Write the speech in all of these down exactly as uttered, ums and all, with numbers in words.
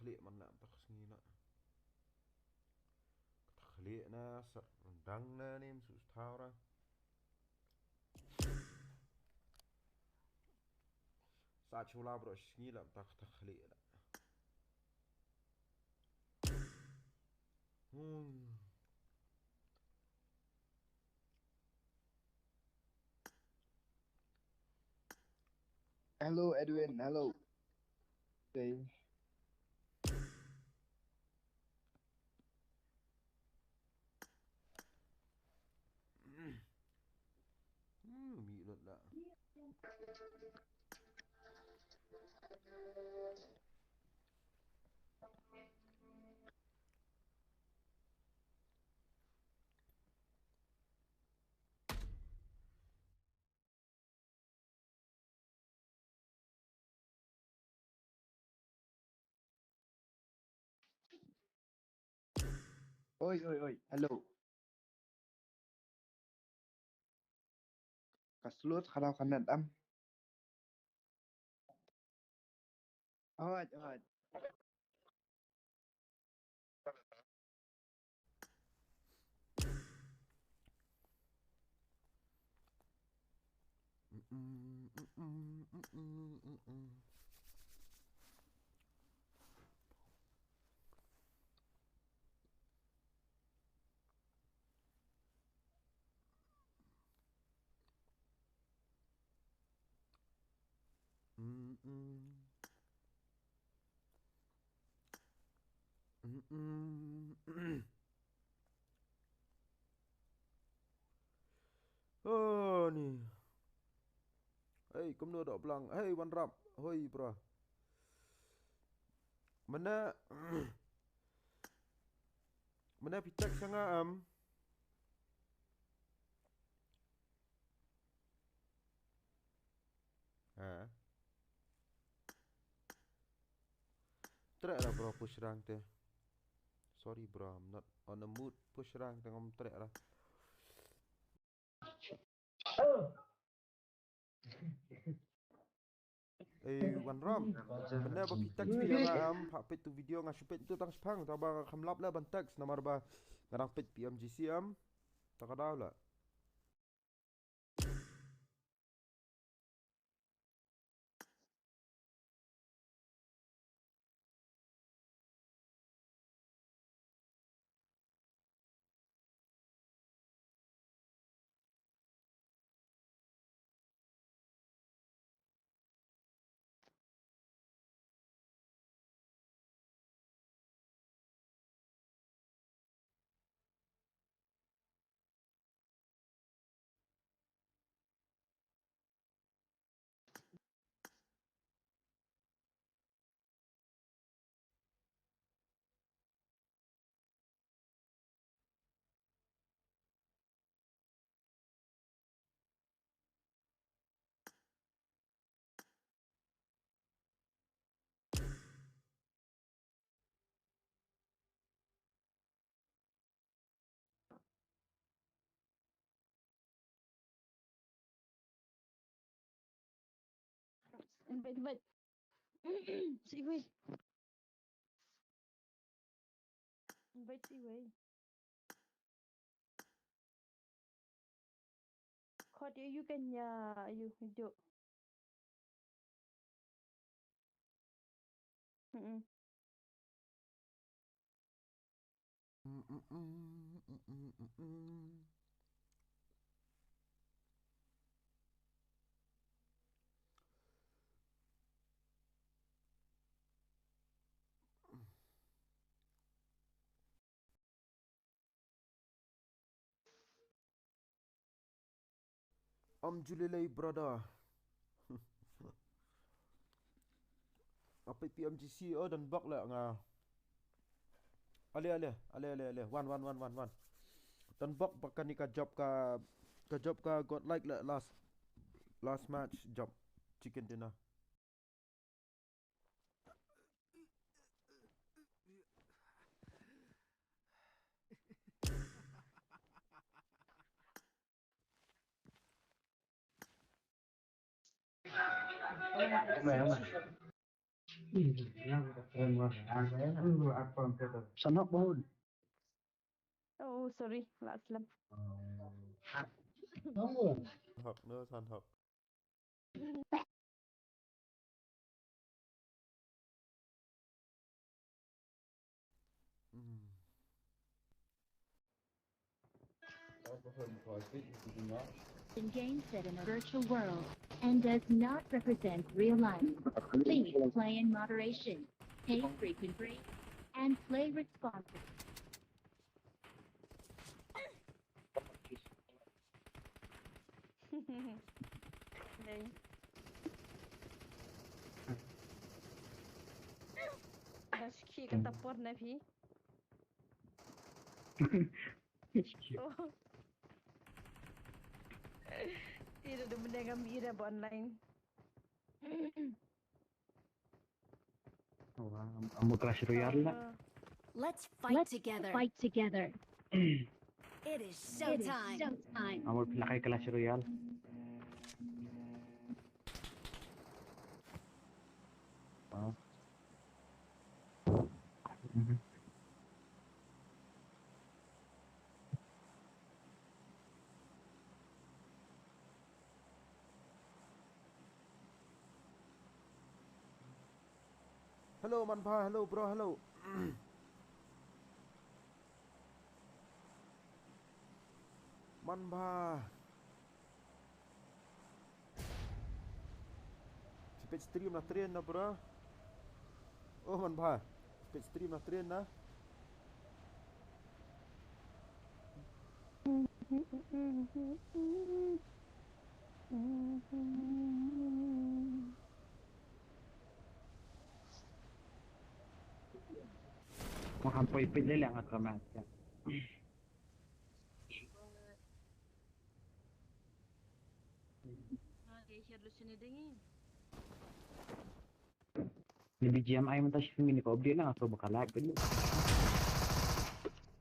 Khlieh man la, ta ka sngi la. Kata khlieh na, sar dang na nim su thaw ra. Sa chula bro sngi la, ta kata khlieh la. Hmm. Hello, Edwin. Hello. Hey. Hmm, mi lut la. Oi, oi, oi. Hello. Ka slow khana ka net am. Oi, oi. Oh, ni. Hey, kumno doh blang. Hey, Wan Rap. Hoi, bro. Mana? Mana pitak sanga am? Ha. Trek lah bro, push rank te. Sorry bro, I'm not on the mood push rank te, ngam trek lah. Ei, Wan Ram. Mynne ba phi text phi ïa nga em, ha peit tu video nga shu peit tu tang shipang, tang ba nga kham lap leh ban text namar ba nga dang peit P M G C em. Ta ka daw la. Invite, invite. Siwei. Invite siwei. Khot ïa u Kenya, ïa u, ïa u. Mm-mm. Ym ju lei lei brother. Nga peit P M G C, oh, don bok leh nga. Ale, ale, ale, ale, ale. Wan, wan, wan, wan, wan. Don bok ba kane ka jop ka, ka jop ka got like leh last, last match jop chicken dinner. Sanhok bahut. Oh, sorry, la slem. Hok, no, Sanhok. Hmm. In game set in a virtual world and does not represent real life. Please play in moderation, take frequent breaks, and play responsibly. Nei. Da shi ki kata por na phi. Oh. Ira da mending am ira ba online. Oh, am, am Clash Royale la. Ah. Let's fight Let's together. Fight together. It is It is showtime. Showtime. Am phi la kai Clash Royale. Ah. Mhm. Hello, Manbha. Hello, bro. Hello. Manbha. Phi peit stream na train na, bro. Oh, Manbha. Phi peit stream na train na. Mo kan poi pit lele ngat ka mas ya. Ni B G M I mynta shi minit ko update na, so bakal lag dulu.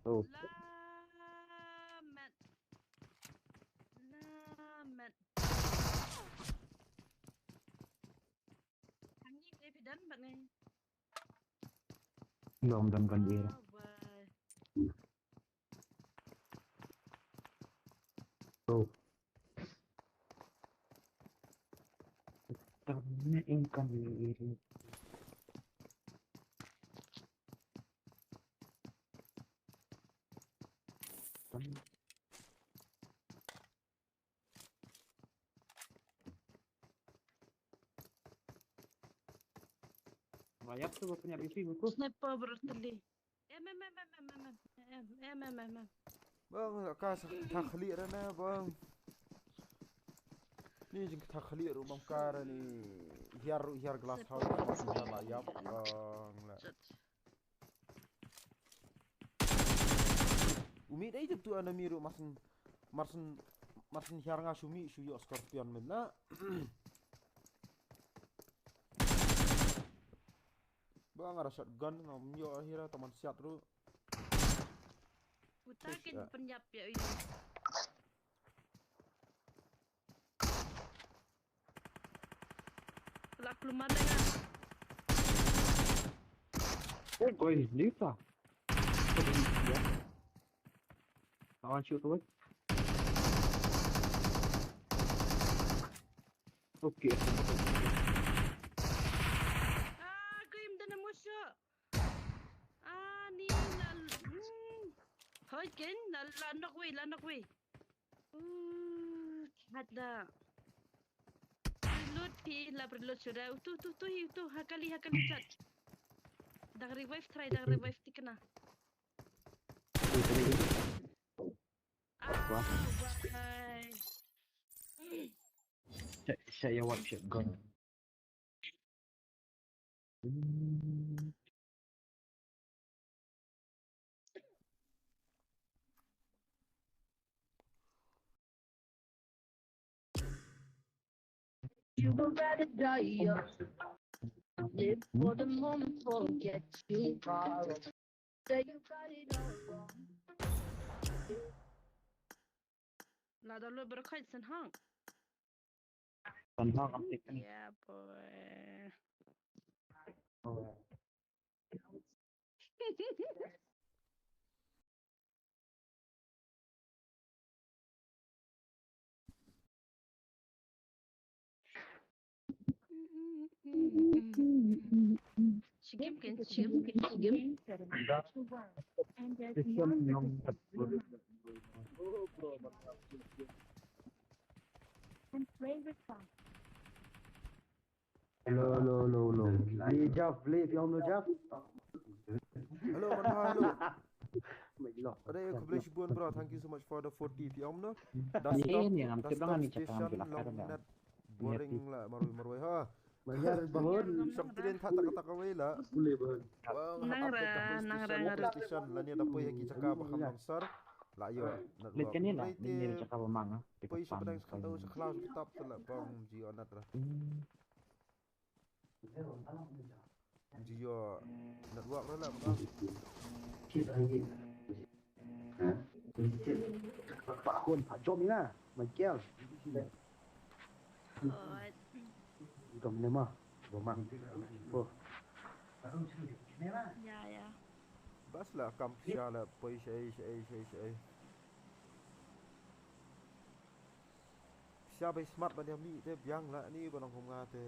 Oh. Lamet. Lamet. Hangi dei phi don bad ngi. Lom don kan dia. Ah, wai. Oh. Tama in kan dia. Layap tu bapa nyari isi buku. Sniper berteli. Em, em, em. Bang, ka sa kata khlieh ra na, bang. Ni jingkata khlieh ruh bang ka ra ni. Hiar ruh hiar glass house, bang, la layap, bang, la. Shit. U mih dei tu enemy ruh, mar syn, mar syn, mar syn hiar nga shu mih shu ïoh scorpion mynta. Ba nga da shotgun, ngam ïoh hi ra, tang ban siat ruh. Uta kin pynïap ïa u. La klumar leh nga. Oh, koi, Lisa. Lawan shoot tu. Okay. Ah, koi, ym don amo shoot. Ah, ni la, hmm. Hoi ken, la, la knock wei, la knock wei. Uh, hada. Reload phi, la reload shuh da. Tu, tu, tu, hi, tu, ha kali, ha kali chat. Dang revive try, dang revive tikna. Ah, wai. Shot, shot, ya, one shot, gun. You would rather die young. Live for the moment, forget tomorrow. Say you got it all wrong. Na download baroh khat Sanhok. Sanhok am tik. Yeah, boy. Shigim kin, shigim kin, shigim. Hello, hello, hello, hello. Li Jeff, Li, phi ong no Jeff? Hello, man, hello. Mai lo. Are, khublei shibun, bro. Thank you so much for the forty. Phi ong no? Da stop, da stop station long net. Boring la, marwei, marwei, ha. Shong tren tha taka taka wei la. Nang ra, nang ra, nang ra. Station la ni da poi ha ki jaka ba kham long sar. La ïoh network. Poi sha pdeng sha khandau sha khlaw sha ktap la pang ji onat ra. Jio network la la. Pak Hun, Pak Jom ina, Michael. Jom ina ma, Jom ma. Oh. Ya, ya. Bas la kam sha la poi sha ei, sha ei, sha ei, sha ei. Sha bai smat ban ïa mih te biang la ni ba nang hom nga te.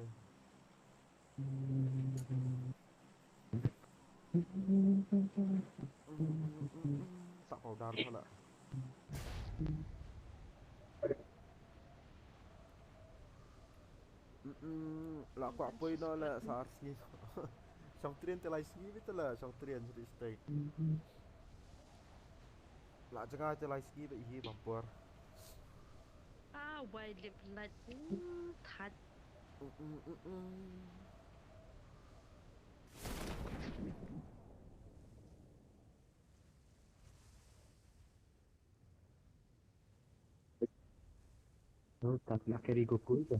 Sa powder pala. Mm, la kwah poi no la sa ar sngi. Shong tren te lai sngi bit la, shong tren sdei sdei. La jngai te lai sngi ba i hi bam por. Ah, wai lip light. Mm, that. Mm, mm, mm, mm. Oh, tak nak carry Goku tu.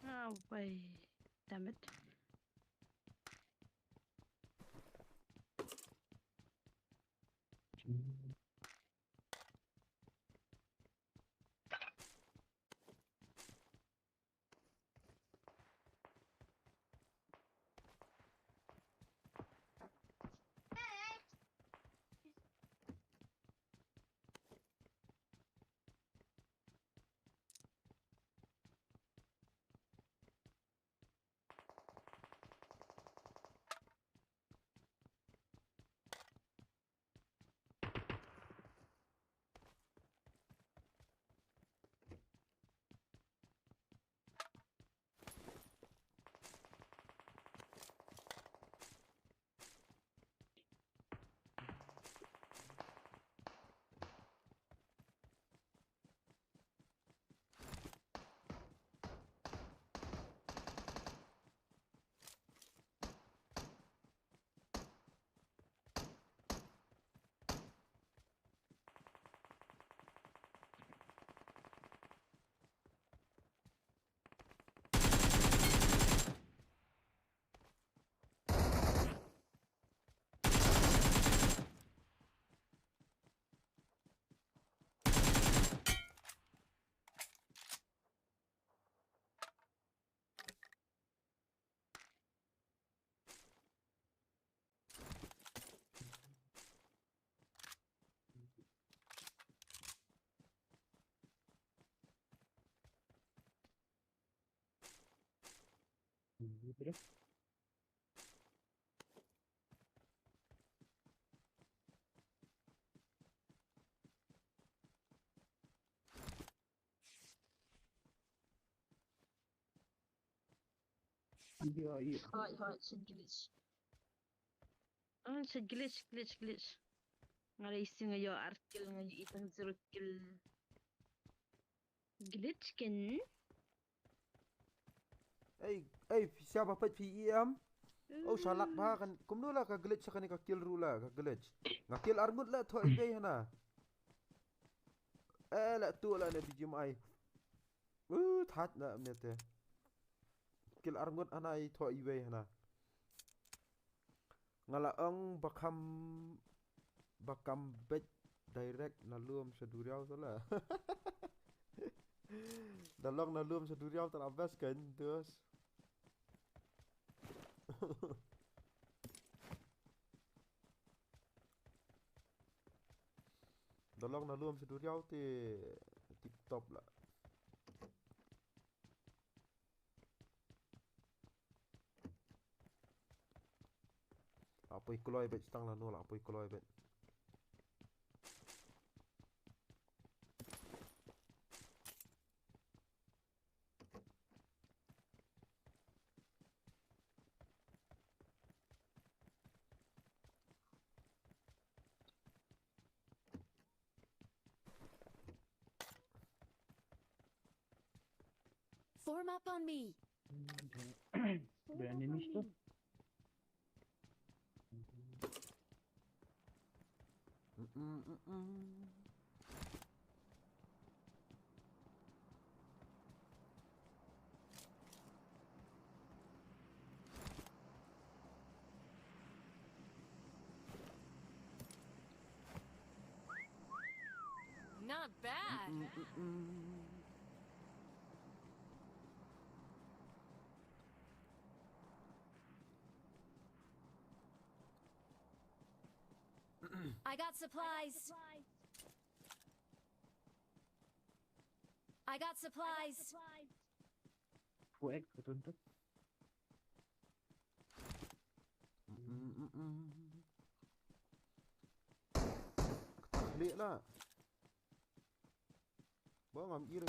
Ah, wai. Damn it. Hooid, hooid, sha glitch. Ah, sha glitch, glitch, glitch. Nga la ising nga ïoh ar kill, nga ïoh itang zero kill. Glitch ken. Ei, ei, sha ba peit phi em. Oh, shalak ba kan. Kumno la ka glitch sha kane ka kill ruh la ka glitch. Nga kill arngut la thoh iwei hana. Eh, la tu la ne B G M I. Uh, that la mete. Kill arngut hana i thoh iwei hana. Nga la ong ba kham, ba kam beit Direct na lum sha duriaw tu la. Da long na lum sha duriaw tu la best kan, dus. Da long na lum sha duriaw te tip top la. La poi kloi bet, tang lano la poi kloi bet. Form up on me. Ada enemies tu. Mm-mm, mm-mm. Not bad. Mm-mm, mm-mm. I got supplies. I got supplies. Fu ek, betul tu. Mm, mm, mm. Kata klik lah. Ba ngam i re.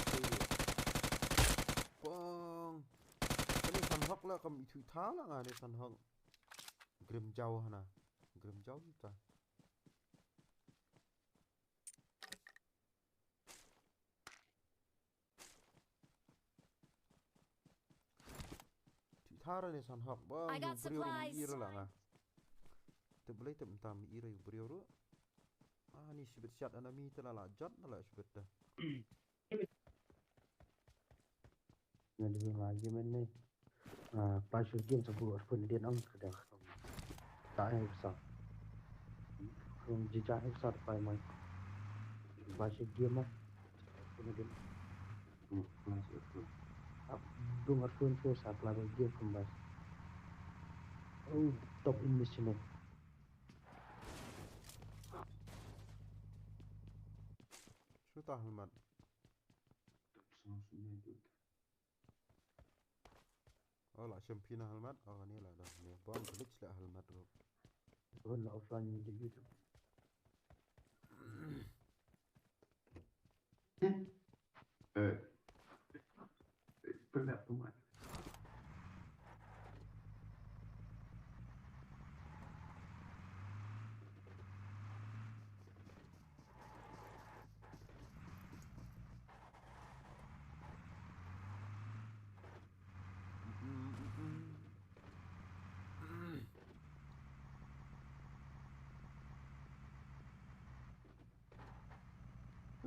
Pong. Kane Sanhok la, kam ithuh tha la nga ne Sanhok. Grim Jaw hana. Grim Jaw ta. Tha ra ne Sanhok ba. I got supplies. Te blei te mynta mi i re u briew ruh. Ah, ni shibit siat ana mi te la la jot na la shibit da. Na di ma game ne. Ah, pa shu game sa bu arpun dia nang kada. Ta ai sa. Kum jija ai sa pa mai. Pa shu game ah. Arpun dia. Hmm, masih arpun. Ap dung arpun tu sa pelajar game kembas. Oh, top in mission. Shu ta helmet. Oh, la champion helmet. Oh, ni la dah. Ni bon glitch la helmet tu. Bon la offline ni gitu. Eh. Pernah tu mat.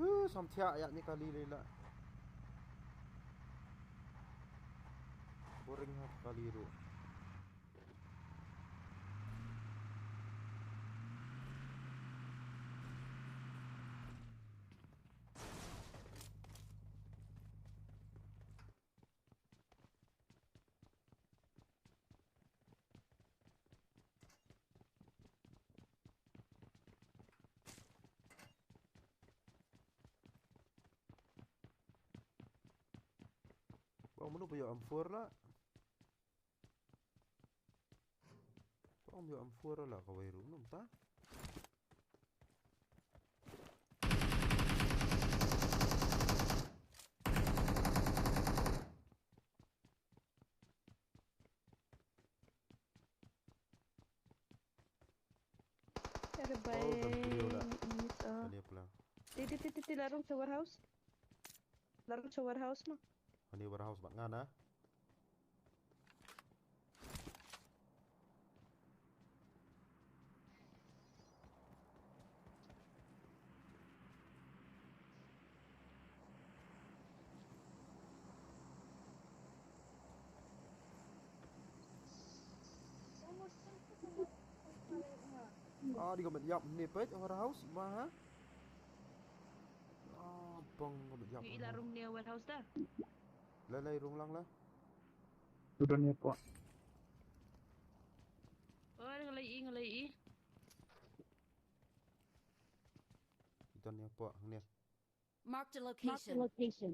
Uh, samthiah ïa ni kali lei la. Boring ha kali ruh. Ba mano ba ïoh M four la? Ba ïoh M four la kawei ruh, mano mynta? Aduh, oh, udah video dah. Ini so. Tadi pula. Ti, ti, ti, ti, ti, larung sa warehouse. Larung sa warehouse ma. Ani warehouse bad nga na. Ah, di ka met ïap ne peit warehouse ma ha. Pong ka bit ïap. Ngi i la rung ne warehouse da. La lai rung lang la. Tu don ïa pok. Oh, ngalai i, ngalai i. Don ïa pok hangne. Marked a location. Marked a location.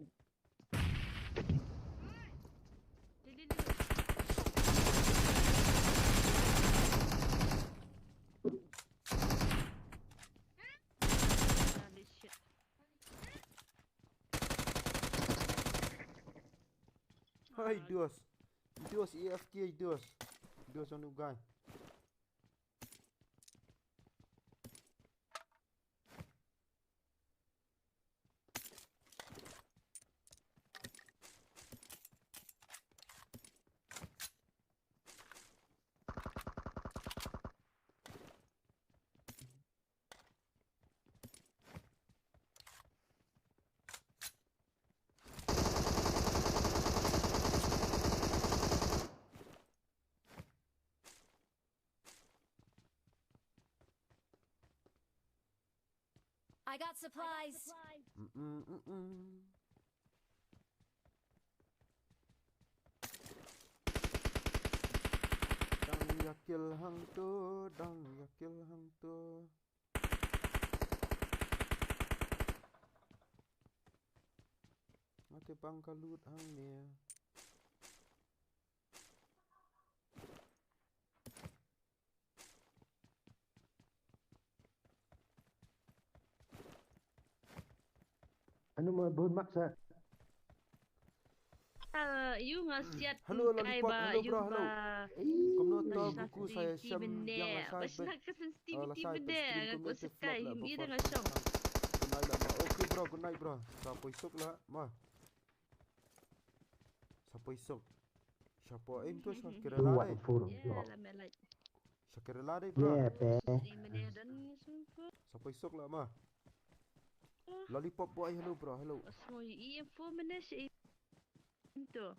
Hai, dos. Dos A F K, dos. Dos on guy. I got supplies. Mm-mm-mm. Dang ïa kill hangto, dang ïa kill hangto. Nga te pang ka loot hangne. Anu ma bun maksa. Ah, yu nga siat. Hello, lollipop, hello, bro, hello. Kumno to buku saya sham yang la sai bet. Ba shna ka sensitivity benda nga ko sekai him ida nga sham. Good night lah, bro. Okay, bro, good night, bro. Sa poi sok lah, ma. Sa poi sok. Sa poi aim tu sa kira lah. What for? Yeah, lah melai. Shakira lari bro. Yeah, pe. Sa poi sok lah ma. Lollipop boy, hello bro, hello. Asmo i info mene shi into.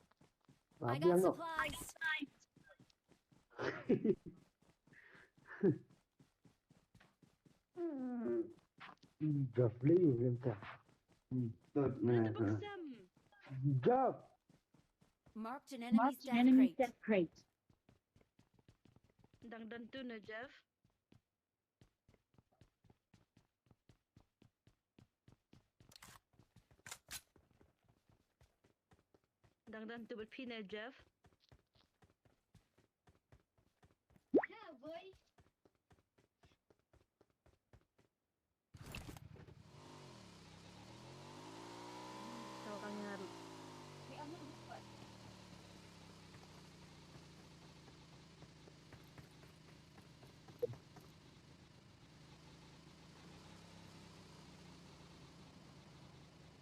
I got supplies. Jafli vimta. Jaf. Marked an enemy's death crate. Dang dan tu na Jeff. Dang dan tu bad phi na Jeff. Yeah, boy.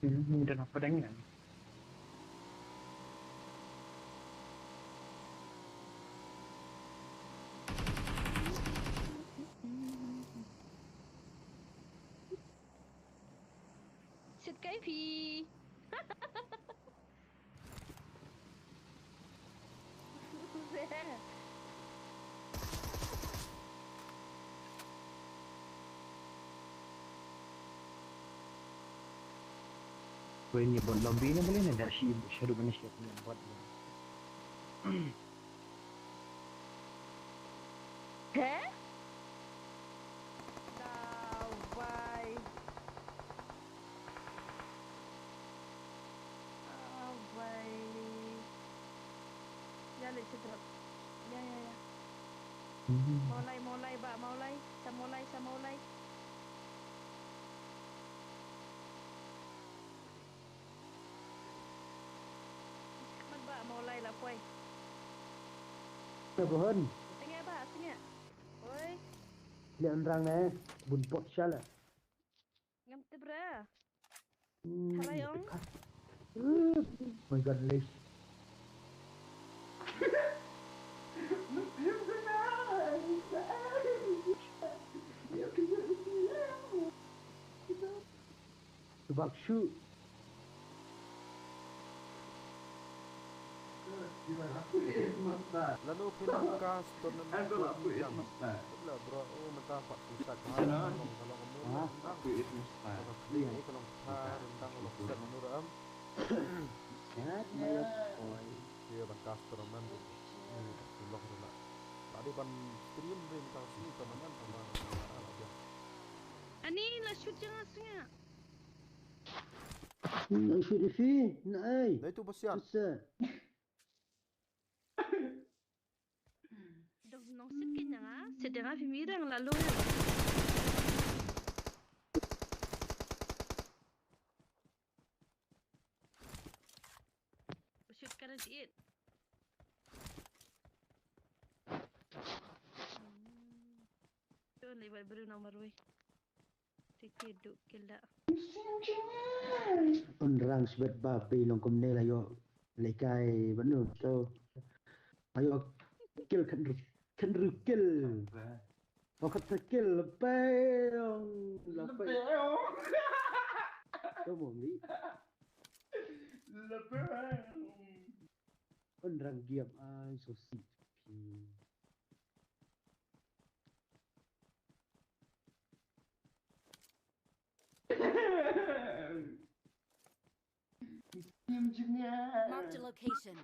Hmm, ini dah nampak dah ni kan. Shit kai phi. Kau ini buat lobby ni boleh ni dah si shadow mana siap ni buat ni. Heh? Dawai. Dawai. Ya le chitrak. Ya ya ya. Maulai maulai ba maulai sa maulai sa maulai. Mat ba maulai la poi. Te buhun. Tengah ba tengah. Oi. Lian rang ne bun pot shala. Ngam tebra. Harayong. My god, lesh. Tubak shoot. Lano phi long cast tournament. Bro, oh, mynta pat phi sa ka long ka long mo. Ka long ka long ka long set mo ram. Kat maya koi. Ye ban cast tournament. Ni ka long ram. Tadi ban stream rin ka si tournament sama. Ani la shoot jang asnga. Na shoot ifi na ai. Dai tu basiat. Dong nong sit ke nyanga, sit nyanga phi mirang lalu. Shoot ka na jiit. Hmm. Tu ni buat baru nombor wei. Titi duk kila. Un rang sibet ba pei long kumne la yo. Lekai banu to. Ayo kil kan ru kan ru kil. Oh kata kil lepeng lepeng. To mo ngi. Lepeng. Un rang giam ai so si. Marked a location.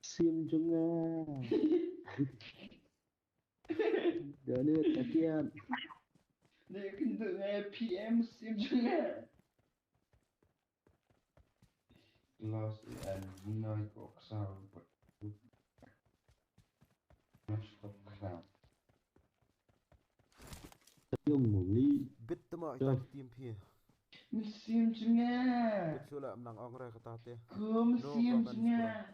Sim jong nga. Done tatian. Ne kyntu ngai P M sim jong nga. Los and noi ko ksal. Mas ko ksal. Yung muli. Bit tama ita team phi. Sim jong nga. Bit sula menang ong re kata te. Kum sim jong nga.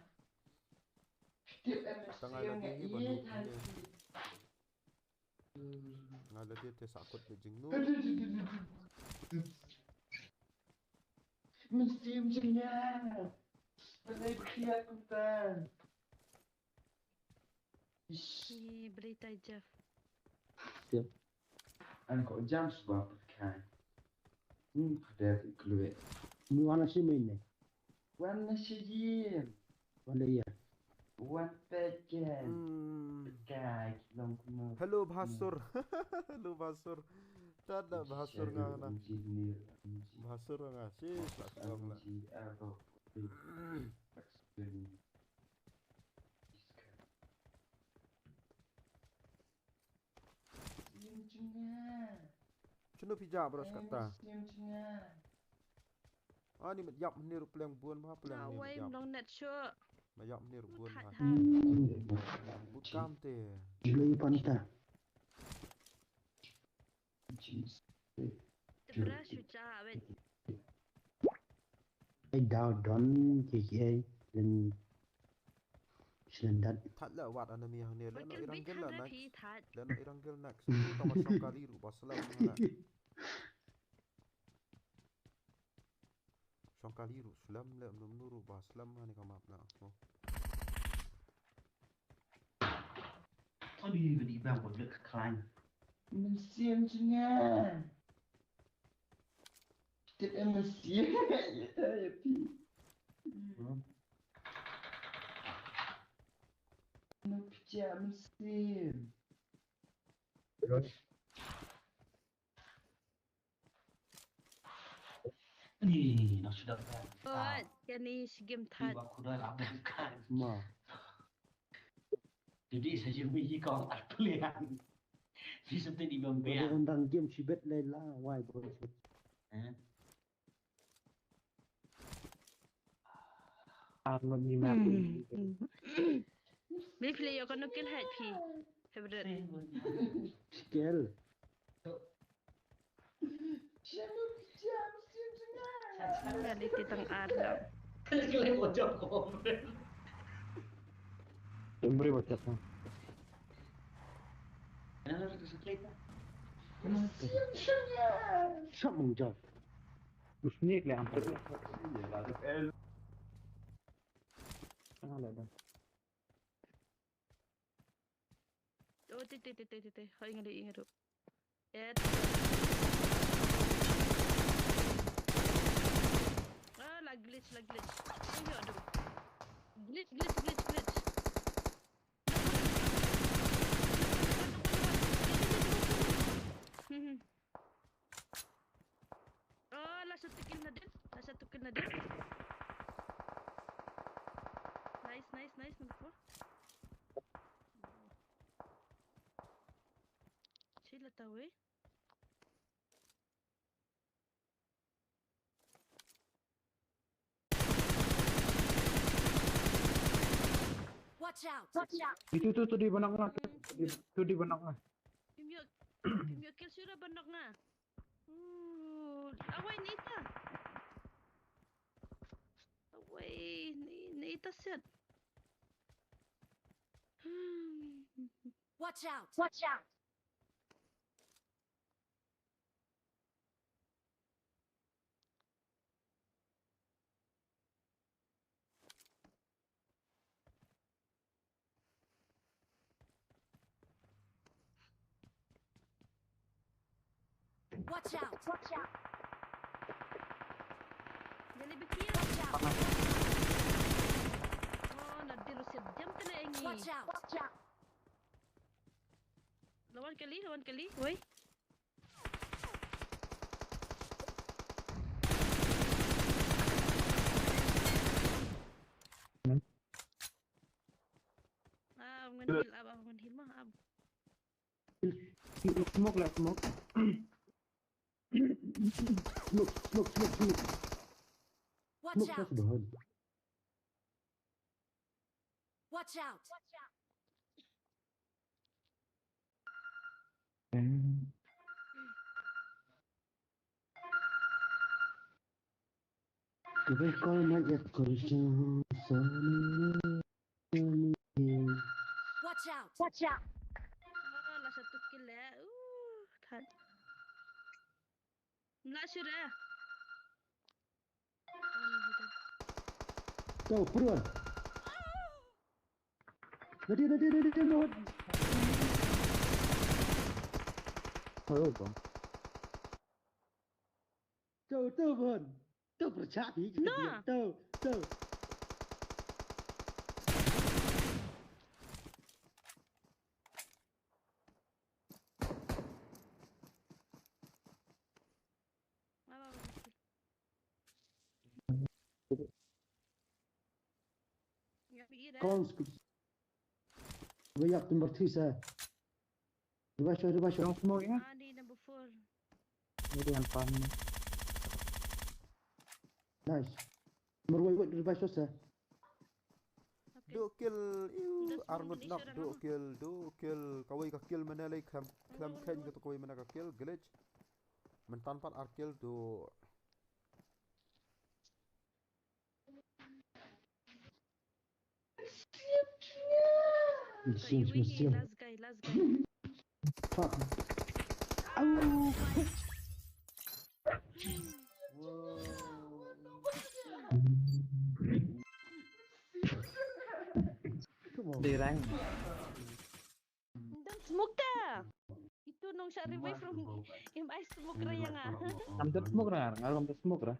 Tip M S C nga iet ha ki. Nga la dei te sakut bad jingnu. Mesti macam ni. Pandai berkhia kumta. Ni berita Jeff. Siap. An ko jam suba berkhia. Hmm, pada klue. Ni wana si main ni. Wan na shijin. Wan da iya. Wan peken. Hmm. Pekai long kuno. Hello Bhasur. Hello Bhasur. Tada Bhasur nga na. Engineer, engineer. Bhasur nga si sa long na. Engineer, aro. Chunu phi ja bro kata. Ani mat yap ni rup leng bun ba pleng ni. Wai mlong net shu. Ma yap ni rup bun ba. But kam te. Jilai panta. Tebra shu ja wet. Ai dau don ki ki ai len slendat. That la wat enemy hangne le no irang gel la nak. Le no irang gel nak. Tama shong kali ru ba slam na. Shong kali ru slam le mnu mnu ru ba slam hani ka map na. Tadi ka di bang ko lek klan. Mynsiem jnga. Tip em mynsiem. Ya pi. Mynsiem. Ni, na sudah kan. Oi, yani shigim that. Iba kuda abang kan. Ma. Jadi saya mesti kau tak pilihan. Bisa tadi bang. Ada orang game sibet lain lah, why bro? Eh? Arnold ni map. Beli pili yo kono kill hide phi. Favorite. Skill. Anda di titang arda. Umri bocah. Siap mengjawab. Usni kle ampar. Tengah lah dah. Te, te, te, te, te, te. Hoi, nga dei, nga dei. Et. Ah, la glitch, la glitch. Ïoh, ïoh, aduh. Glitch, glitch, glitch, glitch. Hmm, hmm. Oh, la satu kill na dien, la satu kill na dien. Nice, nice, nice, number four. Shi la tahu, eh. Watch out! Watch out! Itu tu, tu di benak nga, tu, tu di, tu di benak nga. Kim yo, kim yo kill sura benak nga. Uh, away ni ita. Away ni, ni ita set. Watch out! Watch out! Watch out! Watch out! Jalebi kill. Watch out! Oh, na dil usia diam tele engi. Watch out! Watch out! Lawan kali, lawan kali. Woi. Ah, ngan heal up, ah, ngan heal mah, ah. Smoke lah, smoke. Smoke, smoke, smoke, smoke. Watch out! Smoke, smoke. Watch out! Kau kau nak ya kau jauh sana. Watch out! Watch out! Ah, la satu kill eh. Uh, that. Nak sure. Kau, purun. Nanti, nanti, nanti, nanti, nanti. Hello, bro. Kau, tu, pun. Tu, percaya, tu, tu. Kong sku. Wei yak number three sa. Revive shot, revive shot. Kong smoke ya? Ah, di number four. Ini dia yang pan. Nice. Number one, revive shot sa. Duh kill, iu, arngut nak, duh kill, duh kill. Kawei ka kill mana lei khlem, khlem khein katu kawei mana ka kill, glitch. Myntan pat ar kill, duh. Last guy, last guy. Fuck. Au. Dirang. Don't smoke ka. Itu nong shot revive from im ai smoke ra ïa nga. Am don't smoke ra, nga am don't smoke ra.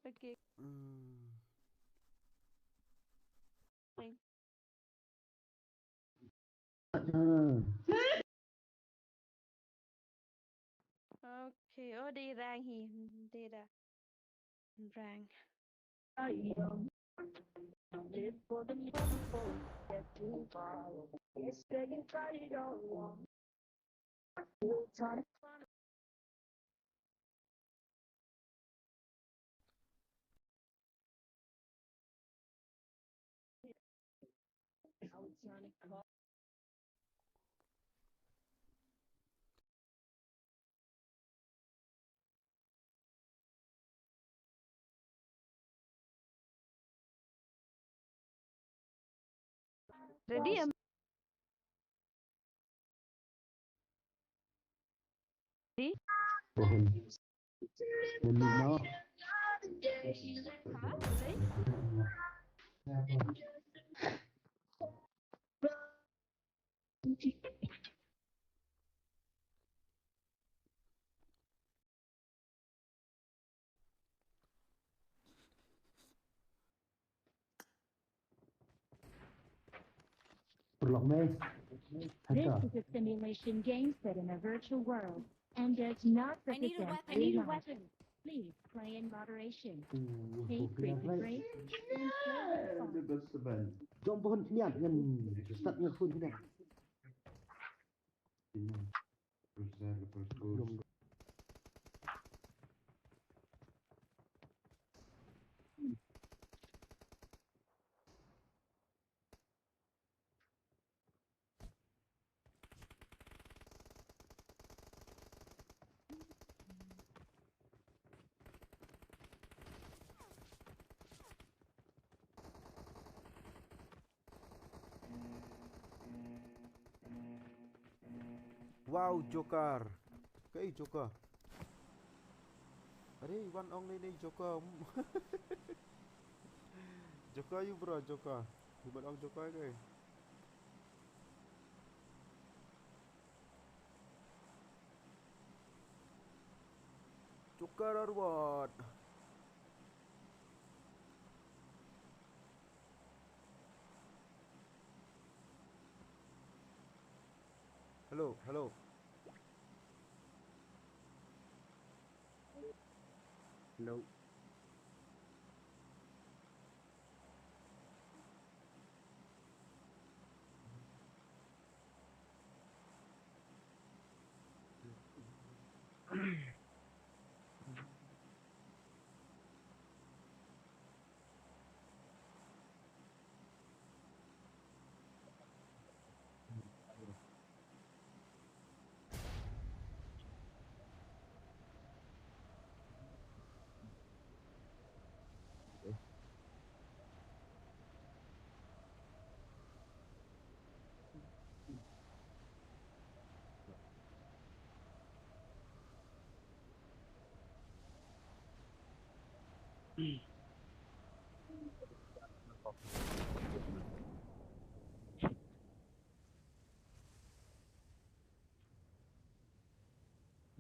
Okay. Okay, oh, dei rang hi, dei da. Rang. Ready, em? Ready? Ready now? Ha? Boleh? This is a simulation game set in a virtual world and does not represent any life. Please play in moderation. Take frequent breaks and play with fun. Jom pohon kniat ngan start ngan hun kniat. Wow, Joker. Kaei Joker? Are, wan ong nei nei Joker. Joker ïa u bro, Joker. Ïa u ban ong Joker kaei? Joker or what? Hello, hello. Hello.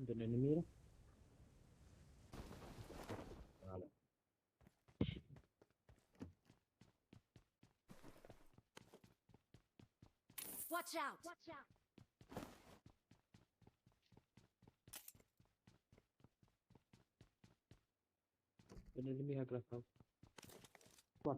An enemy. Watch out! Watch out! An enemy ha glass house. What?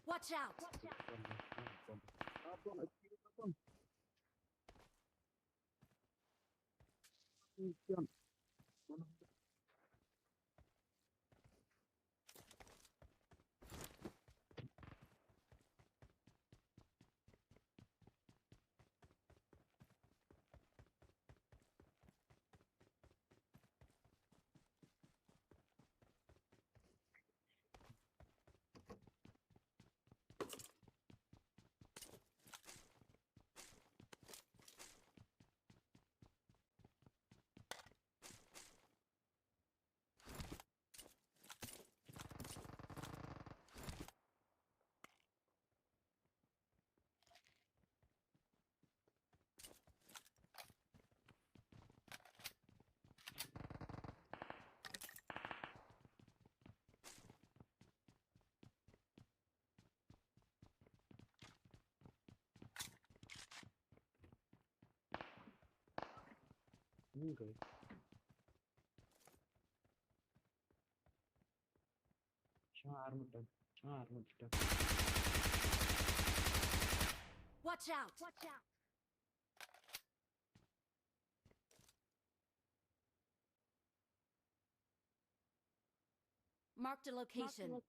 Watch out! Okay. Shah armut dam. Shah armut dam. Watch out! Watch out! Marked a location.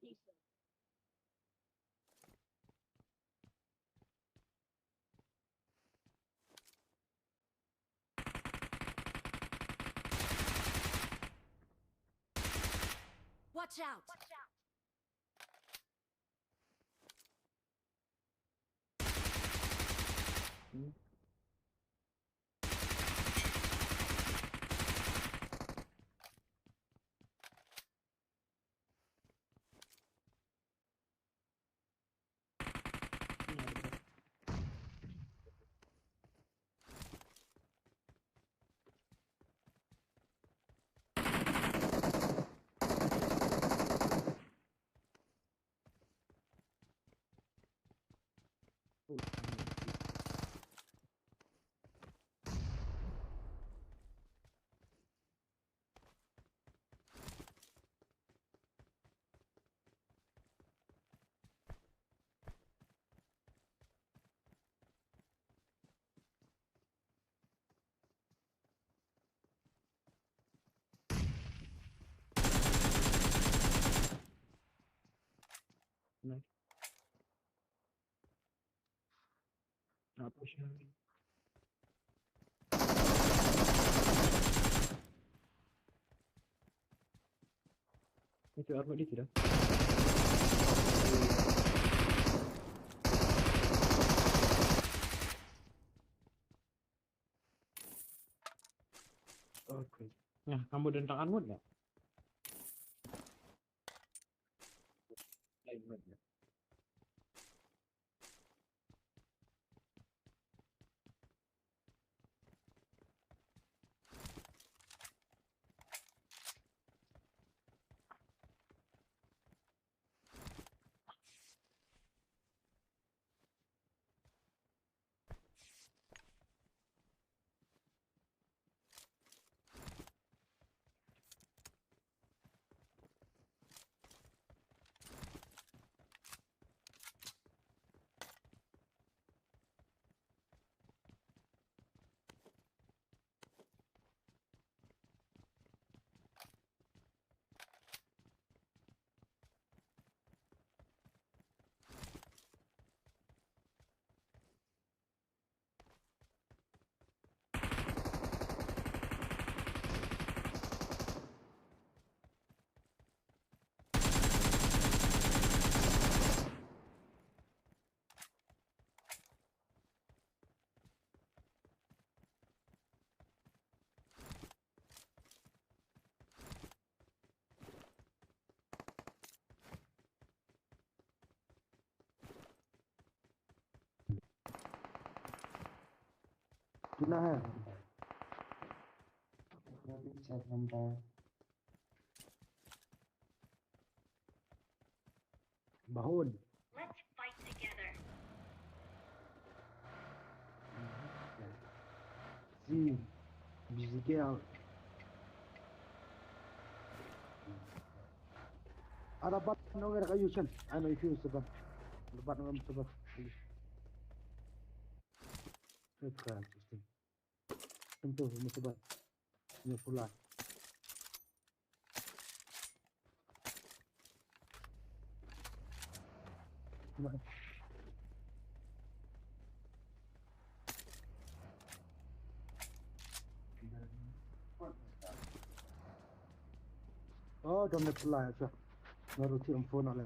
Watch out! Watch out! Itu armor dia tidak? Okay. Nah, kamu tentang armor nggak? Lain banget. कितना है? बहुत। Let's fight together. Hmm, busy girl. Ada bat nong era kayu sen. Ano itu sebat. Bat nong sebat. Itu kan sistem. Tentu musuh bat. Ini pula. Oh, don't reply, sir. Naruto ang phone na.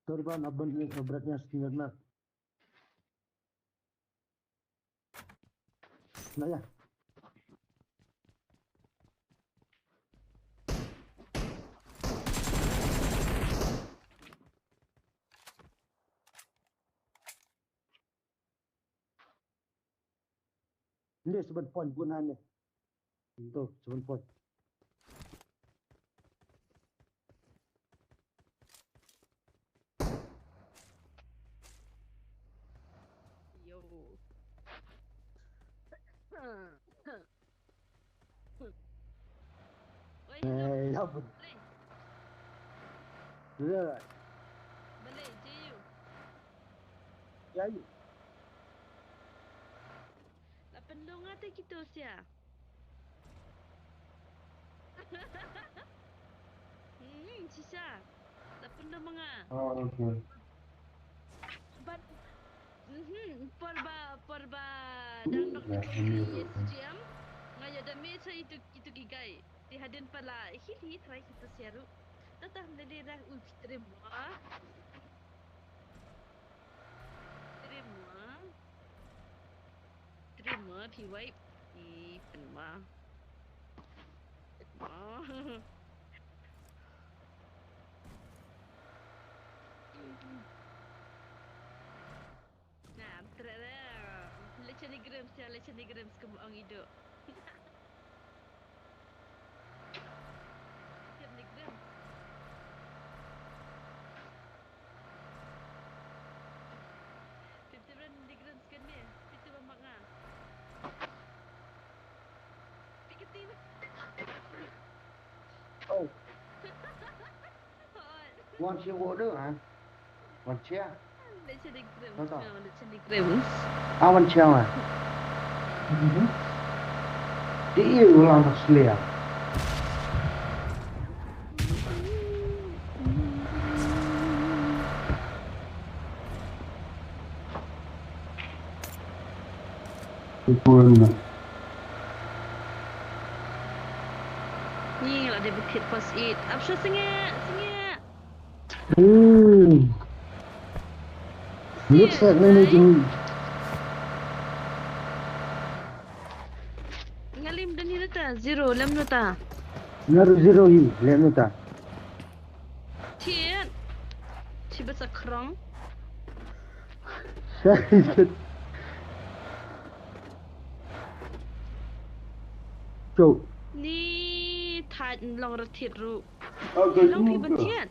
Turban abang ni beratnya sekian nak. Nah ya. Ini seven point guna ni. Itu seven point. Yo. Oi, hello. Eh, ya ampun. Boleh. Boleh. Boleh, J U. J U. La pynlong nga te kito sia. Hmm, shisha. La pynlong ma nga. Oh, okay. But, mhm, por ba, por ba dang nok ni ko ki S G M. Nga ïoh damage ha itu, itu ki guy. Te hadien pat la heal hi trai kito sia ruh. Tata lele dah, ui, phi trem wa. Trem wa. Trem wa phi wipe. Ih, pynma. Pynma. Nah, trere. Lechani Grims ya, lechani Grims kum ong idu. Lechani Grims. Fifty ren di Grims kan ni. Fifty ba mak nga. Fifty. Oh. Wan sia wo de ha. Wan sia. Lechani Grims. Tata. Lechani Grims. Awan sia wa. Di ulang slia. Syukur. Ni la dei ba kit first aid. Ap sha sengeh, sengeh. Hmm. Looks like many do. Ngalim dani nata zero lem nata. Ngaru zero hi lem nata. Thied. Chi ba sa krong. Chau. Ni thait long ra thied ru. Long phi ban thied.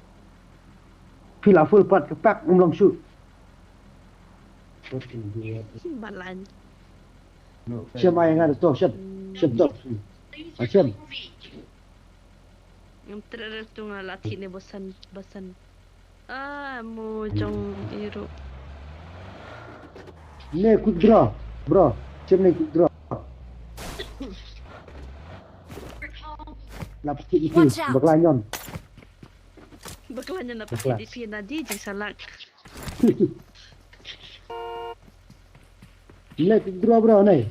Phi la full pat ka pak um long shu. Balan. Shem ai ngar to shem. Shem to. A shem. Ngam trere tu nga la thied ne basan basan. Ah, mo jong iru. Ne quick draw, bro. Shem ne quick draw. Lap sikit itu, bakla nyon. Bakla nyon apa sikit itu nadi jing salak. Ne quick draw, bro, ne.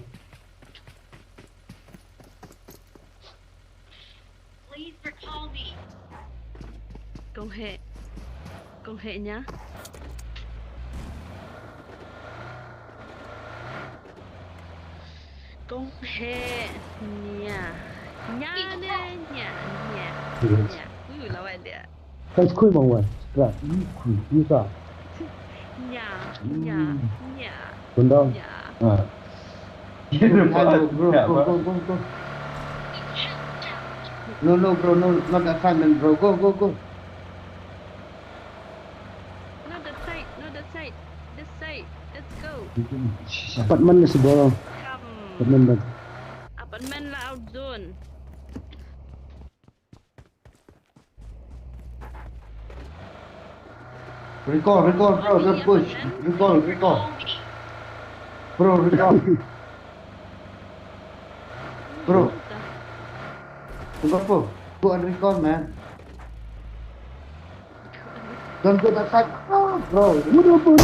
Please recall me. Kong he. Kong he nya. Kong he nya. Nya ne nya nya. Nya. Uyu lawai dia. Kan skui mawai. Skra. Ikui. Ika. Nya. Nya. Nya. Bundong. Nya. Ah. Hello, bro, go, go, go, go. No, no, bro, no, not assignment, bro. Go, go, go. Not that side, not that side. This side. Let's go. Apartment na si bro. Come. Apartment ba. Apartment la out zone. Recall, recall, bro, don't push. Recall, recall. Bro, recall. Bro. Go, go, go and recall, man. Don't go that side. Ah, bro. What the fuck?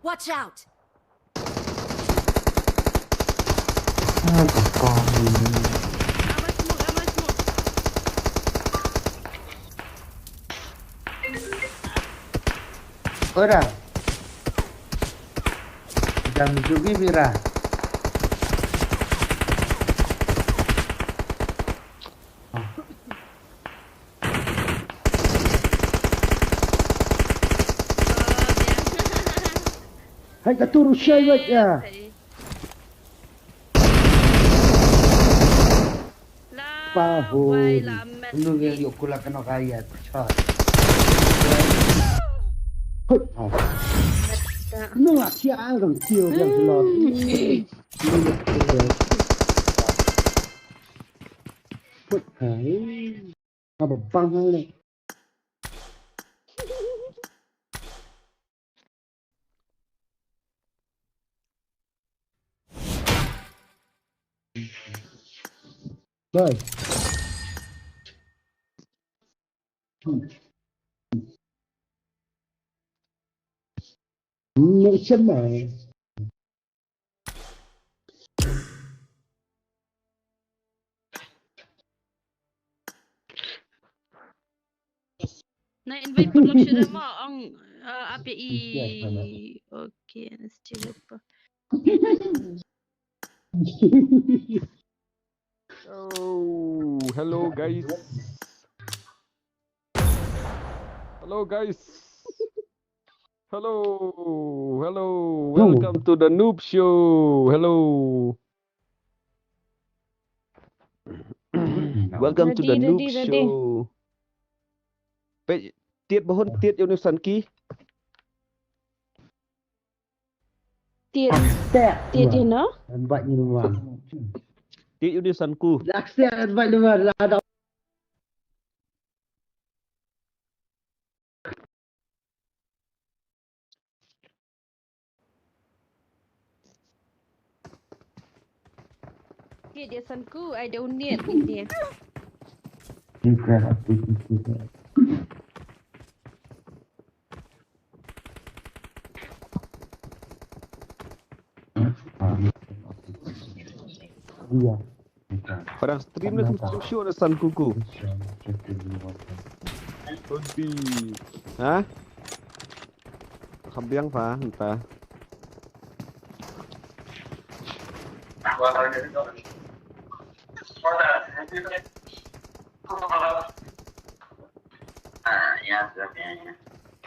Watch out! Ah, ka kong. Ora. Jam juga bira. Hai ka turu shai wek ya. Pahul. Lu yang yuk kulak kena kaya. Hut. Nung lah siang dong tio yang selot. Hut. Hai. Apa bang hal ni? Bye. Nation man. Na invite paralok shuh ma ong, uh, ap ïa i. Okay, let's see. Oh, hello guys. Hello guys. Hello. Hello. Welcome to the Noob Show. Hello. Welcome to the Noob Show. Pe tiet bahun tiet ïa u Sanki. Tiet. Tiet ïa no. Ban bat ngi ruang. Tiet ïa u Sanku. Dak sia ban bat ngi ruang. Tiet ïa Sanku, I don't need it. Iya. Parang stream na sum sum shu na Sankuku. Could be. Ha? Khabiang pa nta.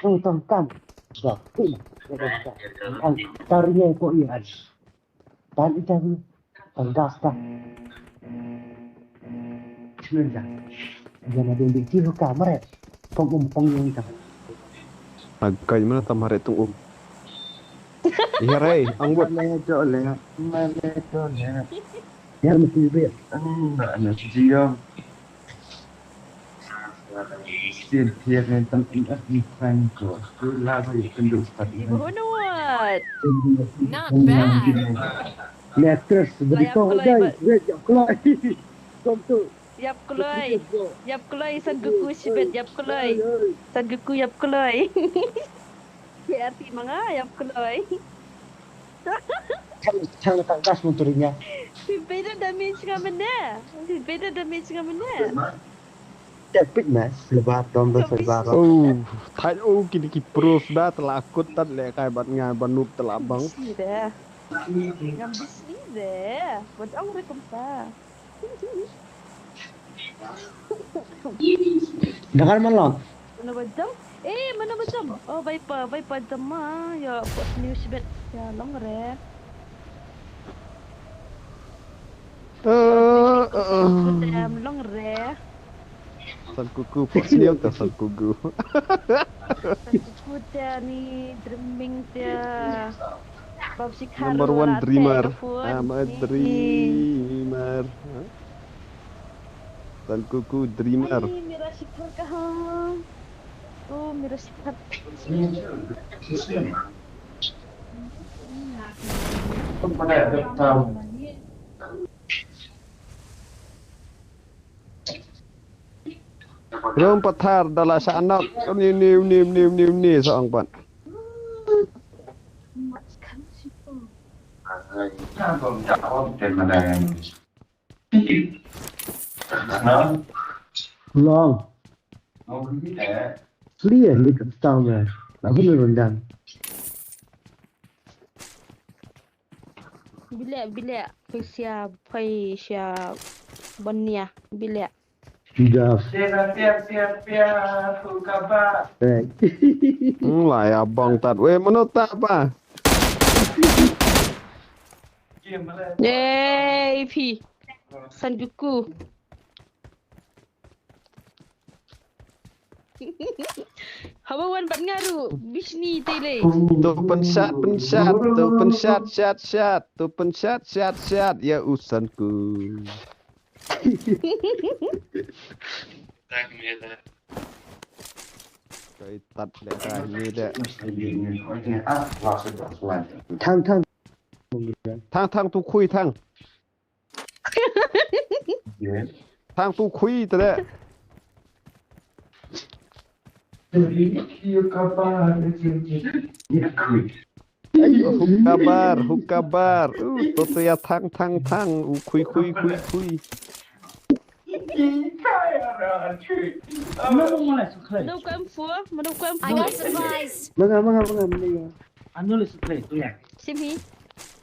Tang tang tang. Tang tang. Tang tang. Tang tang. Tang tang. Shimon ja. Jana ding ding ti ka mare. Pong um pong yung ta. Agai mana tam hare tung um. Iya rai, ang buat. Male dole, male dole. Yar mesti be. Ang na na jiyo. Sin tiar ni tam in ah ni franco. Tu la ba yu kendu spat. Ibu Hunawat. Not bad. Letras beri kau jai. Wait, ya kelai. Kom tu. Yap kloi. Yap kloi Sankuku shibet yap kloi. Sankuku yap kloi. P R T manga yap kloi. Chang chang tak gas motorinya. Beda damage nga mene. Beda damage nga mene. Tepik mas lebar dom do lebar. Oh, thai oh kini ki pros da telah akut tat le kai bat ngai banup telah bang. Sida. Ngam bisni de. Wat ong rekompa. Dengar malam. Mana bajam? Eh, mana bajam? Oh, baipa, baipa jama. Ya, buat news bet. Ya, long re. Eh, eh, eh. Sedem long re. Sankuku, pok sniaw ta Sankuku. Kuta ni dreaming ta. Bab Shikhar Number one rate dreamer. Afun. I'm a Ni. Dreamer. Huh? Sankuku dreamer. Ai, mera Shikhar kaha. Oh, mera Shikhar. Rung pathar da la sha anok. Ni ni ni ni ni ni sa ang pan. Long. Clear ni ka tau me. Lagu ni rendang. Bilek, bilek. Phasia, phasia. Bania, bilek. Tidak. Eh. Hmm, la ya bang tat. Weh, mano tat pa? Eh, phi. Sanjuku. Haba wan bat ngaru bisni tele. Tu pensat, pensat, tu pensat, sat, sat, tu pensat, sat, sat, ya usanku. Kai tat le kai ni de. Thang thang. Thang thang tu khui thang. Thang tu khui te de. Hukabar, hukabar. Uh, tu tu ya thang thang thang. Uh, khui khui khui khui. Mano ko M four? Mano ko M four? I got supplies. Manga, manga, manga, manga. Ano le supply tu ya. Simi.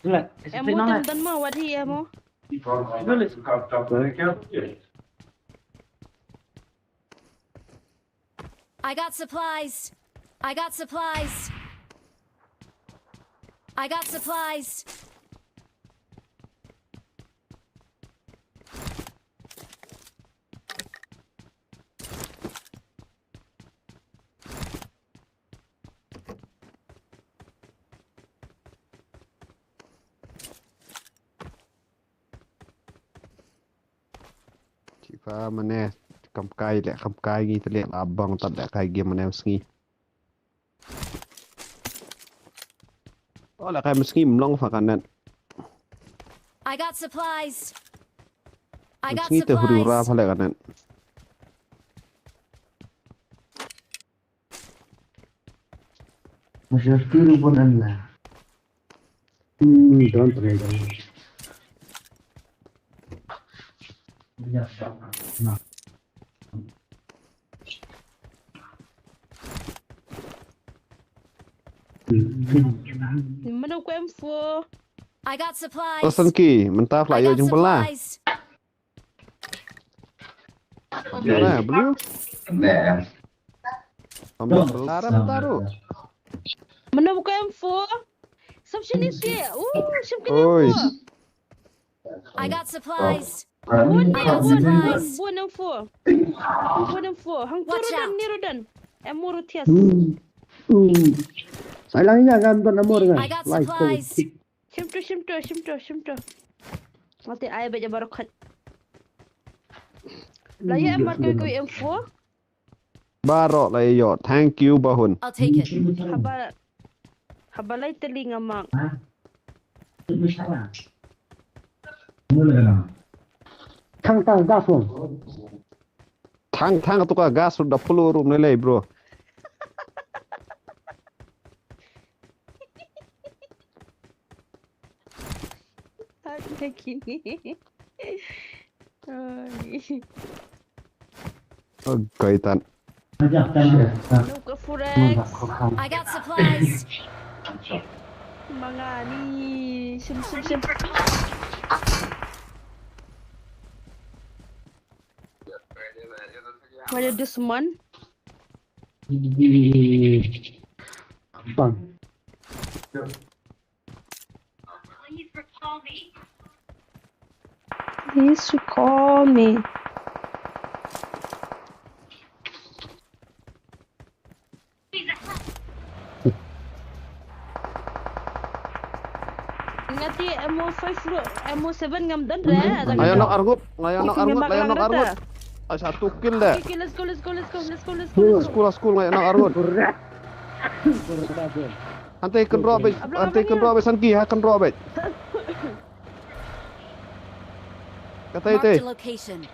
Tu la. Em mo tem dan mo, what he em mo? Ano le supply. I got supplies. I got supplies. I got supplies. Chifa mane kam kai le kam kai ngi te le la bang tat le kai game mane sngi. Oh, la kai sngi mlong fa kanan. I got supplies. I got supplies. Sngi te huru ra fa le kanan. Masih tiru pun anda. Hmm, don't try, don't. Mano ko M four? I got supplies. Person ki, mentaf lah, I got supplies. Mana, blue? Ambil taruh, taruh. Mana buka M four? Sub sini si. Uh, sub kena. Oi. I got supplies. Bun, I got bun, supplies. Bun M four. Bun M four. Hang turun dan, niru dan. Em muru tias. Hmm. Hmm. Sai lang ya kan tuan amor kan. I got supplies. Shim to, shim to, shim to, shim to. Mati ai ba jabar khat. La ya mark ko M four. Baro la yo. Thank you, Bahun. I'll take it. Haba, haba lai teli nga mark. Thang, thang, gas one. Thang, thang, tu ka gas da puluh rum ne lei, bro. Ada gini. Ai. Oh, kaitan. Look for X. I got supplies. Mangani. Sim, sim, sim. Wala dusman. Bang. Please call me. Ngati M O five lo, M O seven ngam don re. Ayo nok arngut, ayo nok arngut, ayo nok arngut. Ay, satu kill deh. Okay, okay, let's go, let's go, let's go, let's go, let's go, let's go. School, school, ayo nok arngut. Ante kan robek, ante kan robek sanki ha kan robek. Kata ite. Marked a location.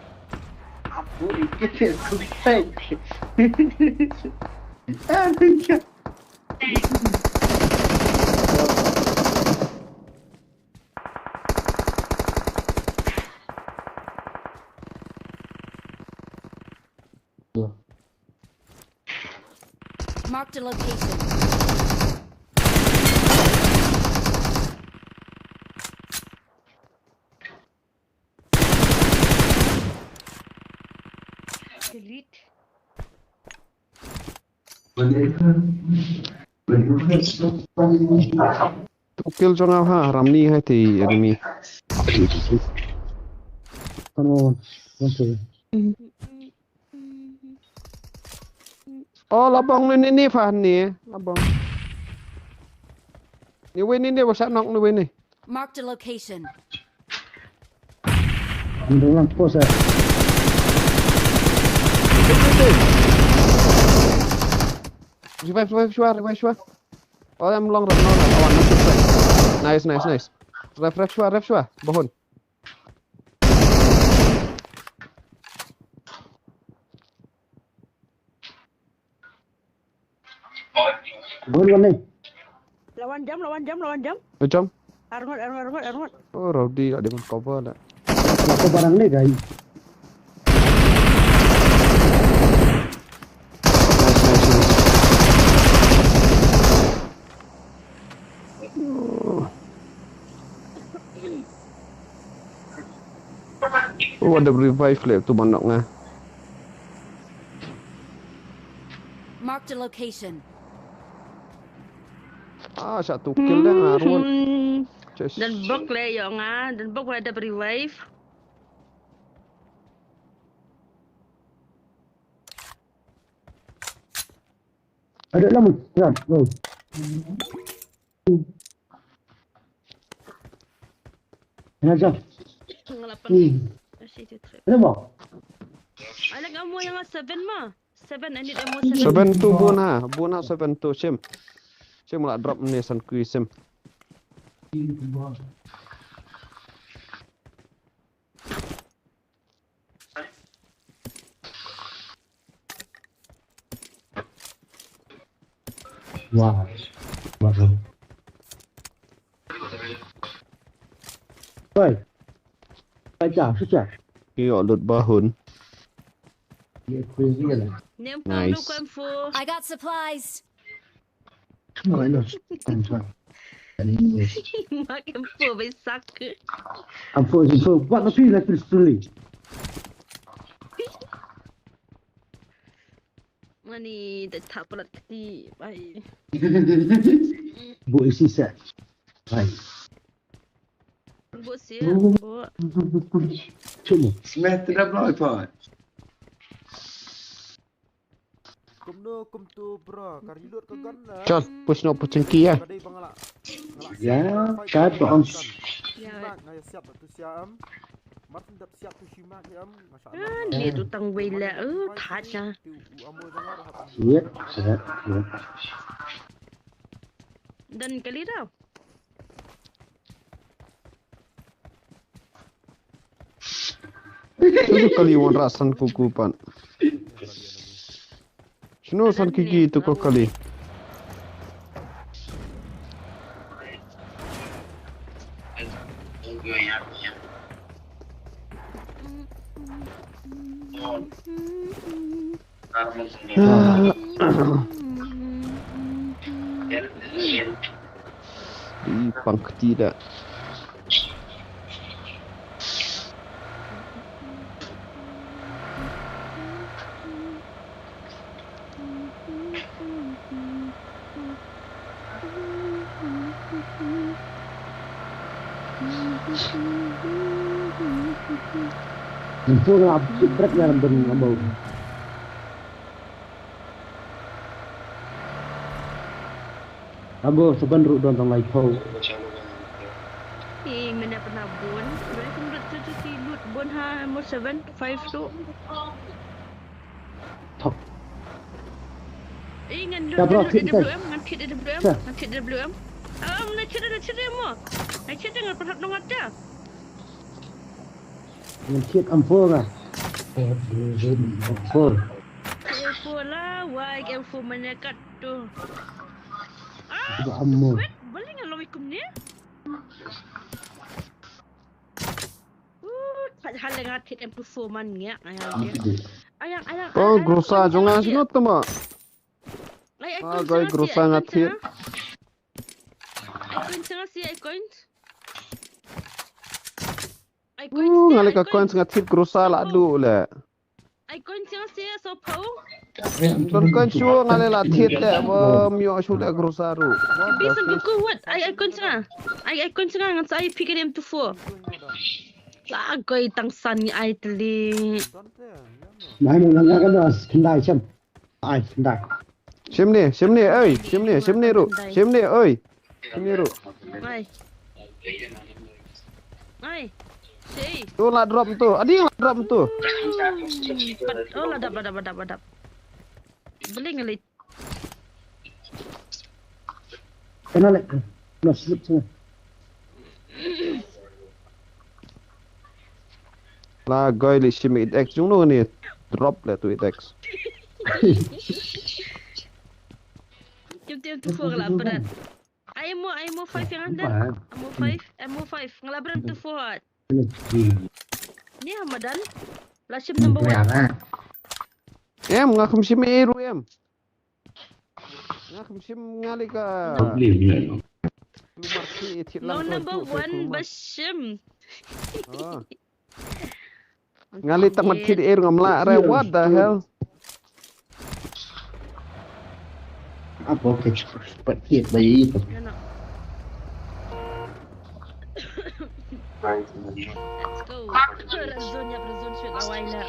Marked a location. Delete. Two kill jong nga ha, ramni hai te enemy. Come on, one second. Oh, labong ni, ni, ni, fa ni, labong. Ni wei ni, ni, ba sa nok ni wei ni. Marked a location. Ni dong lang pos eh. Revive, revive, shwa, revive, shwa. Oh, em long run, long run. Oh, nice, nice, nice. Rev, rev, shwa, rev, shwa. Bahun. Bon, bon, ni. Lawan jam, lawan jam, lawan jam. Eh, jam. Arngut, arngut, arngut, arngut. Oh, Rowdy, ada yang cover lah. Aku barang ni, guys. What the revive le tu manok nga. Marked a location. Ah, satu kill dah nga ruan. Hmm. Just Dan bok le yo nga, dan bok le da revive. Ada lama. Ya. Oh. Ina jam. Ngelapan. Hmm. Masih di trap. Ada mau? Alang ammo yang seven ma. Seven, I need ammo seven. Seven two bun ha, bun ha seven two sim. Sim la drop ni san kui sim. Wah. Wah. Oi. Aja, sejak. Iyo lut bahun. Nice. I got supplies. Mak info bai sak. Info, info. Buat apa lagi story? Mani tak tak pelat keti. Bye. Bu isi set. Bye. Bu sia, bu. Cuma. Smash tidak block pot. Kumno kumtu bro, ka reload ka gun na. Chal, push no push ki ya. Ka dei ba nga la. Ya, ka to ang. Nga ya siap tu siap am. Martin dap siap tu simak ya am. Masya Allah. Ah, ni tu tang wei la, eh, that na. Yep, yep, yep. Dan kali tau. Shu kali wanrah san kuku pan. Shano san kiki tu ko kali. Di pangkti da. Info nga ap chip brek nga ram ben nga bau. Abo saban ruh don tang lai thau. Ih, mena pernah bon. Boleh kemrut tu tu si lut bon ha mo seven five tu. Thok. Eh, ngan lut, ngan lut A W M, ngan thit A W M, ngan thit A W M. Ah, ngan thit, ngan thit mo. Ngan thit ngan perhap nong ada. Ngan thit ampo nga. Ampo. Ampo la, wai ampo menekat tu. Ah, ampo. Wait, boleh ngan lawik kum ni? Uh, pat hal nga thit M two four man ngiak ayang dia. Ayang, ayang. Oh, grosa jong nga sino tama. Ai, ai, ah, grosa nga thit. Ai, coin sanga si, ai, coin. Ai, coin. Uh, nga leh ka coin sanga thit grosa la du le. Ai, coin sanga si, so pau. Don coin shu nga leh la thit le, ba myo shu le grosa ru. Bisa buku wat, ai, ai, coin sanga. Ai, ai, coin sanga ngan sa ai pick M two four. La goi tang san ngi ai tli. Mai mo nang ka das kendai chem. Ai, dah. Shim ni, shim ni, oi, shim ni, shim ni ru, shim ni, oi. Shim ni ru. Ai. Ai. Shi. Tu la drop tu. Adi la drop tu. Hmm. Pat, oh, la dap, la dap, la dap, la dap. Beli ngelit. Kena lek. No slip sana. La goi li shim eight X jong no ni drop le tu eight X. Tim tim tu four la berat. Ai mo, ai mo five yang ada. Ai mo five, ai mo five. Ngala berat tu four. Ni Ramadan. La shim number one. Em nga khum shim e ru em. Nga khum shim nga leh ka. Number one ba shim. Ah. Nga leit tang ban thied air ngam lah re. What the hell? Apa ke cepat thied bayi itu. Let's go. Red zone ya, red zone sweet lawai la.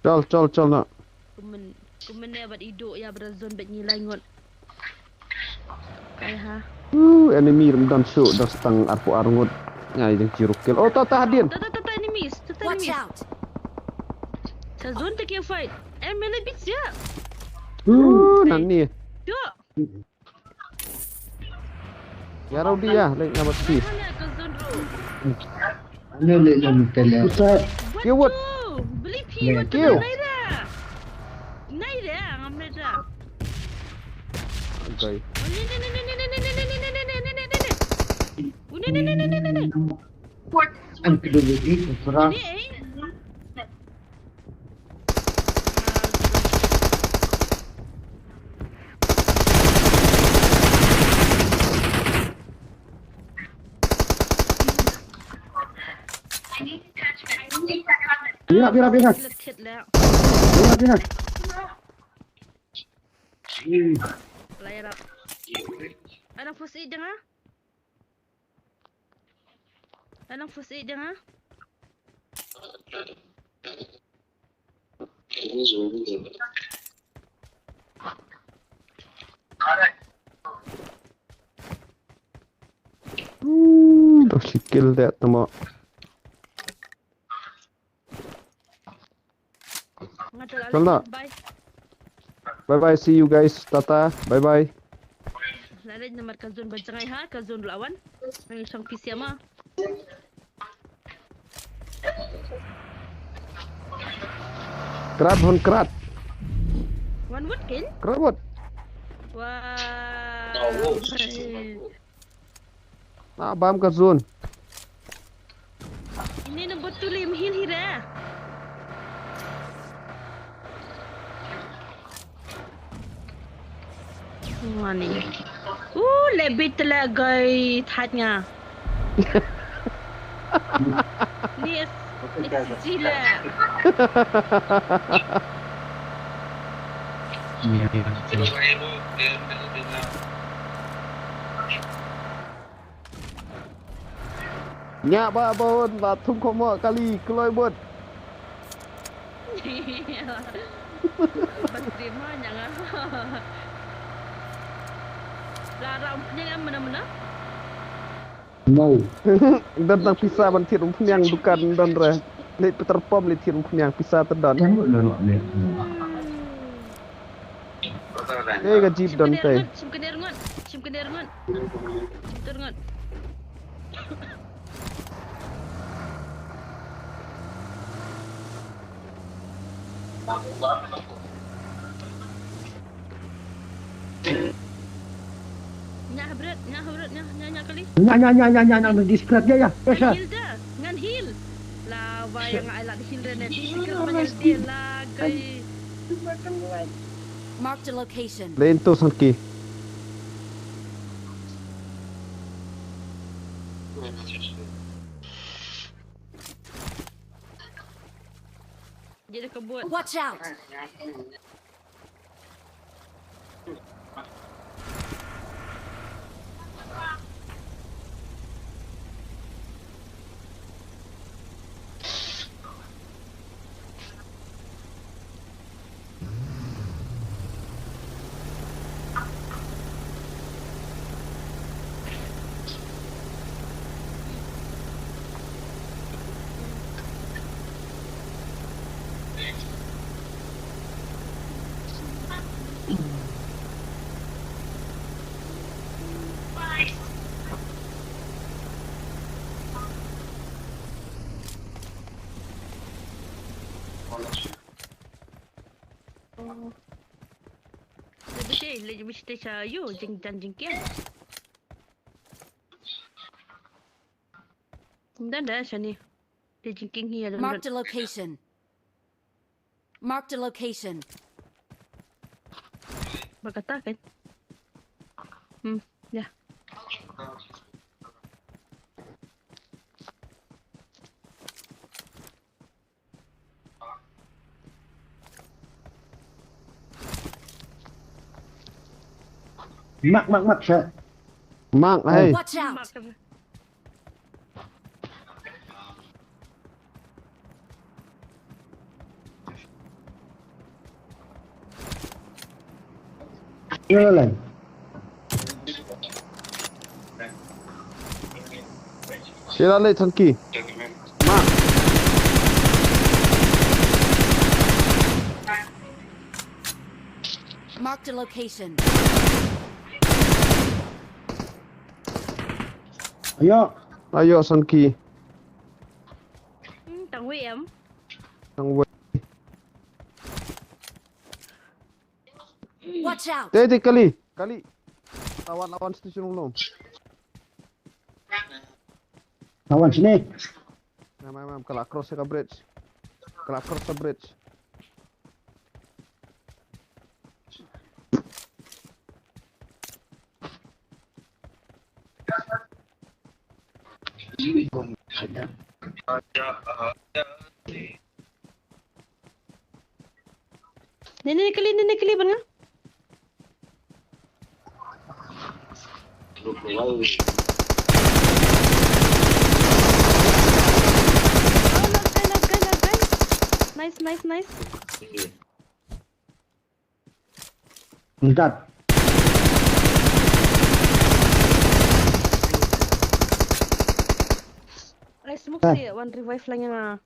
Chol, chol, chol na. Kumen, kumen ne bat idu ya red zone bat ngi lai ngut. Kai ha. Uh, enemy rum dan su dan setang arpu arngut. Ngai jeng jiru kill. Oh, ta ta hadien. Ta ta ta ta enemies, ta ta enemies. Watch out. Ta zone ta ke fight. Eh, melee beats ya. Uh, nan ni. Yo. Ya Rodi ya, lek number three. Ano le lang tele. What? Beli pi what? Naira. Naira, ngam naira. Okay. Ang kedua ni, kurang. Pira, pira, pira. Pira, pira. Hmm. Layar up. Ada first aid dah? Anong first aid dang ha? Hmm, dah sikil dah tama. Bye bye, see you guys. Tata. Bye bye. Lalit namar ka zone ba jangai ha, ka zone lawan. Nang isang P C ma. Krat hon krat. One wood kill? Krat wood. Wah. Ah, bam ka zone. Ini na betul lim hil hira. Wani. Uh, lebih telagai tatnya. Ni is, is gila. Nya ba bon ba thum khomo kali kloi bot. Ba stream ma nya nga. La ra um nya nga mena mena. No. Don tang pisa ban thied umphniang dukan don re. Leit petrol pump leit thied umphniang pisa te don. Ka jeep don te. Shim kner ngut, shim kner ngut, shim kner ngut. Shim kner ngut. Nya habret, nya habret, nya, nya, nya kali. Nya, nya, nya, nya, nya, nya, discret ya, ya. Ngan heal dah, ngan heal. La, wai yang ai la heal rene, di sikir banyak dia la, gai. Marked a location. Lento sanki. Jadi kebut. Watch out. Lebih sih, lebih sih saya jing dan jingkian. Dan dah sini. Dia jingking hi ada. Marked a location. Marked a location. Ba kata kan. Hmm, yeah. Mark, mark, mark, sir. Mark, hey. Watch out! Sila lang. Sila lang, Chunky. Mark. Marked a location. Ayo. Ayo, Chunky. Hmm, tang wei em. Tang wei. Watch out. Te, te, kali, kali. Lawan, lawan station long. Lawan sini. Mam, mam, mam, ka la cross ka bridge. Ka la cross ka bridge. Ni, ni, kali, ni, ni, kali, bang. Oh, last guy, last guy, last guy. Nice, nice, nice. Mantap. Ai, smoke sih, one revive lagi mah.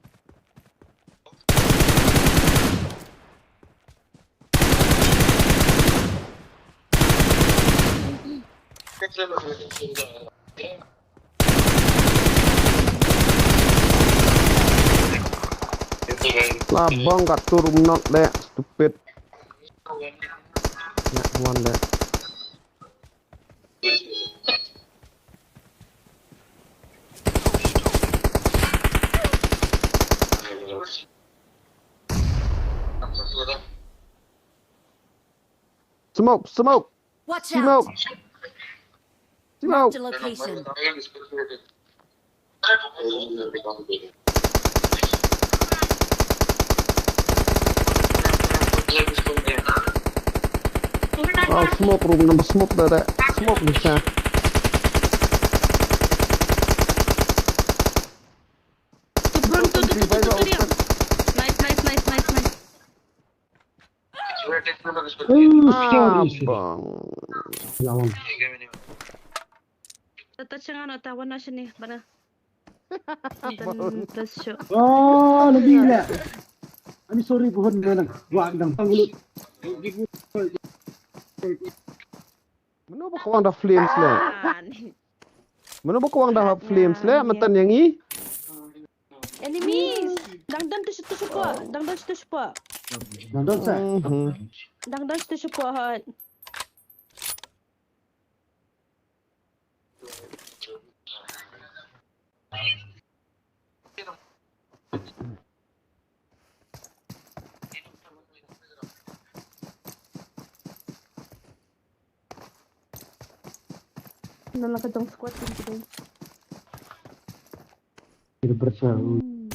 La bang kat tu room not deh, stupid. Nyak one deh. Smoke, smoke. Watch out! Smoke. Smoke. Marked a location. Oh, smoke room number smoke dah, dah. Smoke bisa. Nice, nice, nice, nice, nice. Oh, sorry, sorry. Abang. Lawan. Tata changa no ta wana shini bana. Tata sho. Oh, lebih lah. Ani sorry, pohon menang. Wah, dang tanggulut. Mano ba kwang da flames le? Ah, ni. Mano ba kwang da flames le? Matan yang i. Enemies. Dang don tu, tu support. Dang don tu support. Dang don sa. Mhm. Dang don tu support hot. Nala ka dong squad din today. Kita bersama. Hmm.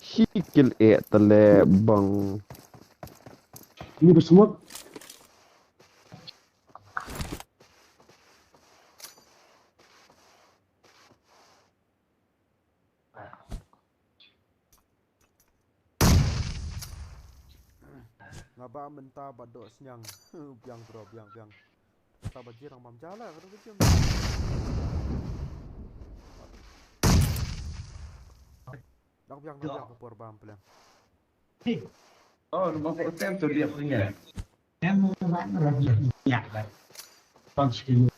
Shi kil e tale bang. Ini bersumut. Nga ba mynta ba doh sniang. Biang bro, biang, biang. Mynta ba jirang bam jala ka doh ka jim. Dang biang, dang biang ka por bam pliang. Oh, lu mau tem tu dia punya. Em, ya, ya. Pang sini.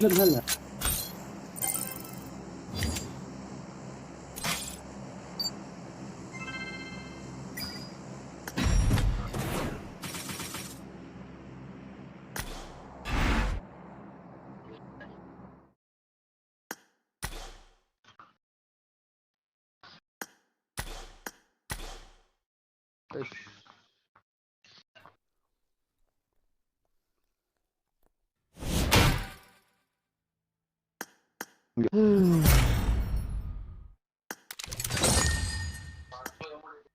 Hala.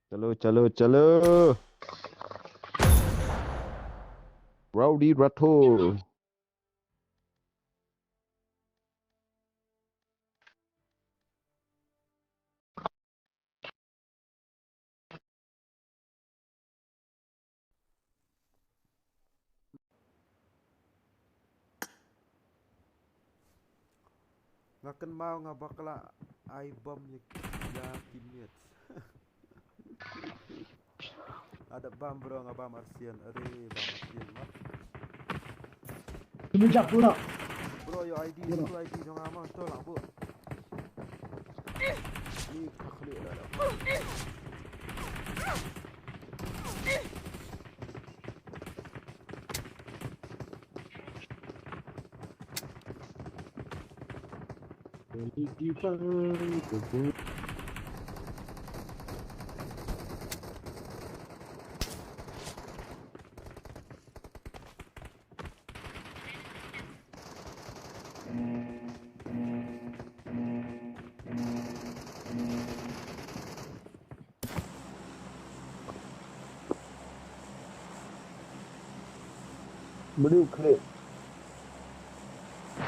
Chalo, chalo, chalo. Rowdy Rathore. Nga kynmaw nga bakla ai bom ïa, ïa teammates. Ada bam bro, nga bam arsian, are bam arsian ma. Kumi jak pura. Bro, yo I D, bro. Yo I D jong nga ma, to lah bu. Ni ka khlieh dah. Mano u khlieh?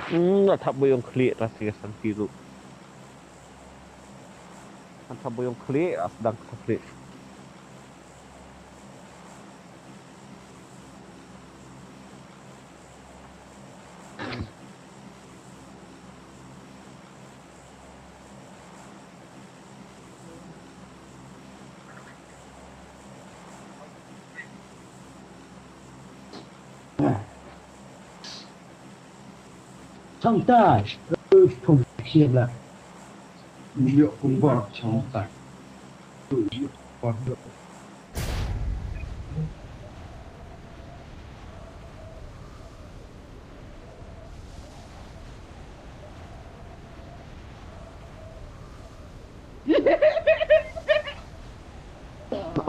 Hmm, nga thap ba ïong khlieh ta si ka santi tu. Nga thap ba ïong khlieh, ah, sdang ka khlieh. Chang tai. Ơ, không khiêng lại. Liệu không bỏ chang tai. Tự liệu bỏ được.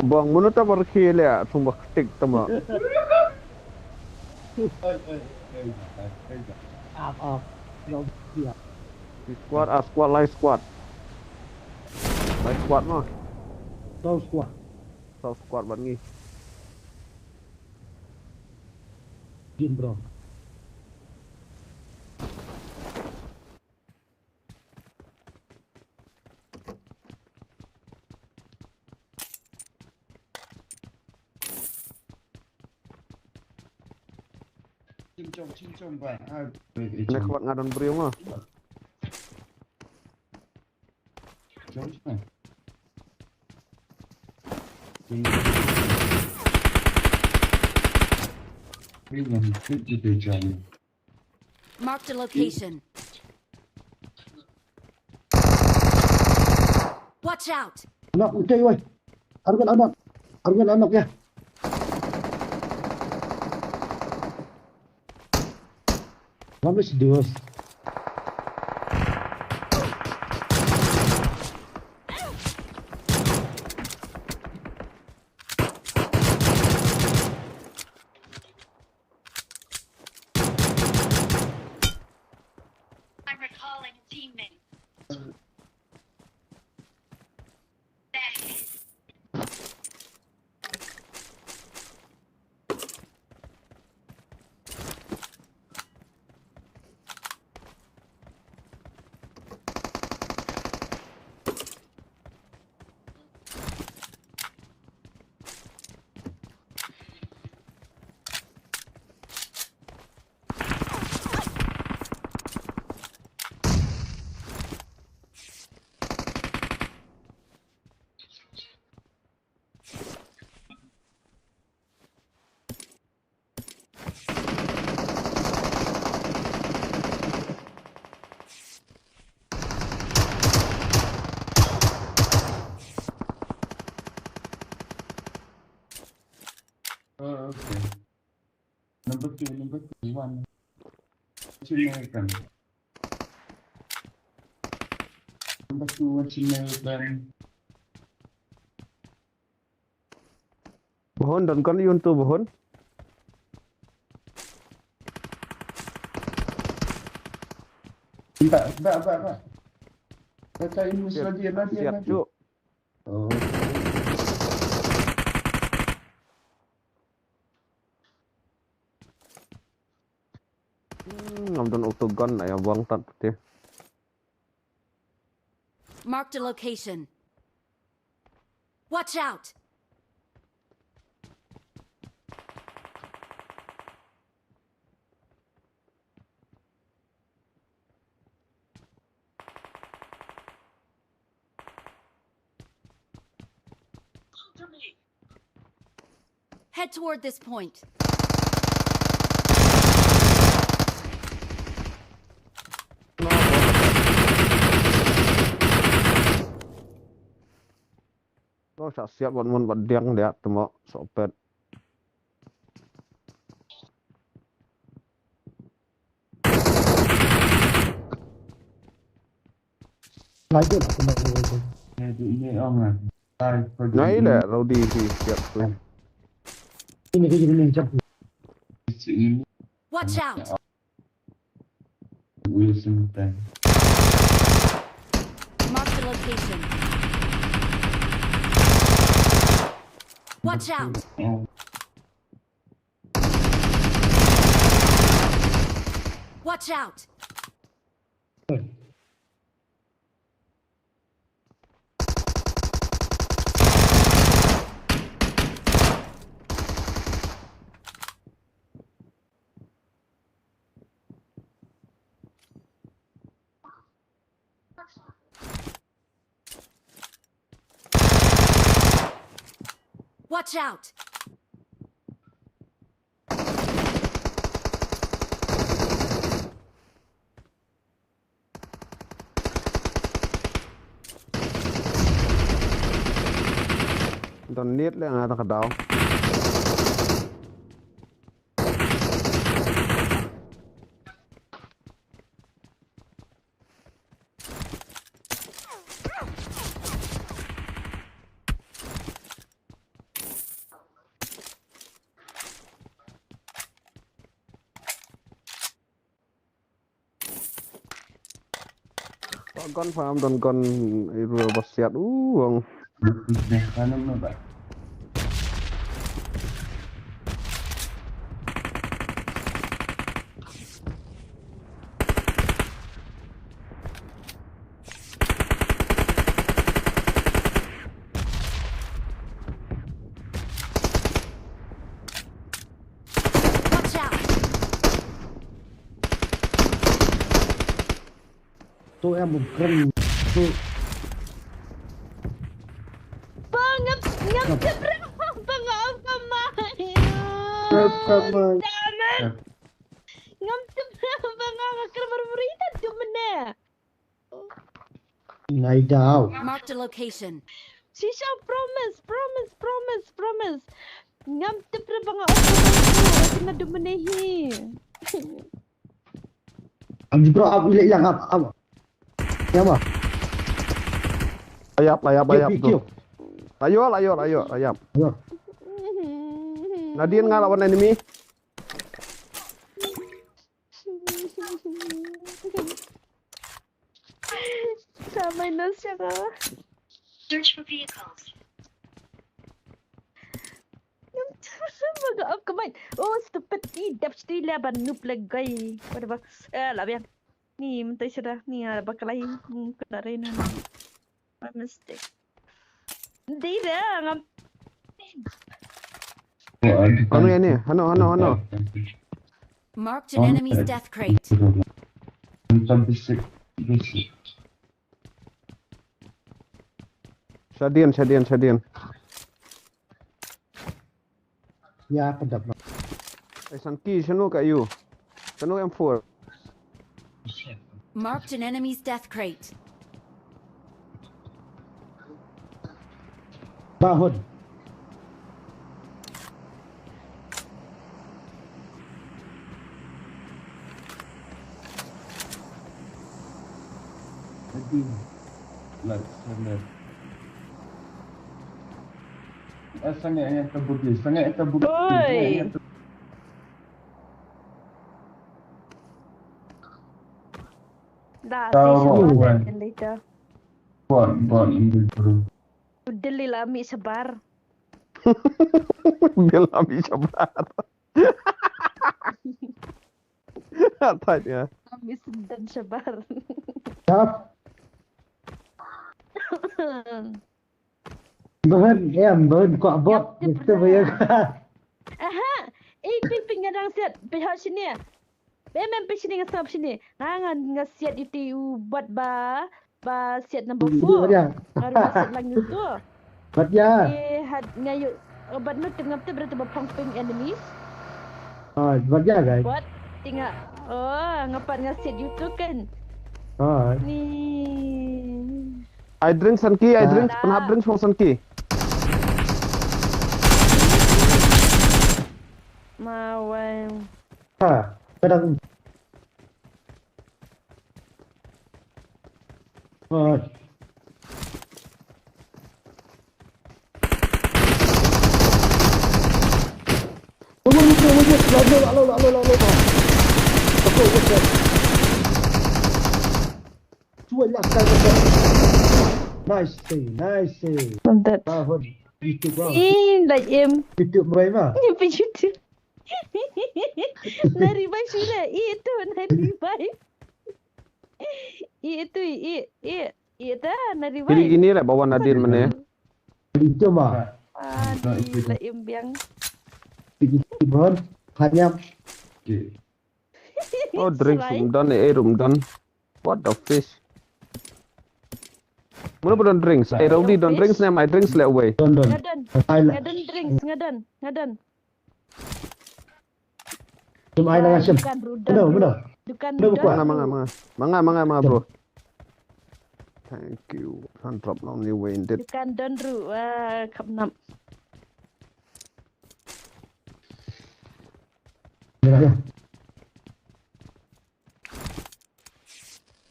Bang, mano ta bar khie le, thung ba ktik ta ma. Up, up. Long, yeah. Squad, ah, squad, lai squad. Lai squad ma. Tau squad. Tau squad ban ngi. Jin bro. Chim chong, chim chong ba. Ah, ne khawat nga don briew ma. Chong chong. Marked a location. Watch out! Anak, okay, woi. Arwen anak. Arwen anak ya. Vamos dos. I'm recalling a teammate. Back. Number two, number two, one. Watch your American. Number two, watch your American. Bohon, don kon yun tu bohon. Ba, ba, ba, ba. Baca ini. Siap, lagi, lagi, siap, lagi. Cuk. Oh. Hmm, ngam don autogun, aya buang tat putih. Marked a location. Watch out! Head toward this point. Lo sa siap wan mon wan diang dia temo sopet. Lagi lah kena. Ini orang lah. Nah, ini Rodi si siap tu. Ini ke ini jump. Watch out! Wilson time. Mark the location. Watch out! Oh. Watch out! Watch out! Don nit le nga ta ka daw. Gun farm don gun iru basiat uang. Watch out! Tu em bukren tu. Bang ngam ngam jebra bang ngam kamai. Ngam kamai. Damn it. Ngam jebra bang ngam kamai. Lie down. Marked a location. Shisha, promise, promise, promise, promise. Ngam tip re ba nga open aku. Aku na dumene hi. Am jibro aku ilek yang ap ap. Ya ma. Layap, layap, layap tu. Layo, layo, layo, layap. Nadien nga lawan enemy. Sa minus siya ka. Search for vehicles. Mag-up ka, mate. Oh, stupid. Ni dap stila ban noob lagi. What the fuck? Eh, lah biang. Ni mentai sudah ni, ah, bakal lain. Hmm, kena Rena. My mistake. Dira ngam. Hano ya ni? Hano, hano, hano. Marked an enemy's death crate. Shadien, shadien, shadien. Ya, pedap. Eh, Sanki, shano ka yu? Shano M four? Marked an enemy's death crate. Bahut. Like, sangeh. Eh, sangeh ïa ka budi, sangeh ïa ka budi, sangeh ïa ka Da, si shabar later. Bon, bon, in the room. Delhi la mi shabar. Delhi la mi shabar. Atat ya. Ami sedang shabar. Tap. Behen em behen kok bot. Itu ya. Aha. Eh, ping ping ngadang siat. Pihak sini ya. Em em ping sini ngasap sini. Ngangan ngasiat itu buat ba. Ba siat number four. Baru ba siat lang itu. Bat ya. Eh, had ngayu. Bat nu tengap tu berarti ba pang ping enemies. Ah, bat ya guys. Bat tinga. Oh, ngapat ngasiat itu kan. Ah. Ni. I drink sanki, I drink, penhap drink semua sanki. Mawang. Ha, kadang Nice save, nice save. Tahun. Itu bang. Ih, dah em. Itu berapa? Ini pencuci. Nari bai sila. Itu nari bai. Ih, itu, ih, ih, ih, dah, nari bai. Ini, ini lah bawa Nadine mana? Itu mah. Ah, di la imbiang. Tigit bon, hanyam. Oh, drinks rum don, eh, rum don. What the fish? Mula ba don drinks. Eh, Rowdy don drinks ne, my drinks leh away. Don don. Ngadon. Ngadon drinks, ngadon, ngadon. Jom ai na ngashim. Mano, mano. Dukan Mano buka. Manga, manga, manga. Manga, manga, manga, bro. Thank you. Kan drop na ni wei indet. Dukan don ru. Wah, kap nam.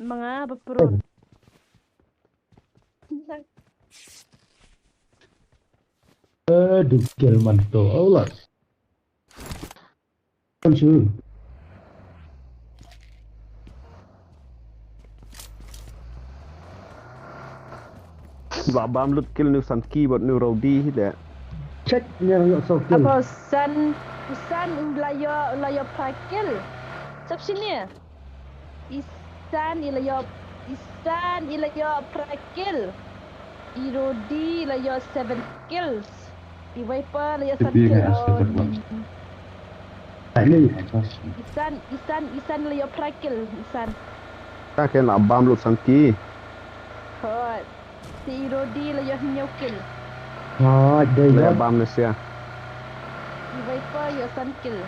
Manga, ba purun. Aduh, kill manto. Allah. Kan shu. Ba bam lut kill nu san ki bot nu Rowdy hi de. Check ni yang yok so kill. Apa san san u la yo la yo pra kill. Sap sini. Isan i la yo Isan i la yo pra kill. I Rowdy i la yo seven kills. I Viper la yo san kill. Isan isan isan la yo pra kill isan. Ta ken la bam lut san ki. Hot. Te i Rowdy la yo hynñiew kill. Ha, dei la yo bam ne sia. I Viper yo san kill.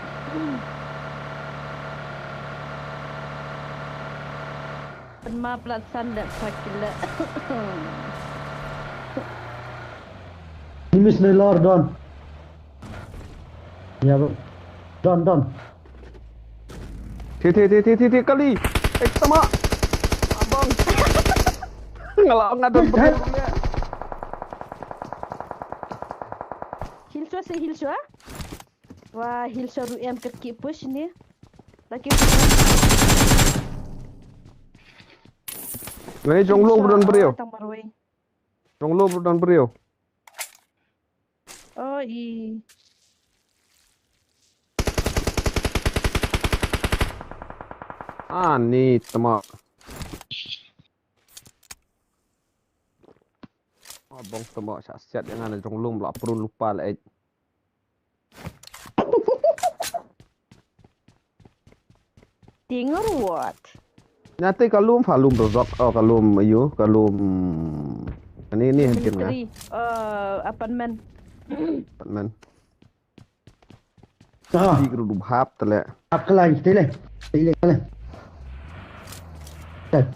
Pynmap la san da pra kill. Miss ne lor don. Ya bro. Don don. Ti ti ti ti ti ti kali. Eh sama. Abang. Ngala ngadon putih. Hilswa se hilswa. Wah hilswa ruem ke ki push ni. Lagi. Ngai jong lo bro don brio. Jong lo bro don brio. Oh i. Ani tama. Abang tama sa siat yang ana jong lum la prun lupa la eh. Tieng ruat. Nyate ka lum ha lum rozok oh ka lum ayu ka lum. Ani ni hentin nga. Uh, apartment. Apartment. Ah. Di gru du hap tele. Akalai tele. Tele tele. Tele.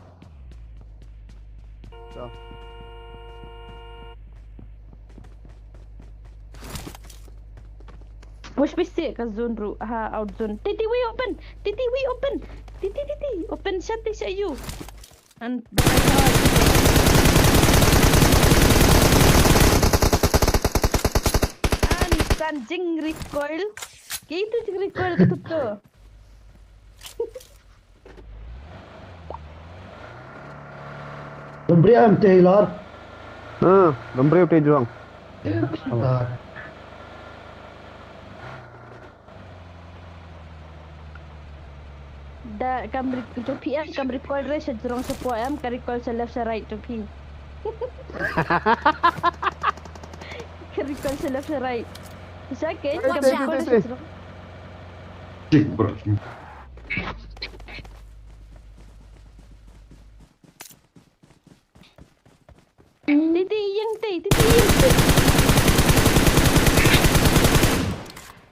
Push pisi ka zone ru ha out zone. Titi we open. Titi we open. Titi titi open shot ti sha you. An an san jing recoil. Ki tu jing recoil tu tu. Lem briew em te lor. Ah, lem briew te jrong. Ah. Da kam re-, jong phi em kam recoil re sha jrong sha poi em, ka recoil sha left sha right jong phi. Ka recoil sha left sha right. Sha ke kam recoil sha jrong. Ti ti ïeng ti, ti ti ïeng ti.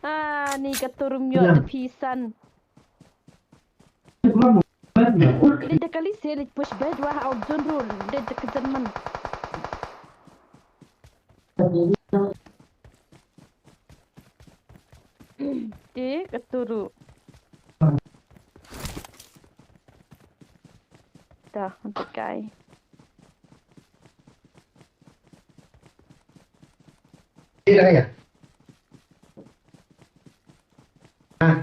Ah, ni ka turum ïoh ti phi san. Dei da kali se leit push bad wah out zone rule. Dei da ka zone man. Te ka turu. Dah, nanti kai. Ila ya. Ah.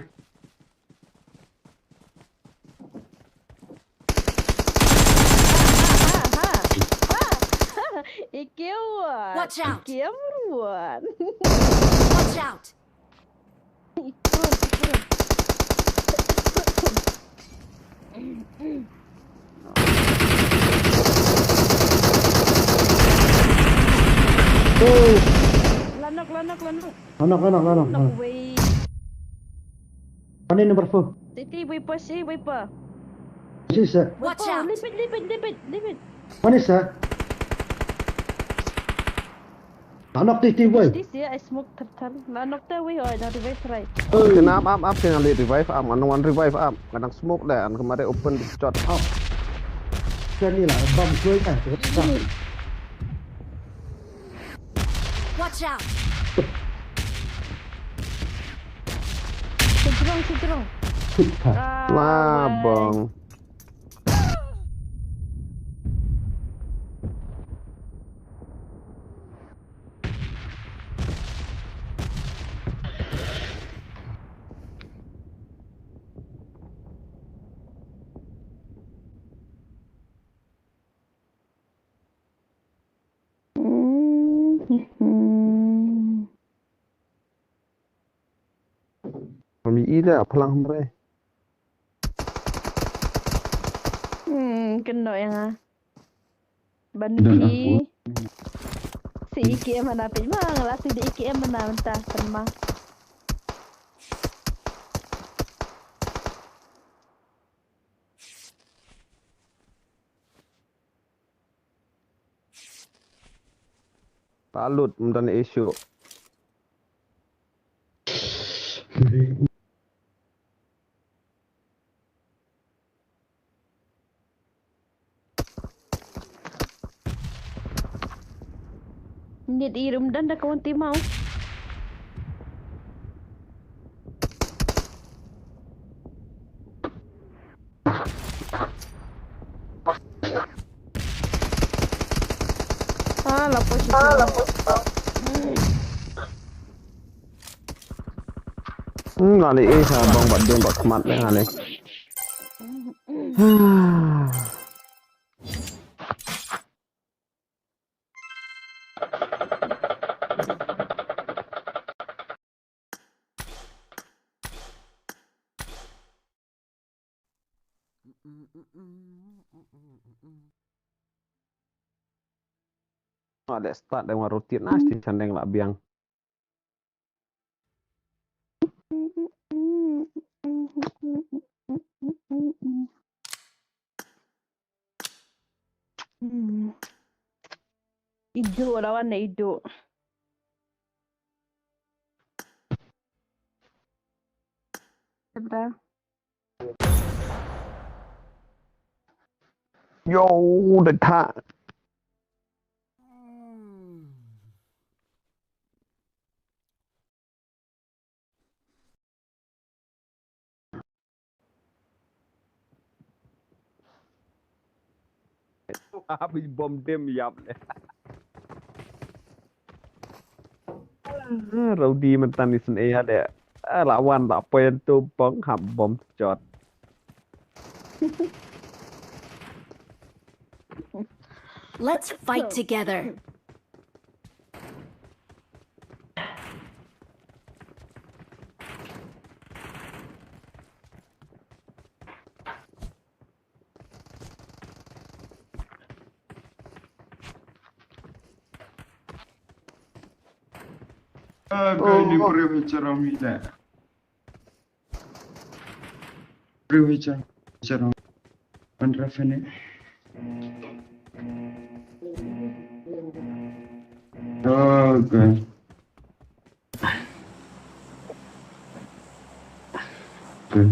Ikewan. Watch out. Ikewan. Watch out. Ikewan, ikewan. Lanok, lanok, lanok. Lanok, lanok, lanok, lanok. Wei. One in number four. City, wei pa, si, wei pa. Si, sir. Watch out. Lipit, lipit, lipit, lipit. One is, sir. Lanok ti ti wei. This year I smoke thar thar. Lanok ta wei oi, na revive right. Oi. Kena ap ap ap, kena late revive ap, ngan wan revive ap. Kena smoke da, an kemare open di shot. Ap. Kena ni lah, bam kuai kan. Watch out. Sejrong, sejrong. Wah, bang. Kami ida plang hemre. Hmm, keno yang ah. Ban pi. Si iki em mana pi ma ngala si di iki em mana mentah tema. Talut mdan issue. Nit i rum dan da kawan timau. Ah, lapor situ. Hmm, ngali eh sa bang bat deng bat kemat deh ngali. Ada start dengan roti nasi candeng lah biang. Hmm. Iduh lawan na iduh. Sebentar. Yo, udah tak. Hap i bom dem yap le. Ah, Rowdy mynta ni sngewsih ha de. Ah, la wan la poi tu bong hap bom jot. Let's fight together. Ah, kau ni pura bicara mila. Pura bicara, bicara. One ref ini. Okay. Okay.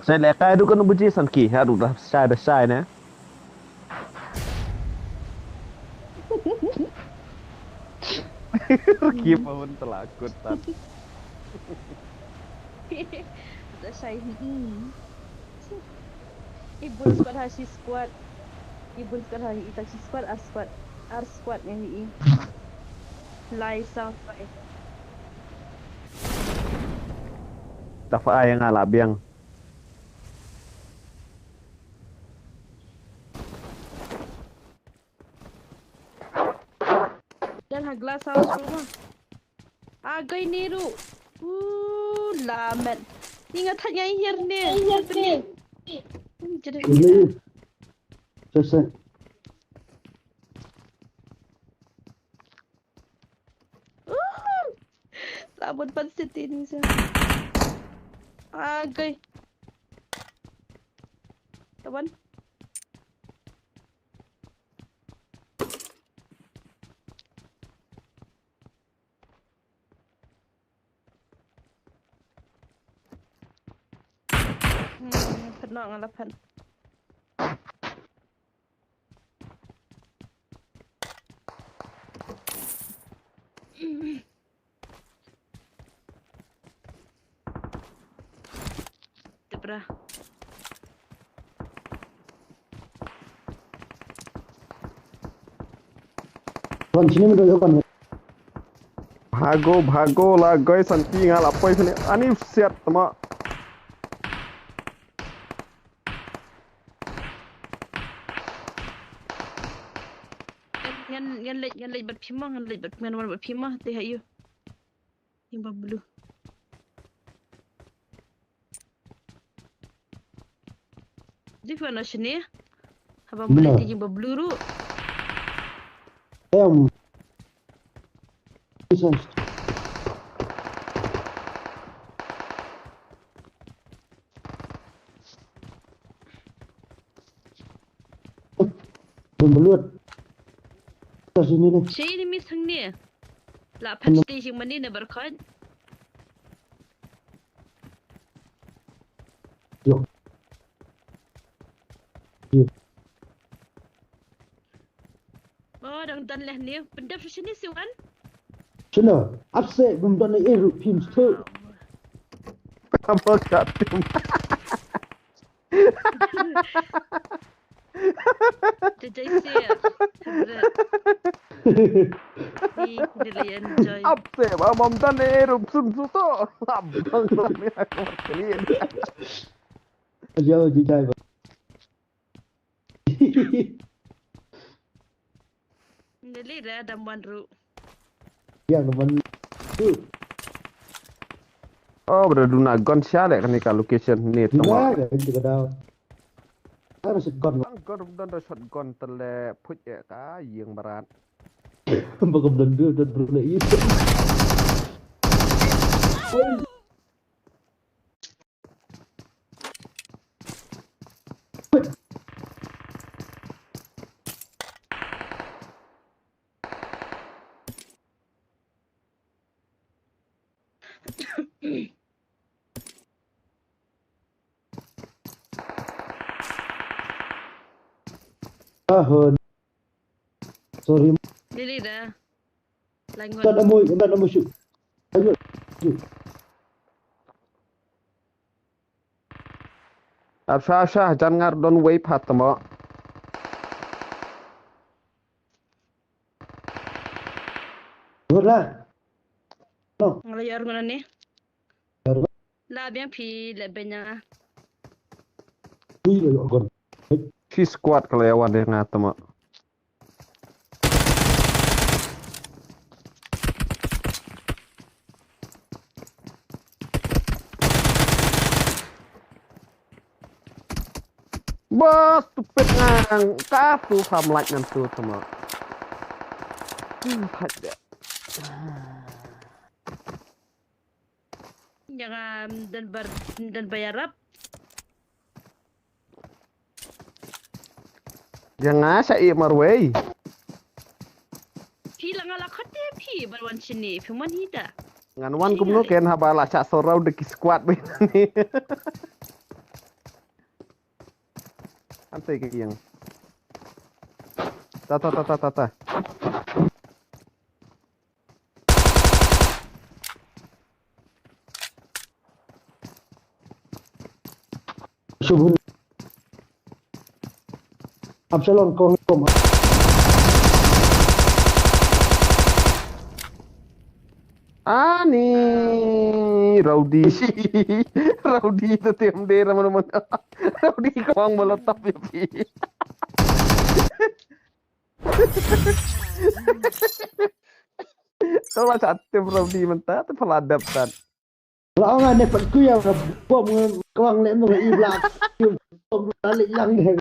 Sai leh kai du kan buji san ki ha du da sai da sai ne. Ki pun telakut tan. Da sai. Hmm. Ibun squad ha shi squad. Ibun squad ha ita shi squad ar squad. Ar squad ngi hi. Lai sang lai. Tafa ai nga la biang. Dan ha glass house room. Agai ni ru. Uh, lamet. Ni nga thanya hier ni. Hier ni. Jadi. Sese. Sabon pan city ni sa. Agai. Tawan. Hmm, phet noh nga la phet. Tebra. Wan sini mi do wan. Bhago, bhago la goi santi nga la poi sini. Ani siat tama. Ngan ngan leit ngan leit bad phima ngan leit bad ngan wan bad phima te ha yu. Yang ba blue. Di fa na shini. Haba mula ti jing ba blue ru. Em. Bun belut. Atas ini nih. Shi ni mi sang ni. La phat stage yang mani na berkhat. Yo. Yo. Oh, dang dan leh ni. Pendap sini si wan. Shino, apse bum don e ru pim stu. Apa kat tim? Jajai si. Ni dia lagi enjoy. Apse ba bom dan e ru pim stu. Abang dong ni aku ni. Aja jijai ba. Ndeli ra dam wan ru. Yang teman tu. Oh, bada duna gun sha le kani ka location ni Duna tama. Ka itu ka daw. Ada segon. Gun dan da shotgun tele put ya ka yang berat. Bagam dan dia dan berulai itu. Ah, sorry. Lili da. Langon. Ban amoi, ban amoi shu. Ayo. Ap sha sha jan ngar don wei phat tamo. Gurla. No. Ngala yar ngana ni. La biang phi le benya. Ui, ui, ui. Phi squad kala yawan de nga tamo. Ba stupid ngang ka tu sam like ngan tu sama. Hmm, thak dia. Jangan dan ber dan bayar rap. Jangan sa i marwei. Phi la nga la khot te phi ban wan shini phi mon hi ta. Ngan wan kumno ken haba la cha sorau de ki squad be ni. Ante ke yang. Ta ta ta ta ta ta. Shubhun. Absalom kong kong. Ani Rowdy. Rowdy tu tim de ramon ramon. Rowdy kong molotov ya pi. Tu la chat tim Rowdy mentah tu peladap tan. Lah orang ada pat kuya bom kong le mo i blak. Bom balik lang deh.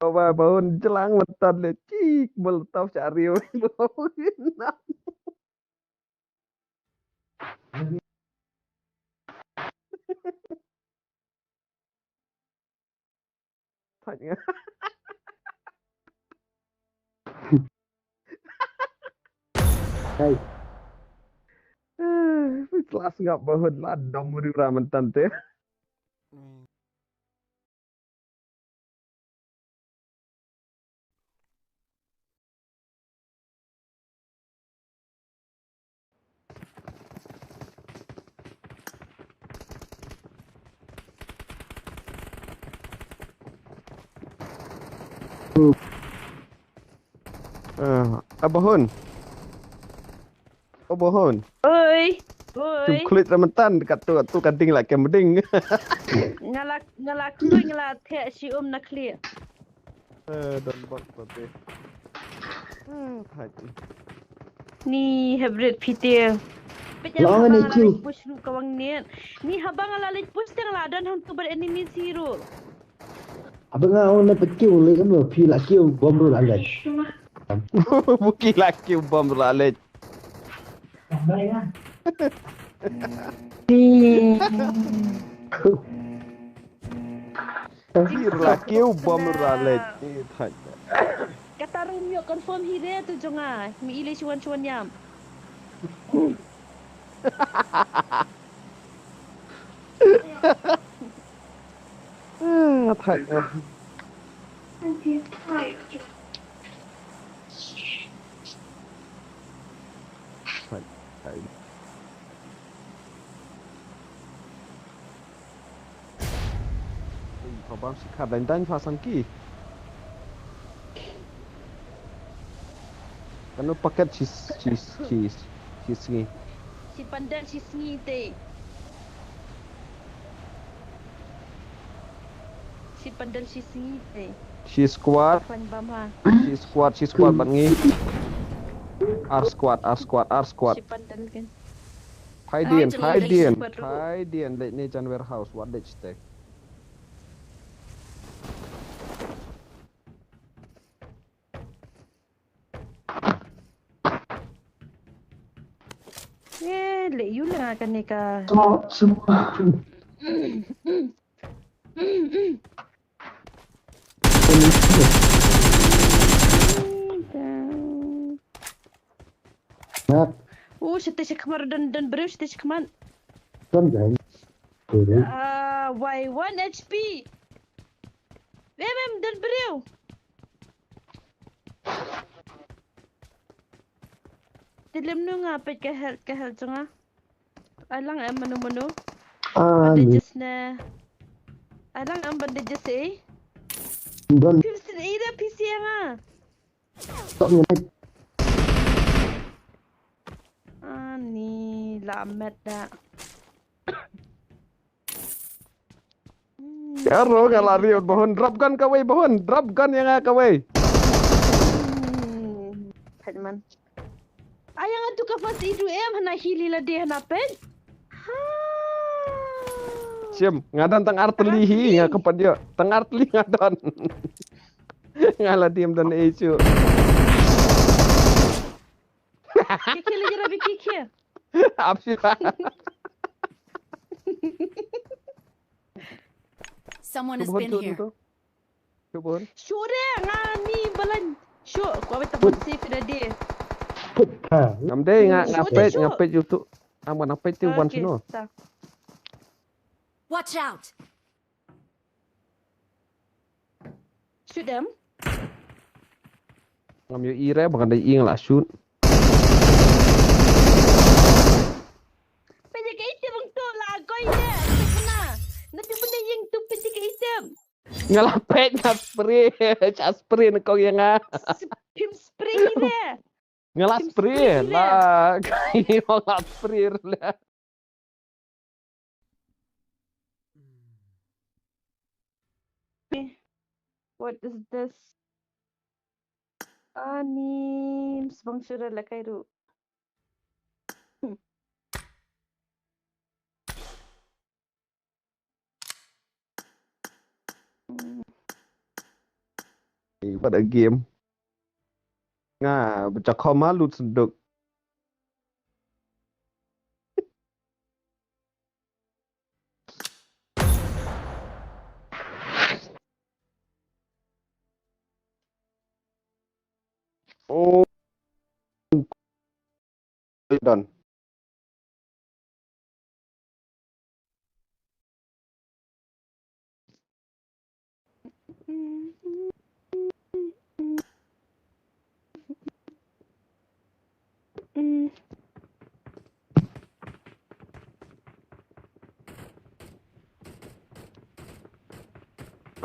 Ba baun jlang mentad le cik bel tau cari. Thait nga. Hey. Kelas ngap bahut la dom riu ra mentan te. Ah, Abahun. Abahun. Oi. Oi. Tum khulit ramentan kat tu, tu kan ding la kem ding. Ngala ngala khulit ngala thek si um na khulit. Eh, don bot bot eh. Ah, thait. Ni hybrid phi te. Long ni chu. Push ru ka wang net. Ni haba nga la leit push te nga la don hangtu bad enemy zero. Haba nga ong na pet kiu le em phi la kiu bom ru la leit. Buki la kiu bom ru la leit. Ni. Phi la kiu bom ru la leit. Eh, thait. Kata rum yo confirm hi re tu jong nga. Mi ile chuan chuan yam. Ah, thait. Thait, thait. Ui, pha bam shi khat dain dain pha san ki. Kano paket shi, shi, shi, shi sngi. Shi pandal shi sngi te. Shi pandal shi sngi te. Shi squad. Khlaiñ bam ha. Shi squad, shi squad bad ngi. Ar squad, ar squad, ar squad. Shi pandal kan. Phai dien, phai dien, phai dien, leit ne jan warehouse, wat leit stek. Eh, leh yu leh nga kane ka. Nak. Oh, shatei shakhmat, don, don briew shatei shakhmat. Don, guys. Sorry. Ah, why one H P? Em, em, don briew. Te lem nu nga peit ka health, ka health jong nga. Ai lang em mano mano. Ah, ni. Bandages ne. Ai lang em bandages eh. Don. Phi sien ei da phi sien ah. Tok ni. Ani la met da. Hmm. Aro nga la riot bahun, drop gun kawei bahun, drop gun ïa nga kawei. Hmm. Phet man. Ai ïa nga tu ka first aid em hana hili la dei hana peit. Ha. Shim, nga don tang ar tylli hi, nga ka pat ïoh. Tang ar tylli nga don. Nga la diem don ei shu. Kiki lagi rabi kiki. Ap shu. Someone has been here. Shu bun. Shu de nga ni balan. Shu, ko abit takut safe dah dia. Ngam dei nga, nga peit, nga peit YouTube. Am nga peit tu wan sino. Watch out. Shoot them. Ngam ïohi re ba kan dei ïing la shoot. Pynjah ka item bang tu la koi de. Pynjah na. Nanti benda ïing tu pynjah ka item. Nga la peit nga spray. Cha spray na kong ïa nga. Phim spray de. Nga la spray la. Nga la spray la. What is this? Ani, sbang sura la kai ru. Hmm. Hey, what a game. Nga bacha khoma lut senduk. Oh. Done.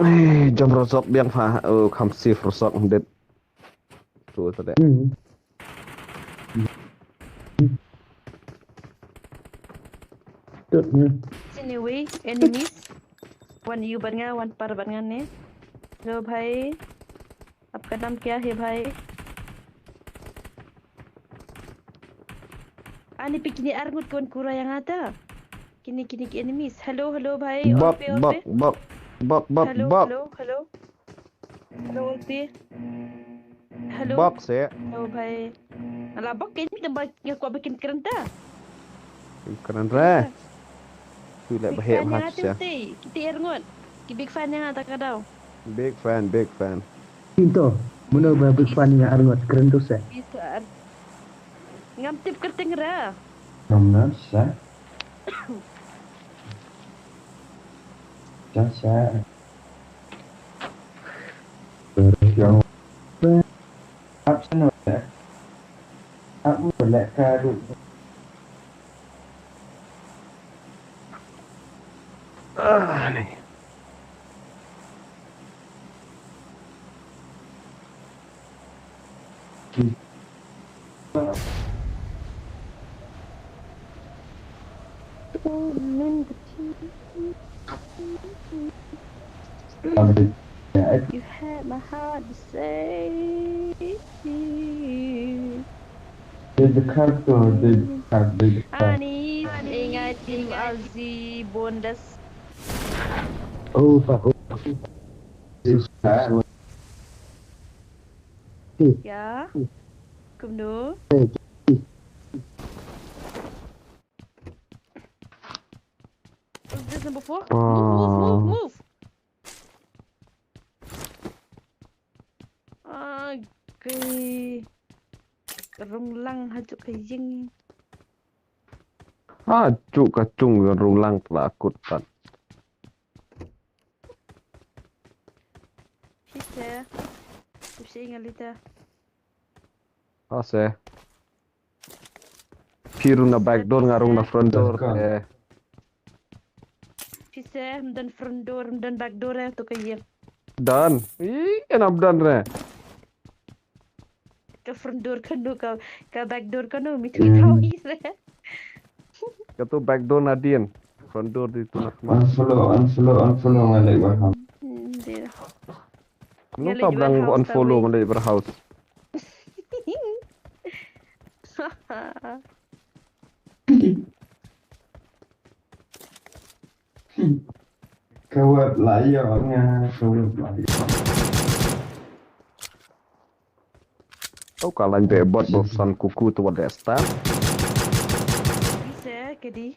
Eh, jam rosok biang fa, oh, kham sif rosok ndet. Tu tadi. Hmm. Tut, hmm. Anyway, enemies. Wan ïu bad nga, wan par bad nga ne. Hello bhai. Aapka naam kya hai bhai? Ani phi kine arngut ki wan kura ïa nga ta. Kine, kine ki enemies. Hello, hello bhai. Bok, bok, bok. Bok, bok, bok. Hello, hello, hello. Hello, ulti. Hello. Bok, seh. Hello, bhai. Ala bok, kine tang ba nga kwah ba kin kren ta. Kin kren re. Tu leh ba heh mat seh. Kita arngut. Ki big fan ïa nga ta ka daw. Big fan, big fan. Kinto, mano ba big fan ïa nga arngut, kren tu seh. Ngam tip kyrteng re. Ngam nang seh. Just seh. Yang. Ap seno seh. Ap mo leh ka ru. Ah, ni. You had my heart to say. Did the car door, did the car, did the car. Ani, ingat tim Alzi bondas. Oh, fuck. Ya. Kumno? What's this number four? Move, move, move, move. Ah, okay. Rung lang ha juk ka ïing. Ah, juk ka cung ka rulang la kut tat. Phi te. Phi ngali te. Ah, se. Phi rung na back door, nga rung na front door. Eh. Phi se, ym don front door, ym don back door, eh, to ka ïing. Don. Ih, ynda ym don re. Ka front door kano, ka, ka back door kano, mi tu tau i se. Ka tu back door na dien. Front door di tu na khmat. Unfollow, unfollow, unfollow nga leh warehouse. Hmm, dia. Nung ka blang unfollow nga leh warehouse. Ka wad la ïoh nga, ka wad la ïoh. Oh, ka lain be bot bo san kuku tu wad de star. Ise kedi.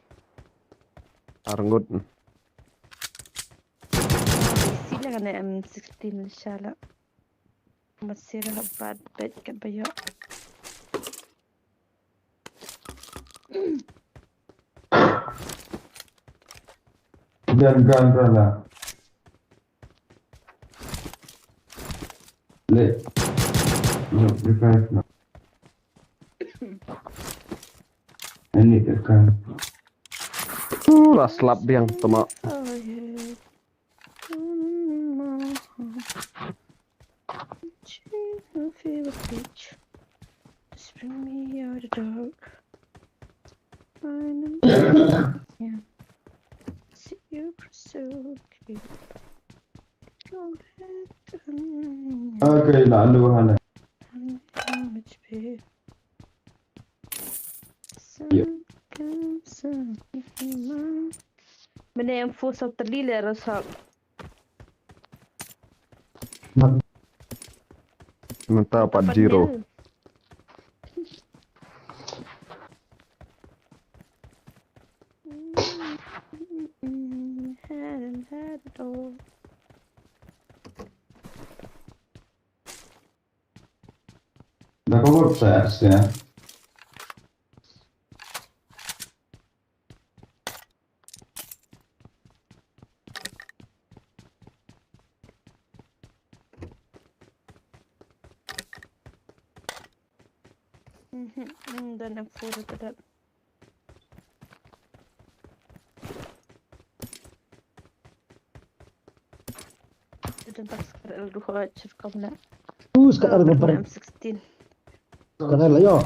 Arngut. Sila kan M sixteen shala. Masih rahat bet kat bayo. Dan gan rala. Le. No, revive no. Ani tekan. Uh, la slap biang tama. Just bring me out of dark. Find a yeah. See you crystal clear. Go ahead and okay, la lu hana. Yep. Mane em force out the lile rasak. Mynta pat zero. Hadn't had it all. Da ka word sa S ya. Mhm, mm, dan ang puro ka dat. Ito ang tax ka el duha chirkom na. Us ka el M sixteen. Ka el yo.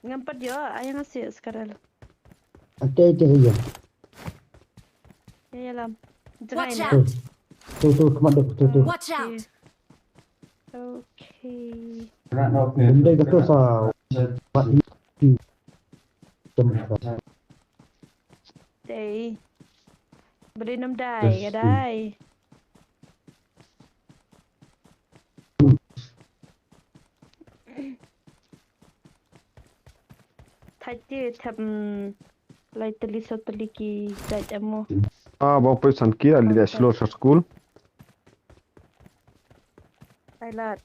Ngampat yo, ayang asi sekarang. Ate ate yo. Ya ya lam. Watch out. Tu tu kemana tu tu. Watch out. Okay. Benda kata sa. Dei. Beri nam dai, ya dai. Thait te thap lai tylli saw tylli ki dait amo. Ah, ba poi san ki ali slow sa school. Ai lad.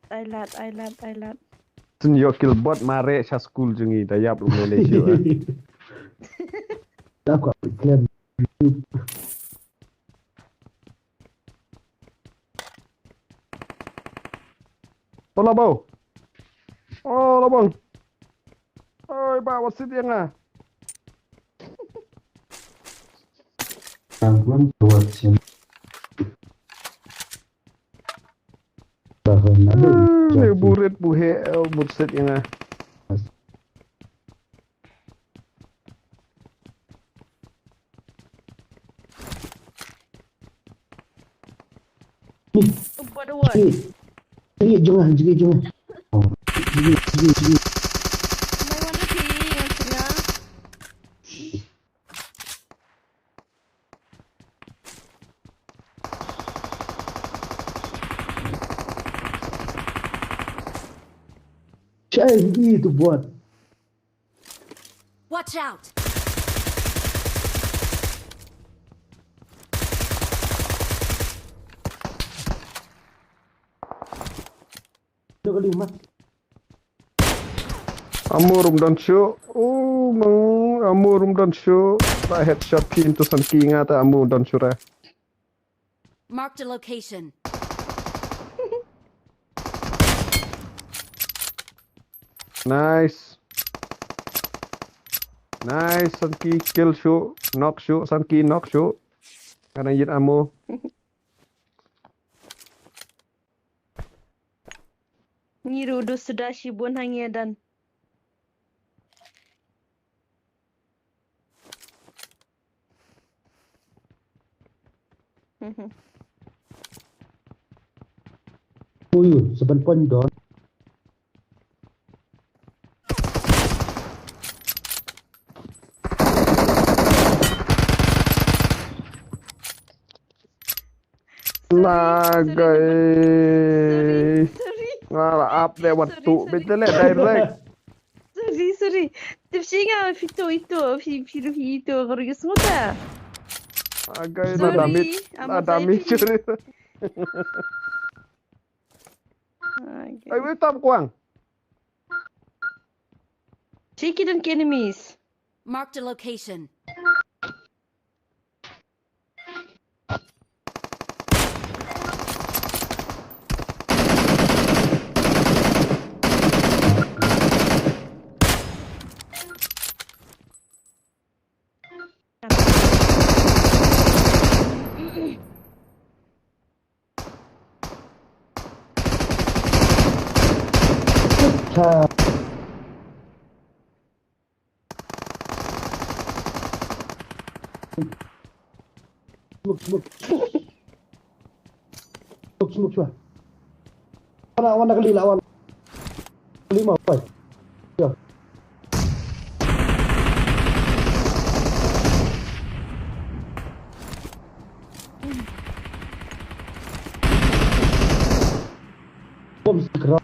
Ai lad, ai lad, ai lad. Tun yo kill bot mare sa school jong i da yap u mele shu. Da ko klem. Hola bau. Oh, labang. Oi ba wasit yang ah. Tangkun buat sim. Tahun aduh. Burit buhe, oh, buset yang ah. Buat awak. Jigi jigi jigi jigi. Jigi jigi jigi. Mai wan dati yang tengah. Cai ni tu buat. Watch out! Dua kali mat. Amor um don shuh. Oh, mang, amor um don shuh. Ba headshot phi into Sanki nga ta amor um don shuh ra. Marked a location. Nice. Nice, Sanki kill shuh, knock shuh, Sanki knock shuh. Kana yit amor. Ngi ruh u Duh suda shibun hangne dan. Uyu, seven point don. Sorry, sorry, sorry. Nga la ap deh wan tu bit deh leh direct. Sorry, sorry. Tip shi nga phi tu itu, phi phi phi itu, kau rigi semua ta. Agai na damage, na damage. Ai wei tam kuang. Check it and enemies. Marked a location. Smoke, smoke. Smoke, smoke, smoke. Wan, wan, kali lah, wan. Lima, wan. Ya. Bom segera.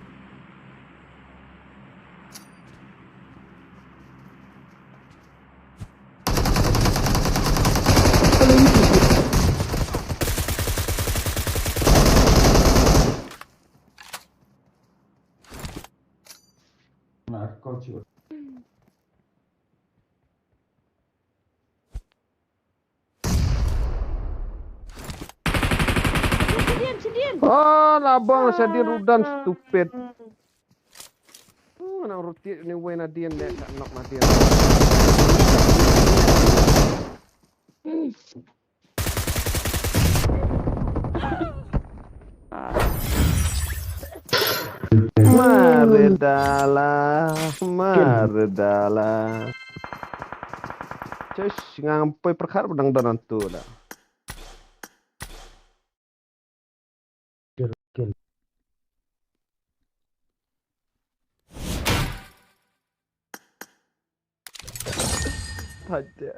Ah, labang sa di rudan stupid. Oh, nang ruti ni wei na dien deh, ka nok na dien. Mare dala, mare dala. Cus, ngang poi perkhat bedang danan tu dah. Kill, kill. Astaga.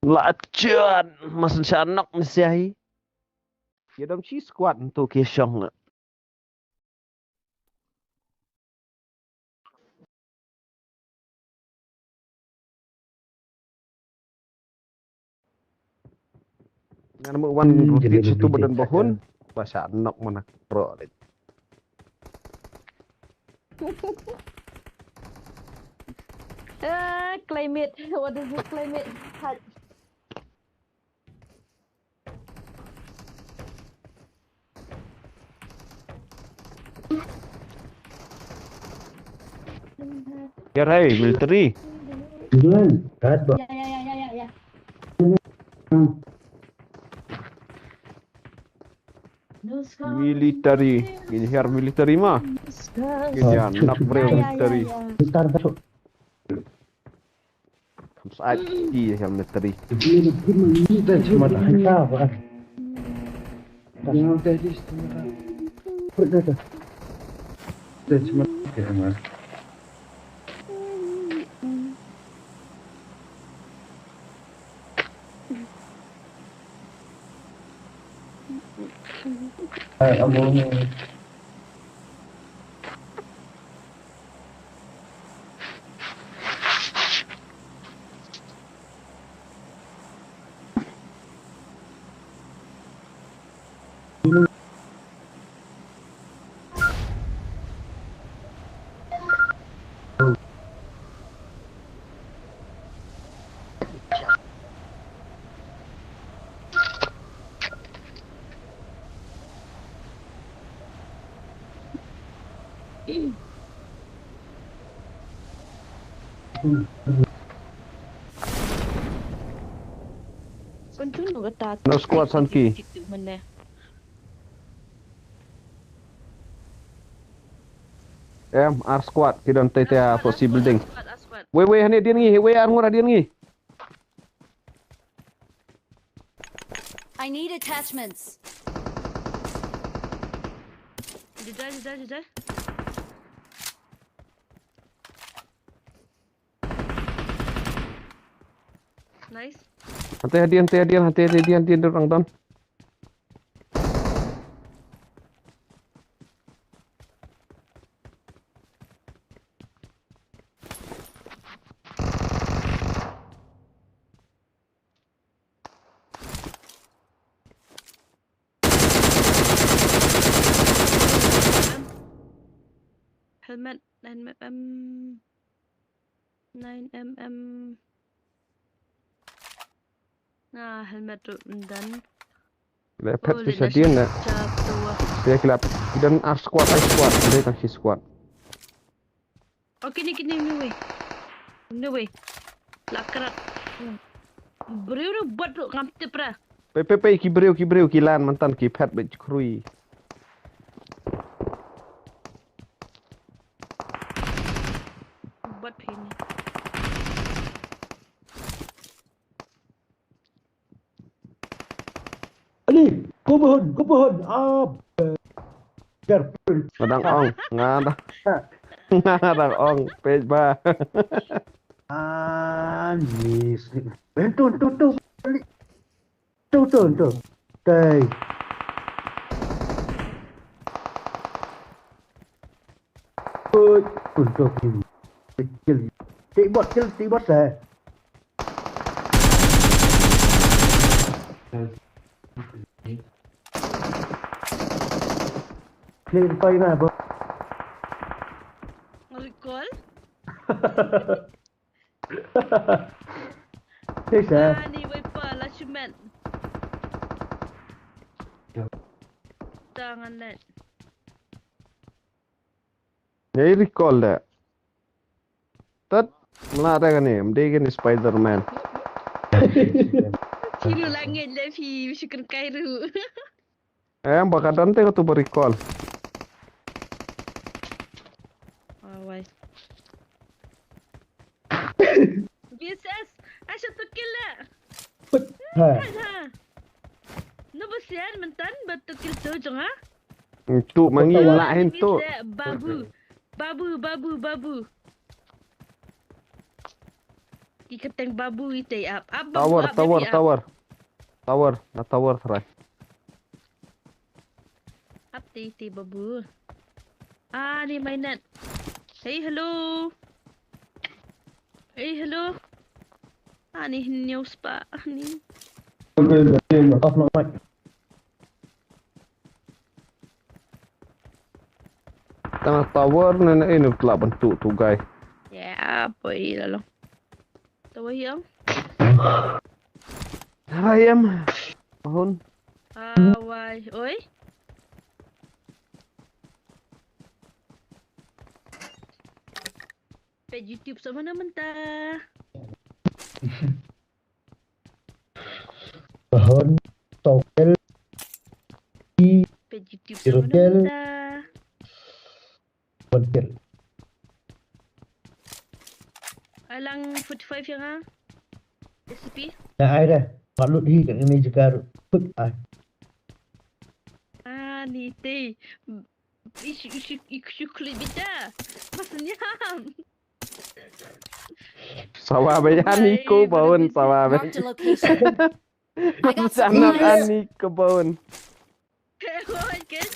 La jan, masan shanok ni siahi. Ïa dang shi squad ntu ki shong. Ngan mut wan rutit situ badan bahun. Ba shanok mana pro lit. Ah, climate. What is this climate? Hot. Here hai military. Duan, kat ba. Ya, ya, ya, ya, ya, ya. Military. Ini here military ma. Ini ya, nak brave military. Kam sa ai ti ïa military. Ai, amo. Kan tu no kata. No squad, Sanki. Kitu mana? Em, ar squad ki don tei tei, ah, squad, squad, building. Ar squad, ar squad. Wei, wei, hangne dien ngi, wei, ar ngur dien ngi. I need attachments. Jeda, jeda, jeda. Nice. Hati hadien, hati hadien, hati hadien, hadien, hadien, hadien, hadien. Helmet, helmet, em, nine M M. Ah, helmet ruh ym don. Le phet. Oh, pisa le dien na. Pia kilap. Ki don ar squad, ar squad. Dei tang shi squad. Oh, kine, kine, no way. No way. Lakrat. Briew ruh bad ruh ngam tip ra. Pei, pei, pei, ki briew, ki briew, ki lan myntan, ki phet bad khrui. Bad phi ni. Ali, kubun, kubun. Ah, ber. Nga dang ong, nga dang, nga dang ong, peit ba. Ah, ni sini. Ben, tu, tu, tu. Ali. Tu, tu, tu. Tei. Oi, tu, tu, tu. Kill. Tei bot, kill, tei bot, eh. Play recall na, bro. Recall? Hey, sir. Ah, ni wei pa la chumet. Tangan net. Ei recall da. Tat, mla da kane, mdei kane Spider-Man. Chiru langit le phi, bisu kan kairu. Em, ba ka dante ka tu ba recall. Ah, wai. B S S, ai sa tu kill le. Ha. Ha, ha. No ba sian mentan ba tu kill tu jong ha. Tu mangi la hin tu. Babu. Babu, babu, babu. Ki kyrteng babu ite ap. Ap babu, tower, ap tower, baby, ap. Tower. Tower, na tower try. Ap te ite babu. Ah, ni mainat. Hey, hello. Hey, hello. Ah, ni news pa. Ah, ni. Off my mic. Tang tower ne ne inu tlak bentuk tu guy. Ya, poi lalo. Tower yang. Hai em. Ahun. Awai, oi. Page YouTube sa mana mynta? Tahun Tokel. Page YouTube sa mana mynta? Tokel. Alang forty-five yang ah. S C P. Na ai dah. Malut hi kat ini juga. Put ai. Ah, ni te. Ish, ish, ish, ish, ish, bida. Mas nyam. Sawa bayan ni ko baun sawa bayan. Marked a location. I got supplies. Ani ko baun. Hewan kan.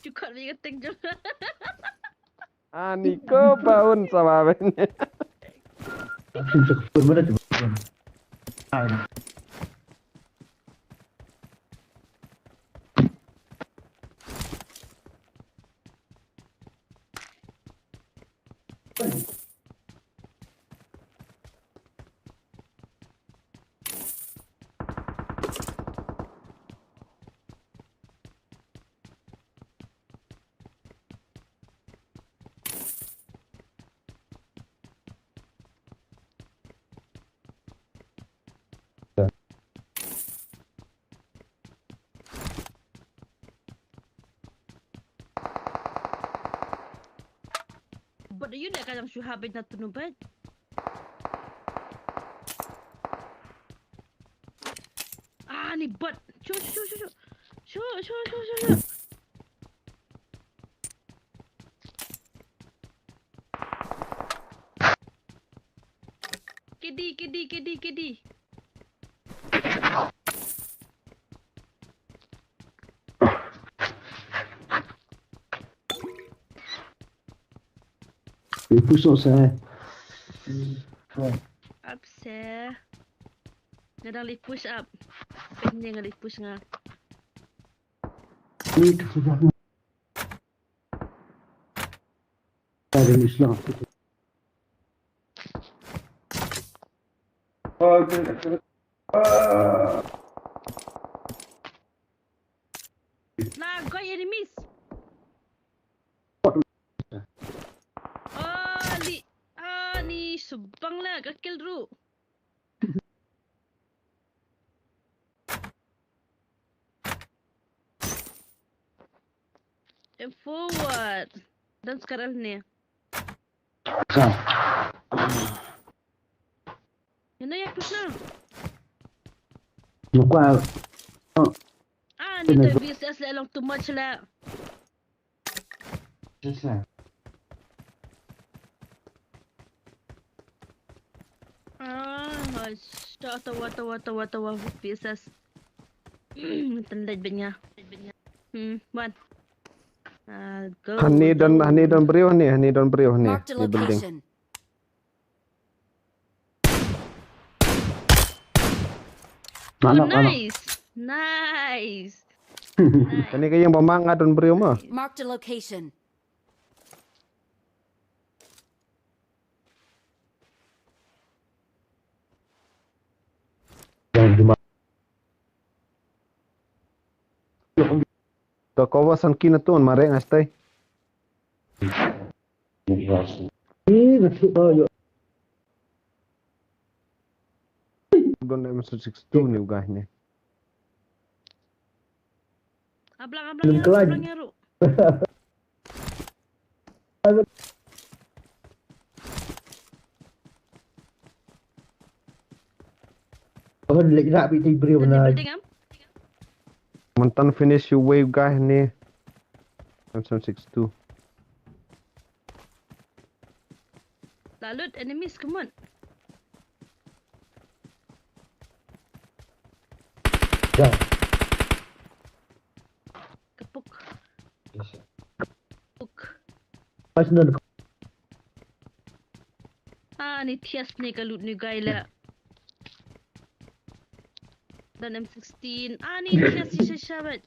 Cukot ni keteng jong. Ani ko baun sawa bayan. Aku cakap mana tu? Ah. Bot ïa u ne ka jang shu ha beit na tunu beit. Ah, ni bot. Shu, shu, shu, shu. Shu, shu, shu, shu, shu. Kidi, kidi, kidi, kidi. Ui, push noh sa. Up sa. Nga dang leit push up. Peit ne nga leit push nga. Ui, tu sudah. Ada ni selang. Na, got enemies. Ah, li, ah, ni subang la, ka kill ruh. Em forward. Dan sekarang ni. Ka. Ïa na ïa push na. Muka. Ah, ni tu V S S la long too much la. Yes, sir. Ah, tawa, tawa, tawa, tawa, V S S. Tendai banyak. Hmm, one. Ah, go, hani don, go. Hani don briew hani, hani don briew hani. Marked a location. Oh, nice. Nice. Nice. Kane ka ïing ba ma nga don briew ma. Marked a location. To cover san ki na tun mareh nga stai. Gun M six two ni u guy ni. Ablang, ablang, ïa ruh, ablang ïa ruh. Building, am? Mynta finish u wave guy ni. M seven six two. La lut enemies, come on. Ka puk. Puk. Ah, ni thias ni ka lut ni guy la. Dan M sixteen. Ah, ni thias si sha sha bad.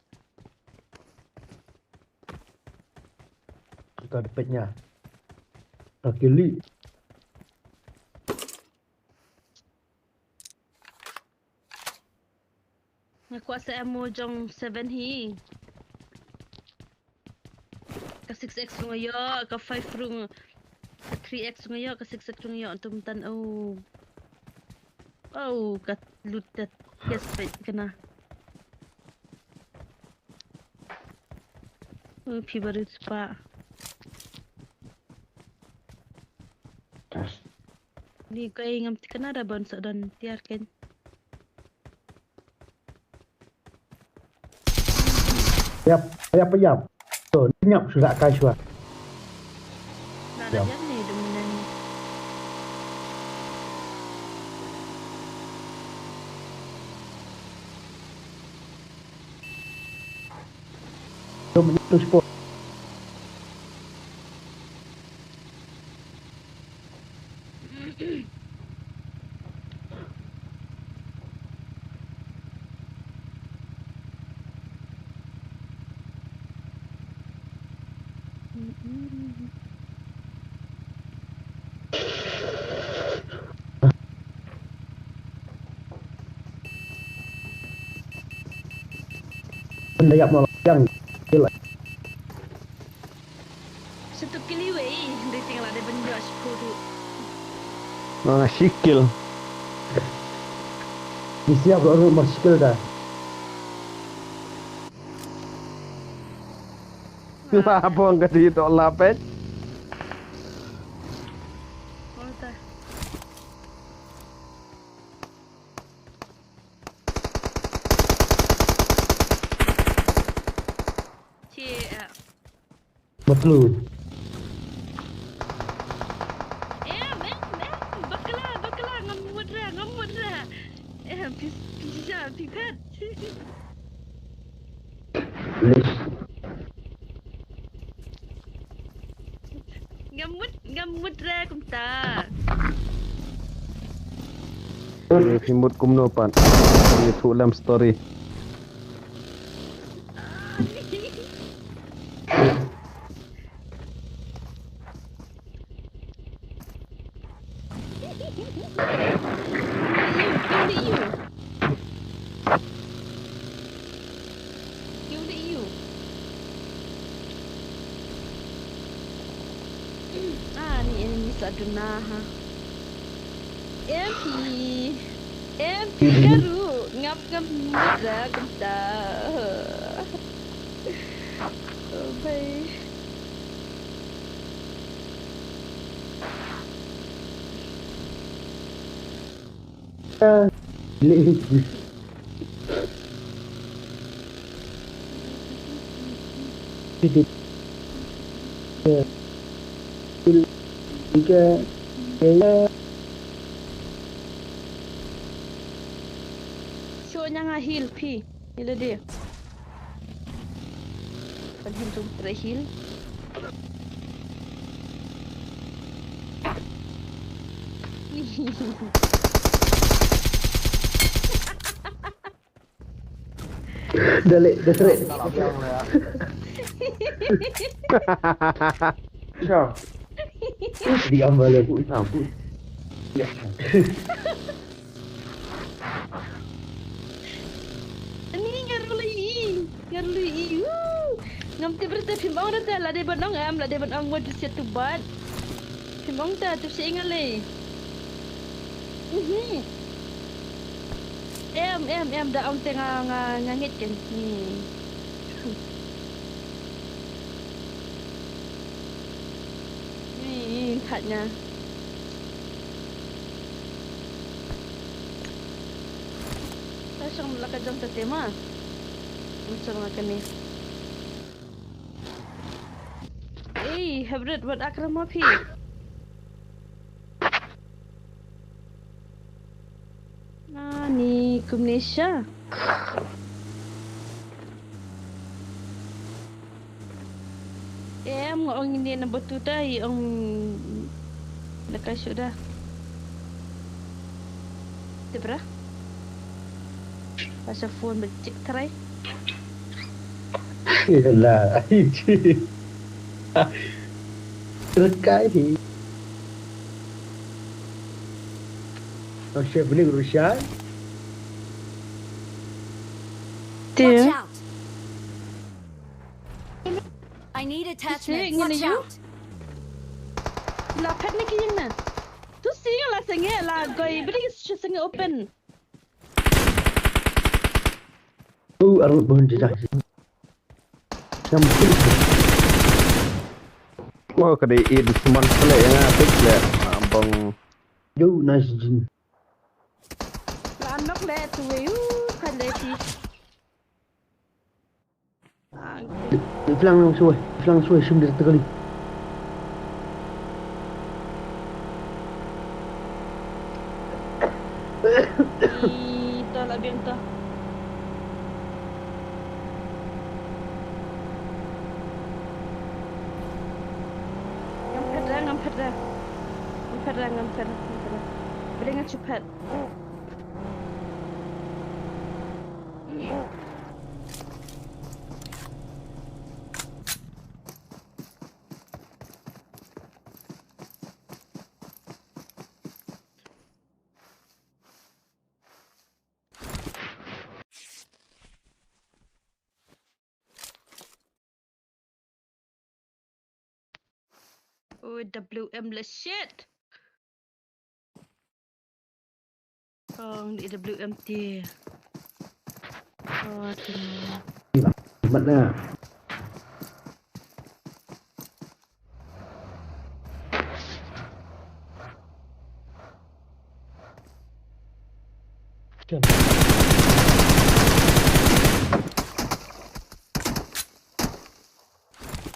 Ka depek nya. Ka kili. Nga kwah sa ammo jong seven hi. Ka six X ruh nga ïoh, ka five ruh, ka three X ruh nga ïoh, ka six X ruh nga ïoh, tum tan, oh. Oh, ka lut dat. Yes, peit kana. Oh, phi baru spah. Ni kai ngam tikna da ban sa don tiar kan. Yap, yap, yap. To, nyap sudah kai sudah. Nah, dah jam ni, dua minit ni. Dua minit tu sepuluh. Ynda ïap ma la jang. Satu kili wei, ynda tinggal ada benda sepuluh tu. Ah, sikil. Di siap lo rumah sikil dah. Lapong ka di tok lapet. Matlu. Em, em, em, bakla, bakla, ngam mut ra, ngam mut ra. Em, phi, phi shisha, phi phet. Ngam mut, ngam mut ra kumta. Phi mut kumno pat. Phi thuh lem story. Ah, ni enemies aduna ha. Em phi. Em phi karu. Ngap ngap muda kumta. Oh, bhai. Shu nyang a heal phi. Ila dia. Kan hin tung try heal. Dale, desret. Ciao. Diam balik, bu, bu. Ya. Ani nga ruli i, nga ruli i. Woo! Ngam tip rete phim ong rete la dei ban ong em, la dei ban ong wat tu siat tu bat. Phim ong ta tu si nga lei. Mhm. Em, em, em, da ong te nga, nga, nga ngeit ken. Ni. Ni, ni, khat nya. Ta shong la ka jong ta tema. Shong la kane. Ei, Hebret, wat akra ma phi. Ani kumne sha. Em, nga ong ine number two ta, i ong na ka shuda. Tebra. Pasal phone becik terai. Yalah. Rekai hi. Russia, bening Russia. Watch Dia. Out! I need attachments. Ngene Watch yu? Out! La pet ni ki yin na. Tu si la senge la goi bri senge open. Oh, arut bon jajah. Yang Oh, ka dei in seman pele yang apik le. Abang. Yo, nice jin. La nok le tu we u kan le ti. Flang lang suai, flang suai sim dia tekali. Ito la biang to. Ngam phet ra, ngam phet ra. Ngam phet ra, ngam phet ra, ngam phet ra. Bring a chupet. Oh, W M le shit. Kong di W M T. Oh, tu. Mat na.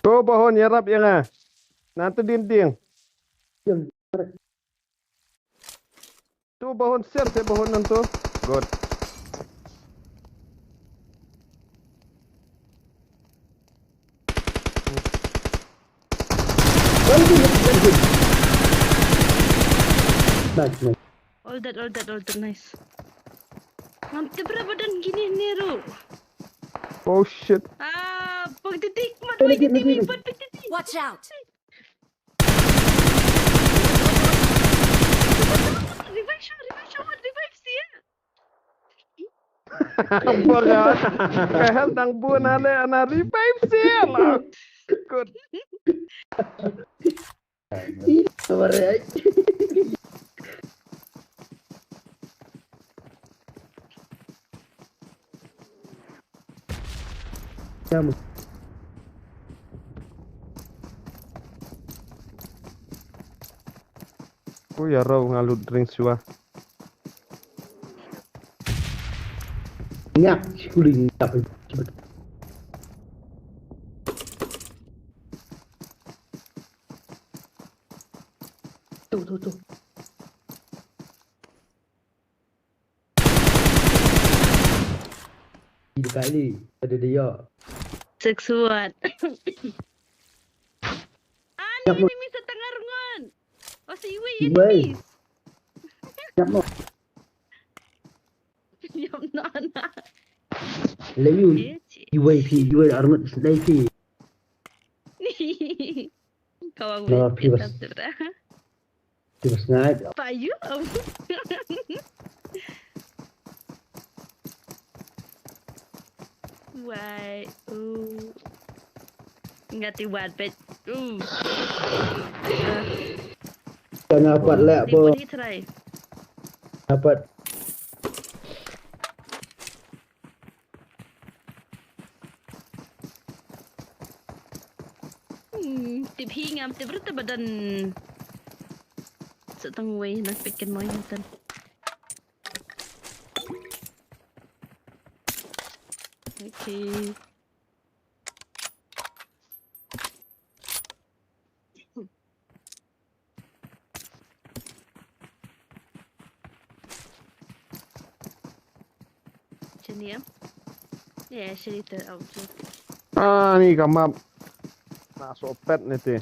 To ba hun ïarap ïa nga. Nangta dien dien. To ba hun sien te ba hun nangto. Good. Nice, nice. All that, all that, all that, nice. Ngam tip ba don kine ne ruh. Oh shit. Ah, pagtitik, mat wai titik, mat pagtitik. Watch out. Revive shot, revive shot, revive siya. Bora. Ka hel dang bun ale ana revive siya la. Good. Ih, sabar ya. Kamu. Ku ïa rau nga lut ring shuwa. Ngap, sikuling ngap. Tu, tu, tu. Di dekat ni, ada dia. Seksuat. Ani, ni mi setengah rungon. Oh, si Iwi, Iwi. Ni mi. Siap mo. Siap no anak. Layu. Eh, cik. Iwi pi, Iwi armat layu pi. Kawang no, pi bas. Terus naik. Payu. Wai. Uh. Ngati wat pet. Uh. Tengah pat lek po. Dapat. Hmm, tip hi ngam tip rita badan. Setang wei nak pikin moi hitan. Okay. Sini ya. Ya, sini tu. Ah, ni kamap. Na sopet ni ti.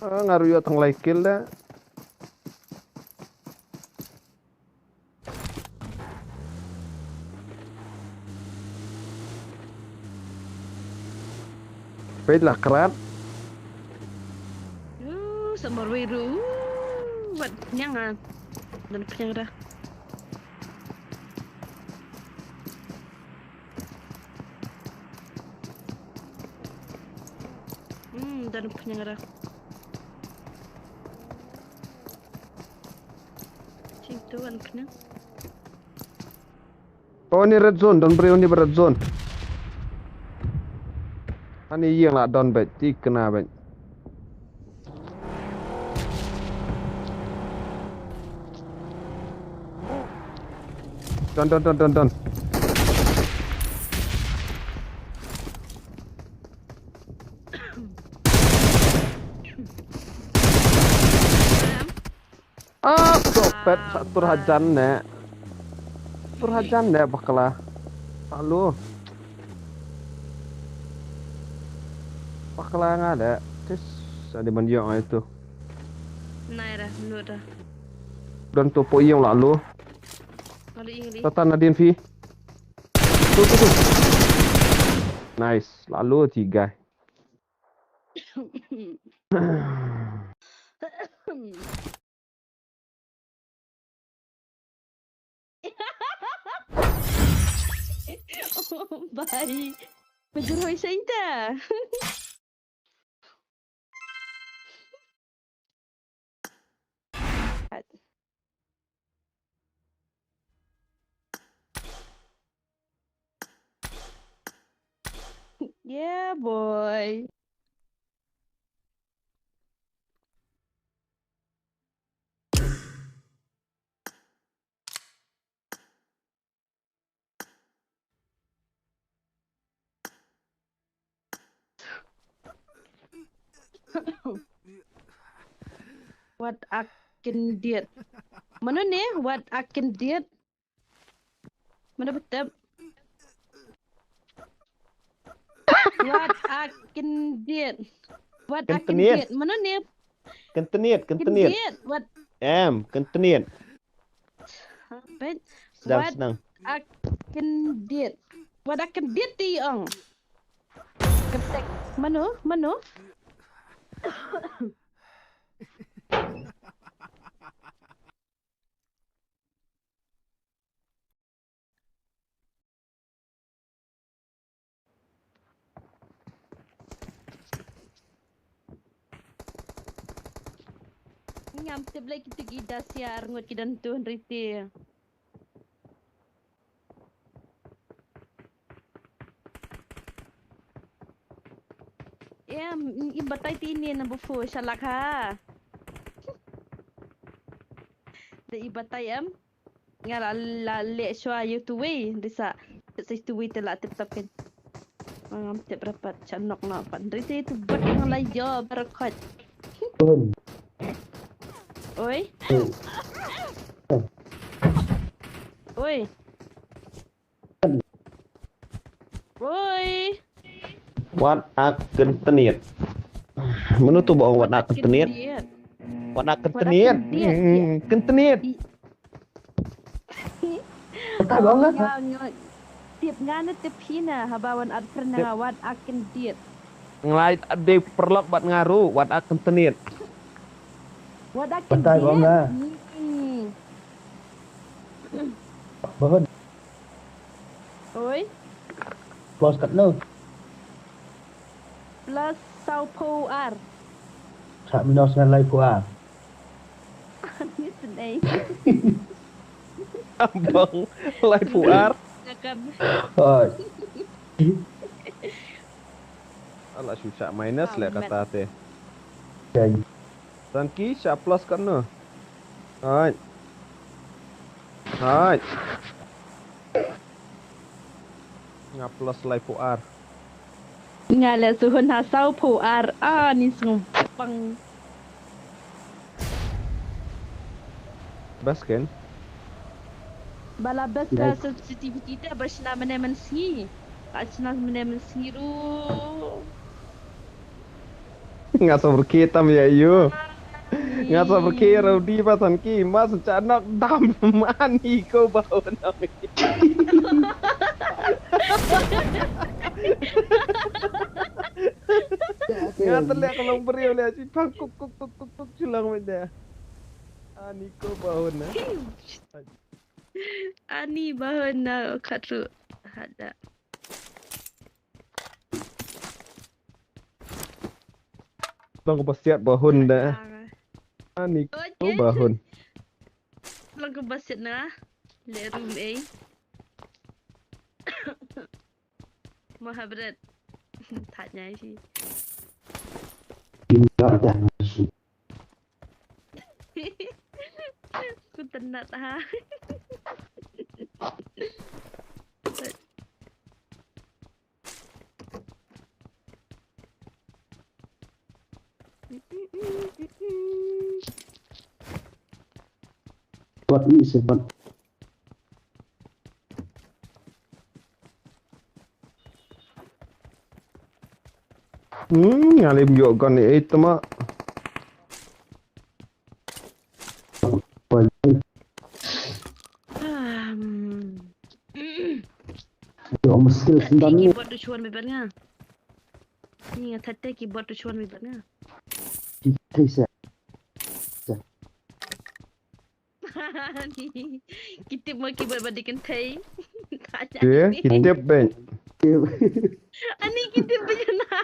Ah, ngaru yo tang lai kill dah. Peit la krat. Uh, sambar wiru. Uh, wat nyang ah. Dan penyang dah. Hmm, dan penyang dah. Sing tu kan penyang. Oh, ni red zone, don briew ni red zone. Ani ïeng la don bet, ti kena bet. Don, don, don, don, don. Ah, stop pet, sa tur hajan ne. Tur hajan ne bakla. Lalu. Bakla nga de. Tis, ada mendiang itu. Nai dah, menurut dah. Dan tu po ïeng lalu. Lalu ïeng di. Tata Nadine Fi. Tu, tu, tu. Nice, lalu tiga. Bye. Bujur hoi saita. Yeah, boy. Wat a kyndit. Mano ne? Wat a kyndit. Mano ba tip? Wat a kyndit. Wat a kyndit. Mano ne? Kyntnit, kyntnit. Kyndit. Wat. Em, kyntnit. Peit. Wat a kyndit. Wat a kyndit ti ong. Kyntek. Mano? Mano? Ngam tip lei kito ki da sia arngut ki don tu hynrei te. Em, im batai ti ni na bufu shalak ha. Da i batai em. Nga la la le shwa yu tu wei disa. Sa tu wei te la tip tap ken. Ngam tip rapat cha nok na pat. Dri te tu bat nga la yo barakot. Oi. Oi. Oi. Wat ak kyntnit. Mano tu ba ong wat ak kyntnit? Wat ak kyntnit. Kyntnit. Tip nga na tip hina haba wan at pernah wat ak kyntnit. Nglai de perlok bat ngaru wat ak kyntnit. Wat ak kyntnit. Bahun. Oi. Plus katno? Plus saw phew ar. Sa minus ngan lai phew ar. Ni sen ei. Abang lai phew ar. Oi. Ala shu sa minus le kata te. Thank you, sa plus katno? Hai. Hai. Nga plus lai phew ar. Nga le suhun ha saw phew ar. Ah, ni sngewbang. Bas ken? Bala bas ka sensitivity te ba shna mene men sngi. Ka shna mene men sngi ru. Nga sa berke tam ya yu. Nga sa berke rau di pasan ki mas cha nok dam mani ko bau nam. Nga telek long beriu le si pang kuk kuk kuk kuk kuk chulang meda. Ani ko bau na. Ani bau na khatru hada. Bang ko basiat bahun da. Ani ko bahun. Bang ko basiat na. Le room A. Mahabrat. Tanya si. Ku tenat ha. Buat ni sebat. Hmm, ngalim yo kan ni eh tama. Yo muskil sendam ni. Keyboard tu chuan bibat nga. Ni nga thate keyboard tu chuan bibat nga. Thei sa. Kitip mo keyboard ba di kynthei. Te kitip ben. Ani kitip ben na.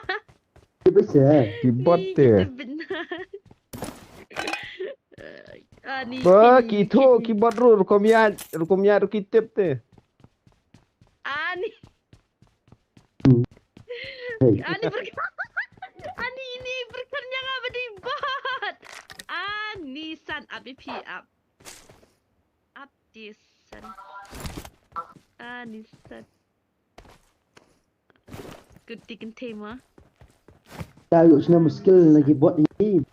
Kitip sa. Keyboard te. Ani ba kitho keyboard ru rukom ya rukom ya ru kitip te. Ani. Ani berkan. Ani ini berkan yang apa di bot. Ani san up ip up. Up di san. Ani san. Good di kynthei ma. Tayo sna muskil lagi bot ini.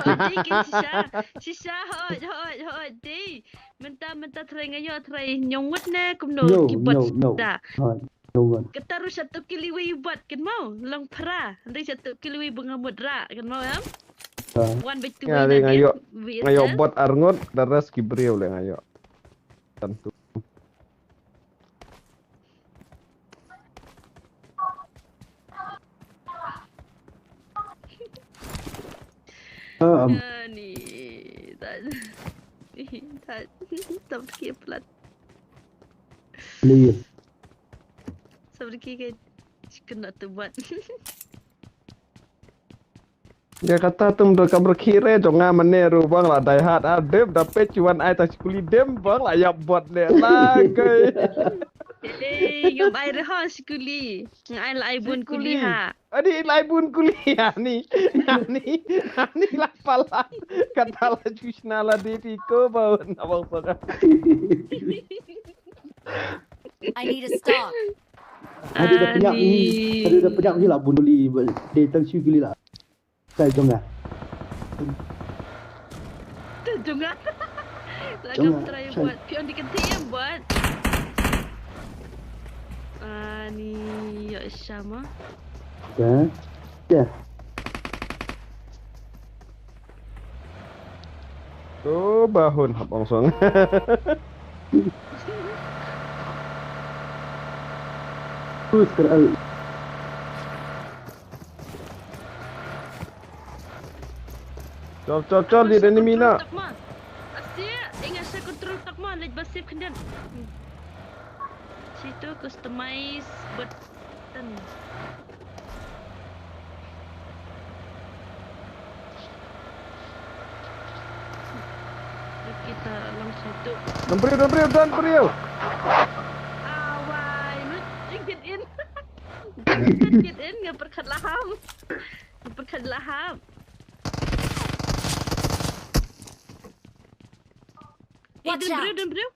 Hoi, dei kin shisha. Shisha, hoi, hoi, hoi, dei. Mynta, mynta trai nga ïoh trai ñiewmut ne kumno. Ñiew, ki bot ñiew, ñiew. Shisha. Hoi, ñiew bot. Kata ruh sha tu kili wei bot kan mo. Long phra. Hynrei sha tu kili wei ba nga mut ra kan mo em. Ha. One by two. Nga wei dei na nga ïoh, V S S. Nga ïoh bot arngut, the rest ki briew le nga ïoh. Tantu. Ah, am. Ah, ni. Tak. Tak. Tak pergi pelat. Boleh. Sabar ki ke. Kena tu buat. Ïa kata tum da ka berkhire jong nga mane ruh bang la dai hat ha dep da pech wan ai ta skuli dem bang la ïap bot le la kai. Eh, ngam ai re ha skuli. Nga ai la ai bun kuli ha. Adi la ai bun kuli ha ni. Ha ni. Ha ni la pala. Kata la chusna la de ti ko ba na bang saka. I need a stock. Adi da pynyak ni. Adi da pynyak ni la bun kuli. De tang skuli la. Kai jong nga. Tu jong nga. Lagam try buat. Pion di kenti yang buat. Ah, ni ya sama. Ya. Ya. Tu bahun hap angsong. Terus keral. Chal, chal, chal, di enemy na. Asia, ingat sa control tak ma, lej basif kendan. Situ customize button. Kita langsung tu. Dan beriu, dan beriu, dan beriu. Awai, mut, get in. Get in, ngan pyrkhat laham. Ngan pyrkhat laham. Eh, watch out. Dan beriu, dan beriu.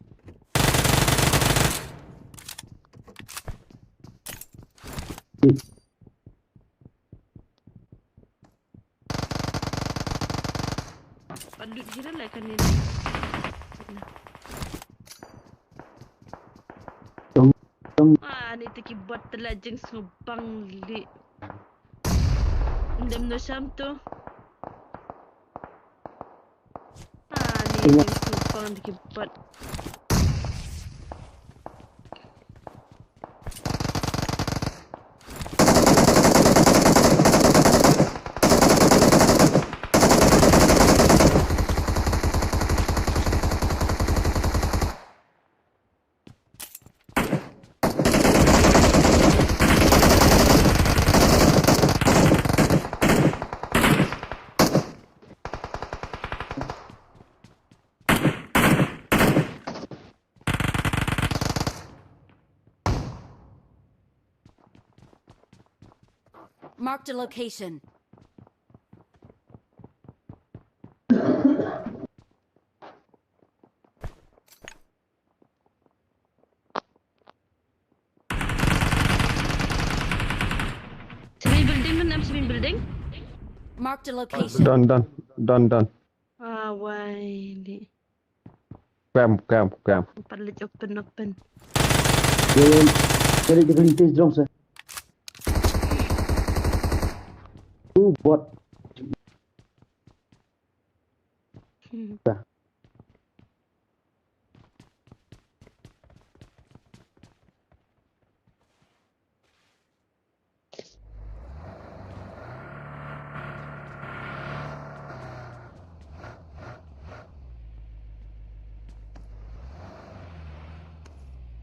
Padut gila lah kan ni. Ah, ni tu ki bot telah jeng sengubang li. Ndem no sham tu. Ah, ni jeng sengubang di ki bot. Marked a location. Simi building, kan, em, simi building. Marked a location. Done, done, done, done. Ah, wai, di. Camp, camp, camp. Palit open, open. Dia, dia, dia, dia, dia, dia, dia, dia. Tu bot. Hmm. Dah.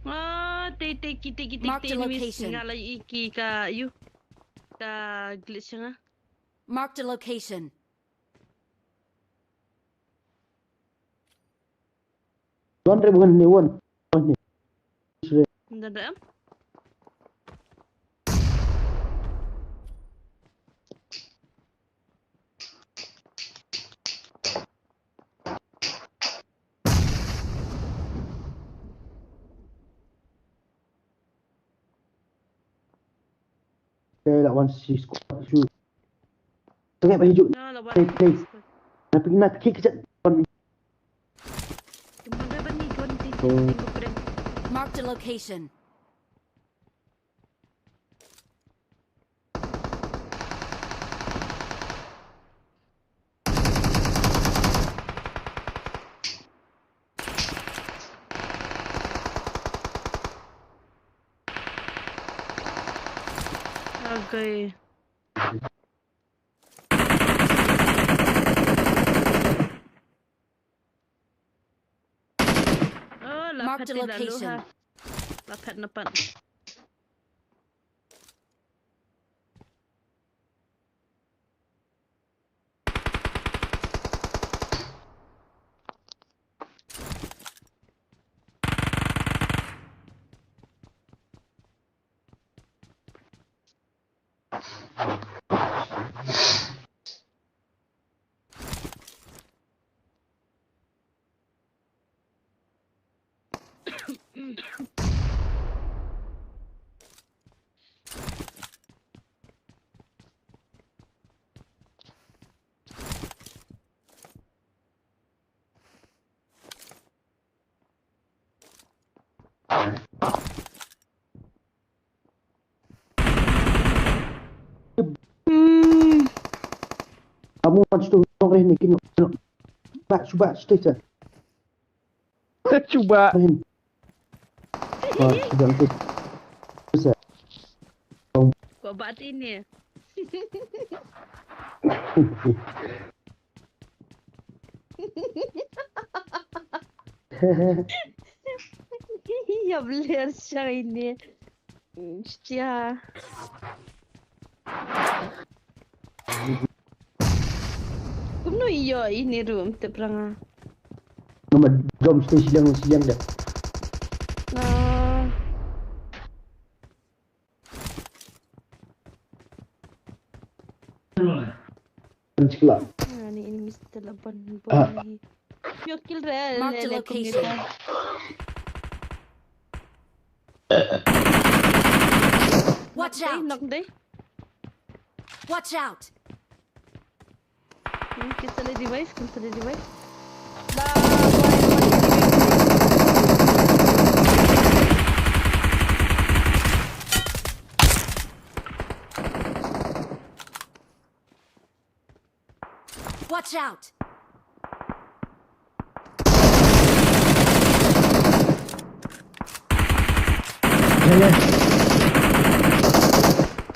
Ah, te, te, ki, te, ki, te, Marked a location. Nga la i ki ka, yu. Ka glitch nga. Marked a location. Wan re, wan ni, wan. Wan ni. Nda da em? Okay, that one, she squad, shoot. Tengok, hijuk. No, lawan. Play, play. Na pik na pik ka jat. Marked a location. Okay. Oh, la Marked a phet la lu location. Ha. La phet na pat. Hmm. Kamu kan situ nong reh ni kino. Cuba, cuba situ sa. Cuba. Main. Wah, sudah tu. Bisa. Kau batin ni. Ïa bler shai ni. Shtia. Kumno ïoh ine ruh, em tip ranga. Nama jom shtia shiliang shiliang dah. Ah. Ni enemies te la ban ban hi. Yo kill re. Marked a location. Watch out. Knock dei. Watch out. Hmm, cancel the device, cancel the device. Watch out!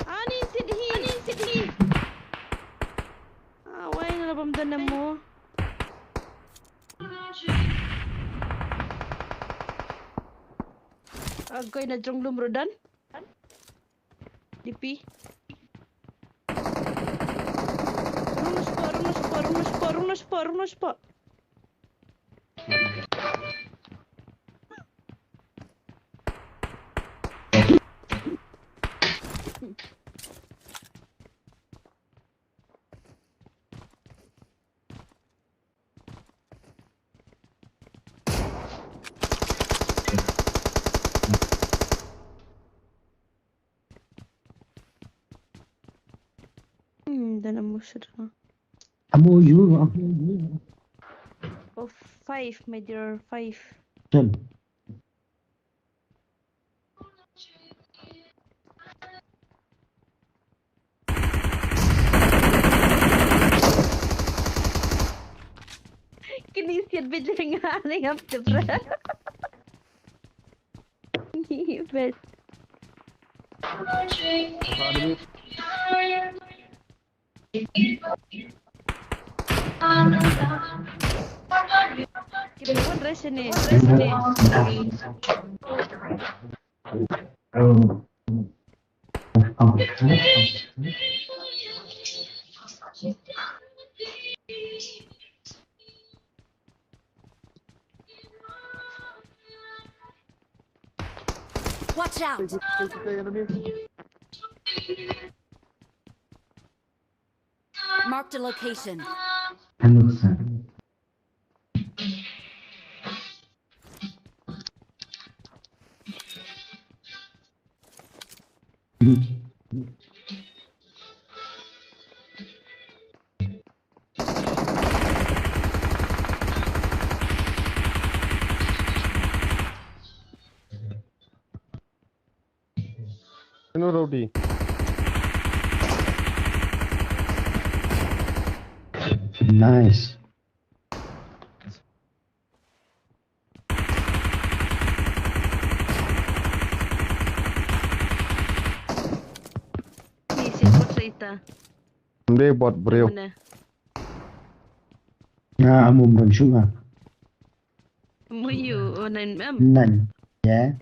Ani sit hi, ani sit hi. Ah, wai na bam dan mo. Ah, goi na jong lum rudan. D P. Rung na spot, rung na spot, rung na spot, rung na spot, rung na spot. Hmm, dan amo shit, huh? Amo you, amo you. Oh, five, my dear, five. Ten. Kini siat bit jeng ani ngam tebra. Ni bet. Kita pun rest ni, rest ni. Watch out! Marked a location. Kano rowdy. Nice. Ni si bot sa ita. Mde bot briew. Mana? Na amum ram shuga. Muyu o nine mm. Nan. Ya.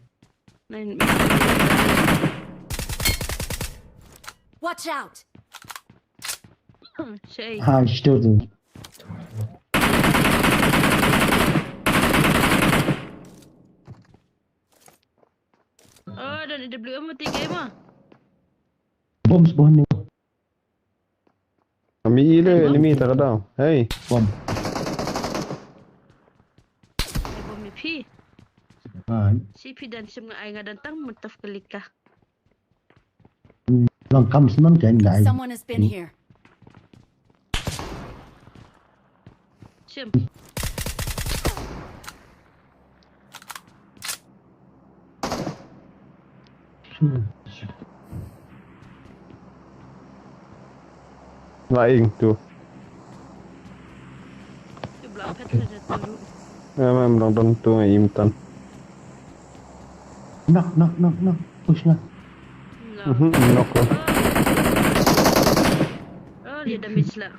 Nine mm. Watch out! Shay. Ha, shito tu. Oh, dan W M mati game ah. Bom sebuah ni. Kami ile enemy ta ka daw. Hey. Bom. Ai bom mi phi. Ha. Si phi dan sim nga ai nga dan tang mutaf kelika. Long kam seman kan dai. Someone has been here. Sim. Laing tu. Ki bla pet ka jatuh. Em em dong dong tu ngai im tan. Knock, knock, knock, knock. Push lah. No. Mhm, knock lah. Oh, dia damage lah.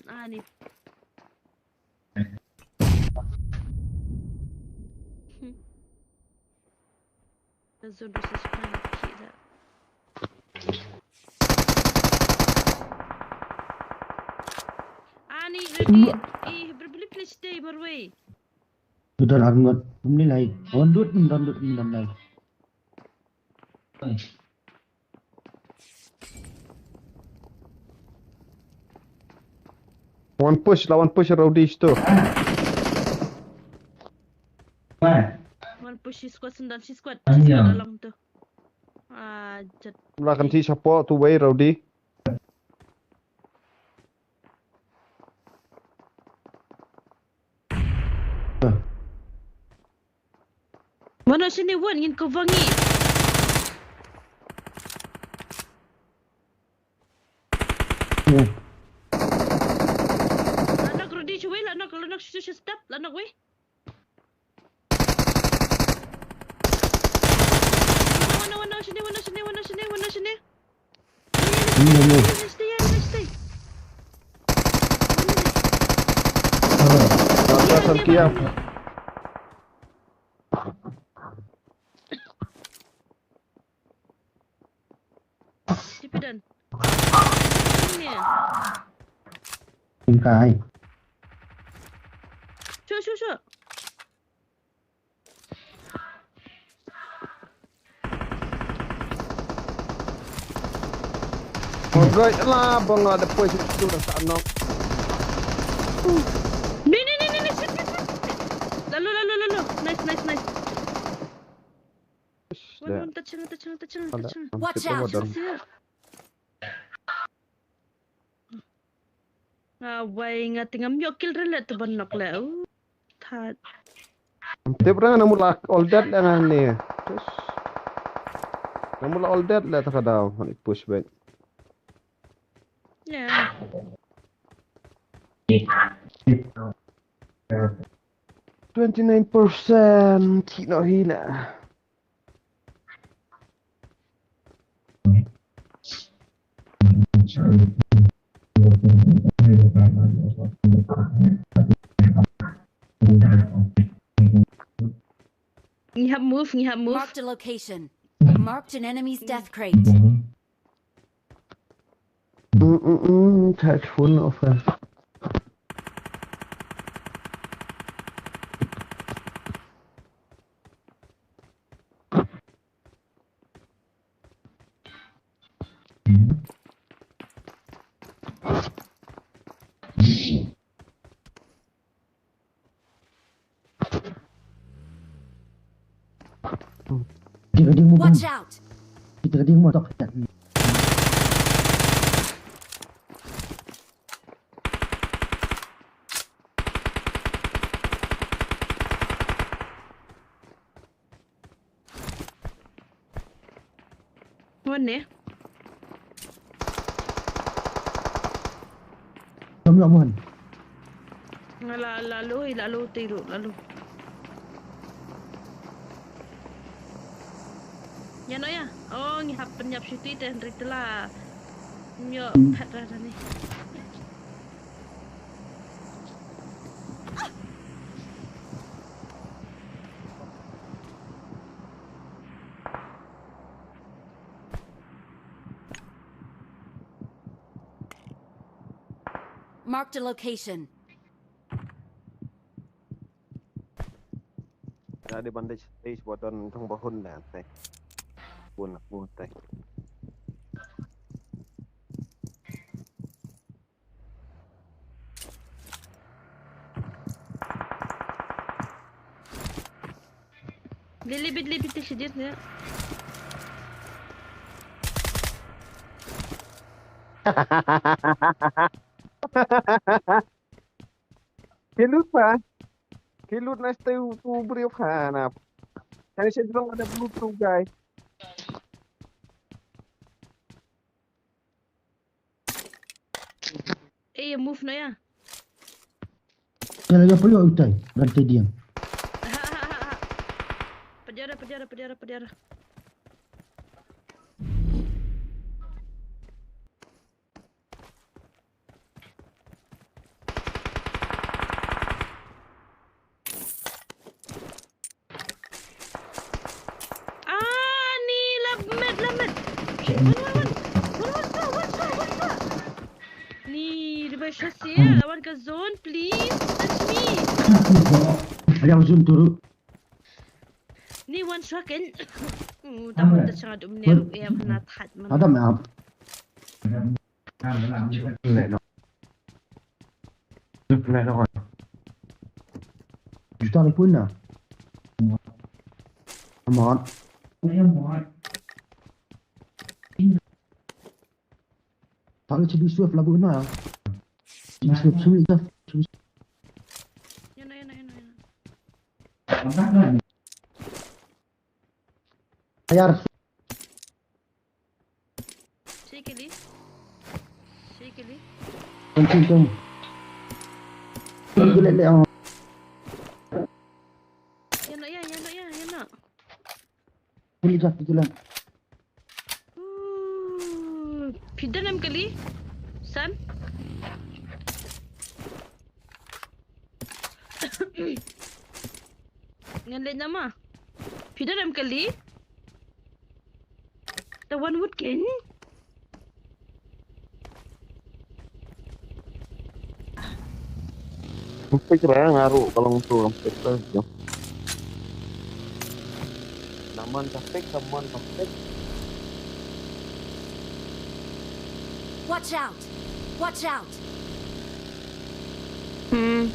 Ani. Zone resistance ki da. Ani ready. Eh, berbeli please stay marway. Sudah arngot. Ini lai. Ondut, ondut, ondut lai. One push, lawan push rowdy tu. One push, shi squad, sendan shi squad. Shi squad dalam tu. Ah, jat. Lah kan ti support tu way rowdy. Mano sini wan ngin ko vangi. Ya. Lanak rodi shuwe, lanak, lanak shu shu step, lanak we. Wana, wana, sini, wana, sini, wana, sini, wana, sini. Ini, ini. Stay, stay, stay. Rasa kia. Tipidan. Ini. Tingkai. Shu, shu, shu. Oi, la bang ada push tu rasa nok. Ni, ni, ni, ni, ni, sit, sit, sit, sit. Lalu, lalu, lalu. Nice, nice, nice. Wan, wan, touching, touching, touching, touching. Watch out. Siap. Nga wai nga te ngam ïoh kill re le te ban nok le. Uh, that. Tip rang na mula all dead le nga ne. Terus. Na mula all dead le ta ka daw. Ani push back. Yeah. Twenty-nine percent. Kino hina. Ngi hap move, ngi hap move. Marked a location. Marked an enemy's death crate. Mm, mm, mm, touch phone offer. Kita ka ding mo ban. Watch out! Kita ka ding mo tok. Wan ne? Kami aman. Nga la, la lu, la lu, tiru, la lu. Ïa no ïa. Oh, ngi hap pynïap shuti te hynrei te la. Nyo, hmm, phet ra ni. Marked a location. Ade bandage, bandage ba don thong ba hun da te. Bun, bun te. Lili bit, lili bit, sidir ne. Kilut pa. Kilut na stu tu brio khana. Kani sedrong ada bluetooth guy. Eh, move no ya. Kala ya prio utai, ganti dia. Pajara, pajara, pajara, pajara. Ah, ni la met, la met. Wan, wan, wan. Wan, wan, sa, wan, sa, wan, sa. Ni, di ba shasi, lawan ka zone, please. Touch me. Ada zone turu. Ni wan shwa ken. Uh, ta wan ta changa dum ne ru e am na that man. Adam ya. Juta le pun na. Amat. Tak ada cebi suap labu na. Cebi suap, cebi suap. Yana, yana, yana, yana. Ayar. Shakily. Shakily. Tong, tong, tong. Tong, tong, tong. Yana, yana, yana, yana. Puli ka, puli ka. Uh, phi don em kali? San? Ngan leh nama? Phi don em kali? Ta wan wut ken? Pek ra nga ruh ka long tu, pek ra. Naman ka pek, naman ka pek. Watch out! Watch out! Hmm.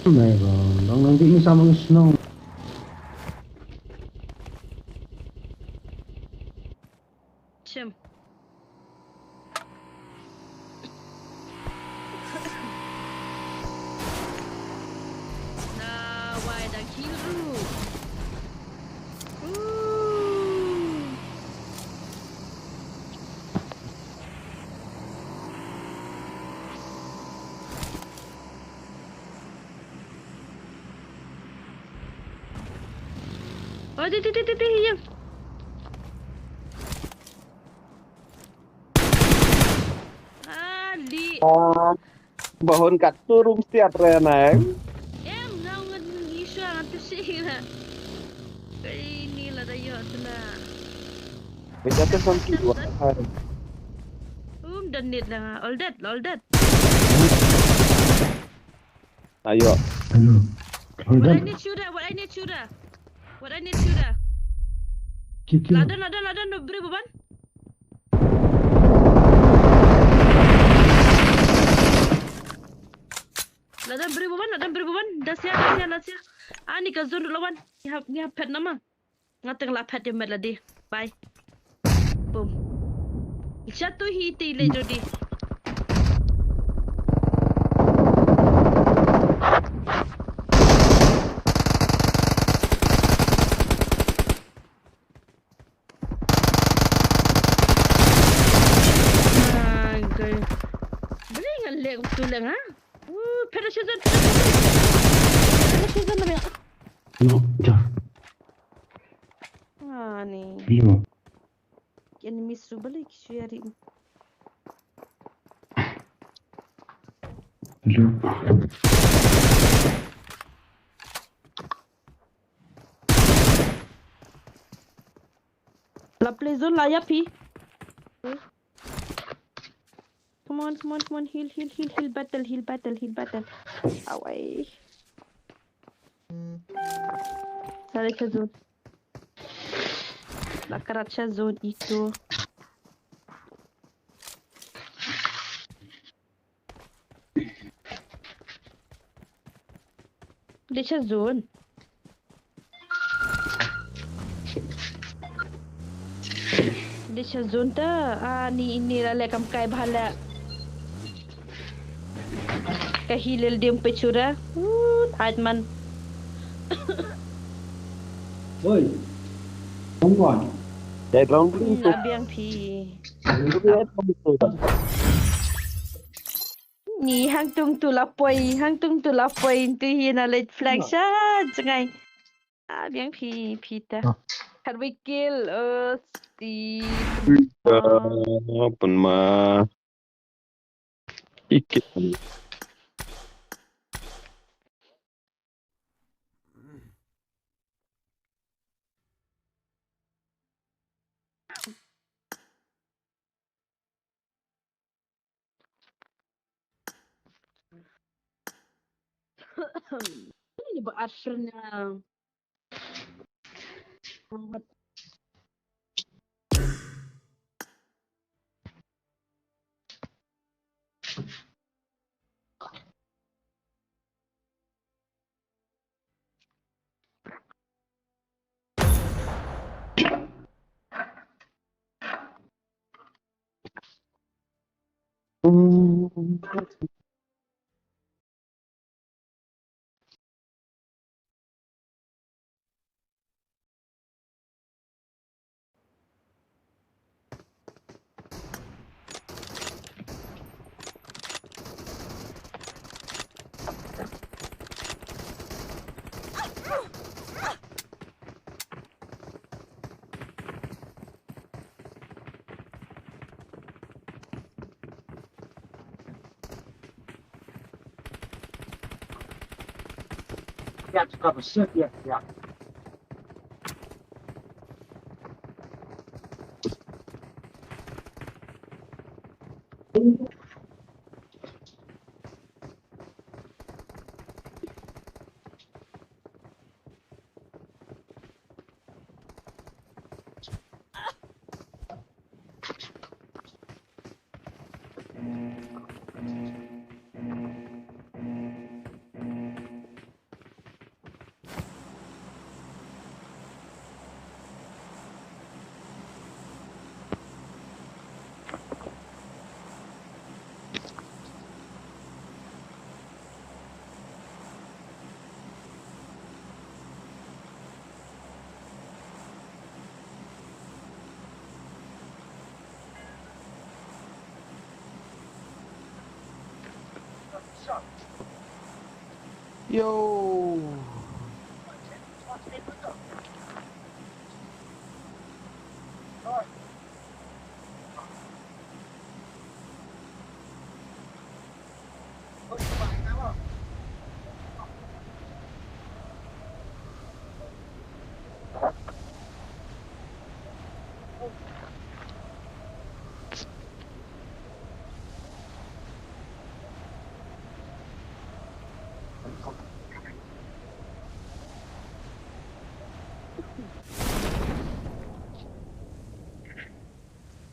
Mai ba, dang nang di ni sama ngi snong. Chim. Na wai da kill ru. Ooh. Oh, ti, ti, ti, ti, ti, yang. Ali. Ah, bahon kat turun setiap renang. Em, ngau ngan isha ngan tu sih lah. Wait, that is something what I Um, done it lang ah. All dead, all dead. Ayo. Hello. All What I dead? Need shooter, what I need shooter. What I need shooter. Kill, kill. Ladan, ladan, ladan, no, beri beban. Ladan beri beban, ladan beri beban. Dah siap, dah siap, dah siap. Ah, ni ka zone dulu wan. Ni hap, ni hap pet nama. Nga teng la pet dia met ladi. Bye. Boom. Jatuh hi ti le jodi. Ah, okay. Beri ngan lek tu leng ha. Uh, pada season, pada season. Pada season lebih. No, dah. Ah, ni. Hello. Enemy su balik sharing. Hello. La play zone la ya phi. Come on, come on, come on. Heal, heal, heal, heal. Battle, heal, battle, heal, battle. Away. Sale ka zone. La karat sha zone itu. Dia sha zone. Dia sha zone ta. Ah, ni ini la lek kam kai bhala. Ka hilal dim pechura. Hut, ajman. Oi. Come on. Dai round tu. Hmm, abiang phi. Ni hang tung tu la poi, hang tung tu la poi, tu hi na late flag sha, jangai. Ah, biang phi, phi ta. Ah. Khat wei kill, oh, si. Ah, pun ma. Ikit. Ini ba Arsenal. Yo.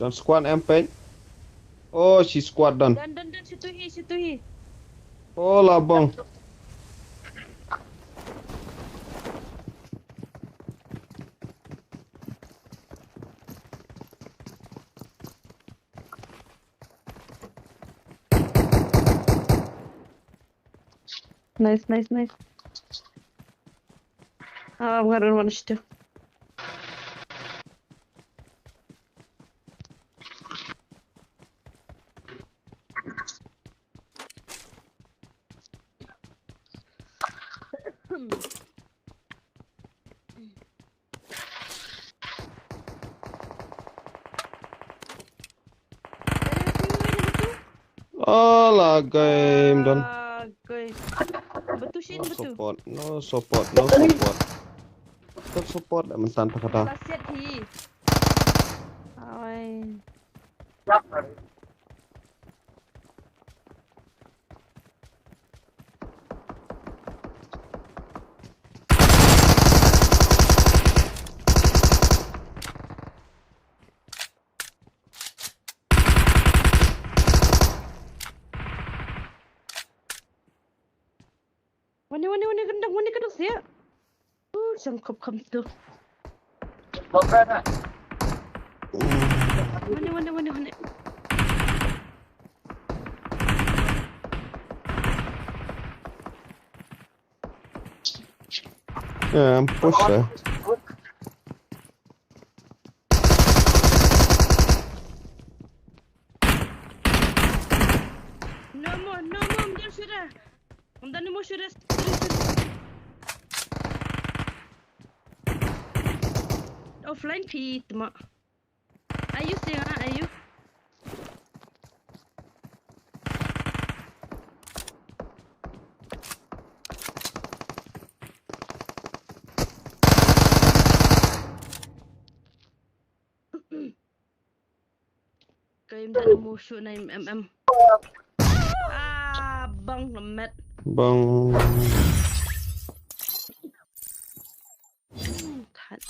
Don squad em peit. Oh, shi squad don. Don, don, don, situ hi, situ hi. Oh, la bang. Nice, nice, nice. Ah, I'm gonna run one still. Ala game don. Ah, guys. Betul shin, no betul. Support, no support, no support. Stop support dah mentan pakada. Basit hi. Ai. Wane, wane, wane, kendang, wane, kendang siya. Uh, sangkop kam tu. Wane, wane, wane, wane. Yeah, I'm push there. No more, no more, don't shoot her. Ym don any more shooters. Offline phi tma. Are you seeing, are you? Kayum da mo shoot na M M. Ah, bang na met. Bang. Hmm, kat.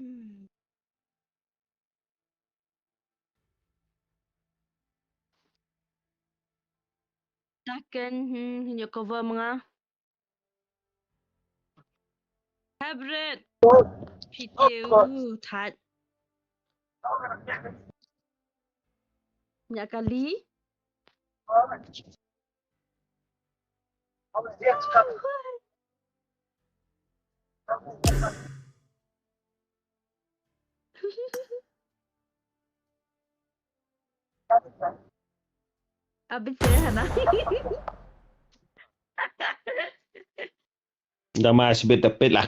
Hmm. Taken, hmm, hinyo cover mga. Hybrid. Phi te u that. Nya kali. Abis ya, Hana. Dah mas bit dapit lah.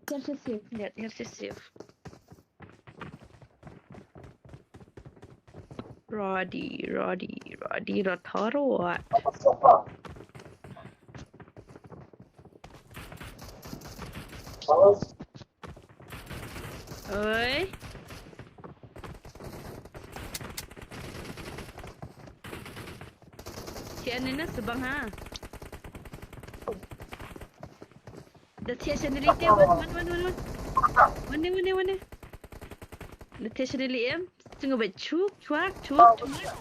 Here's the safe. Here's the safe. Roddy, Roddy, Roddy, Rotaro. Oi. Thiah ne na subang ha. Da thiah sha nili te, wan, wan, wan, wan, wan. Wan ne, wan ne, wan ne. Da thiah sha nili em. Sngewbha chuk, chuak, chuk, chuak.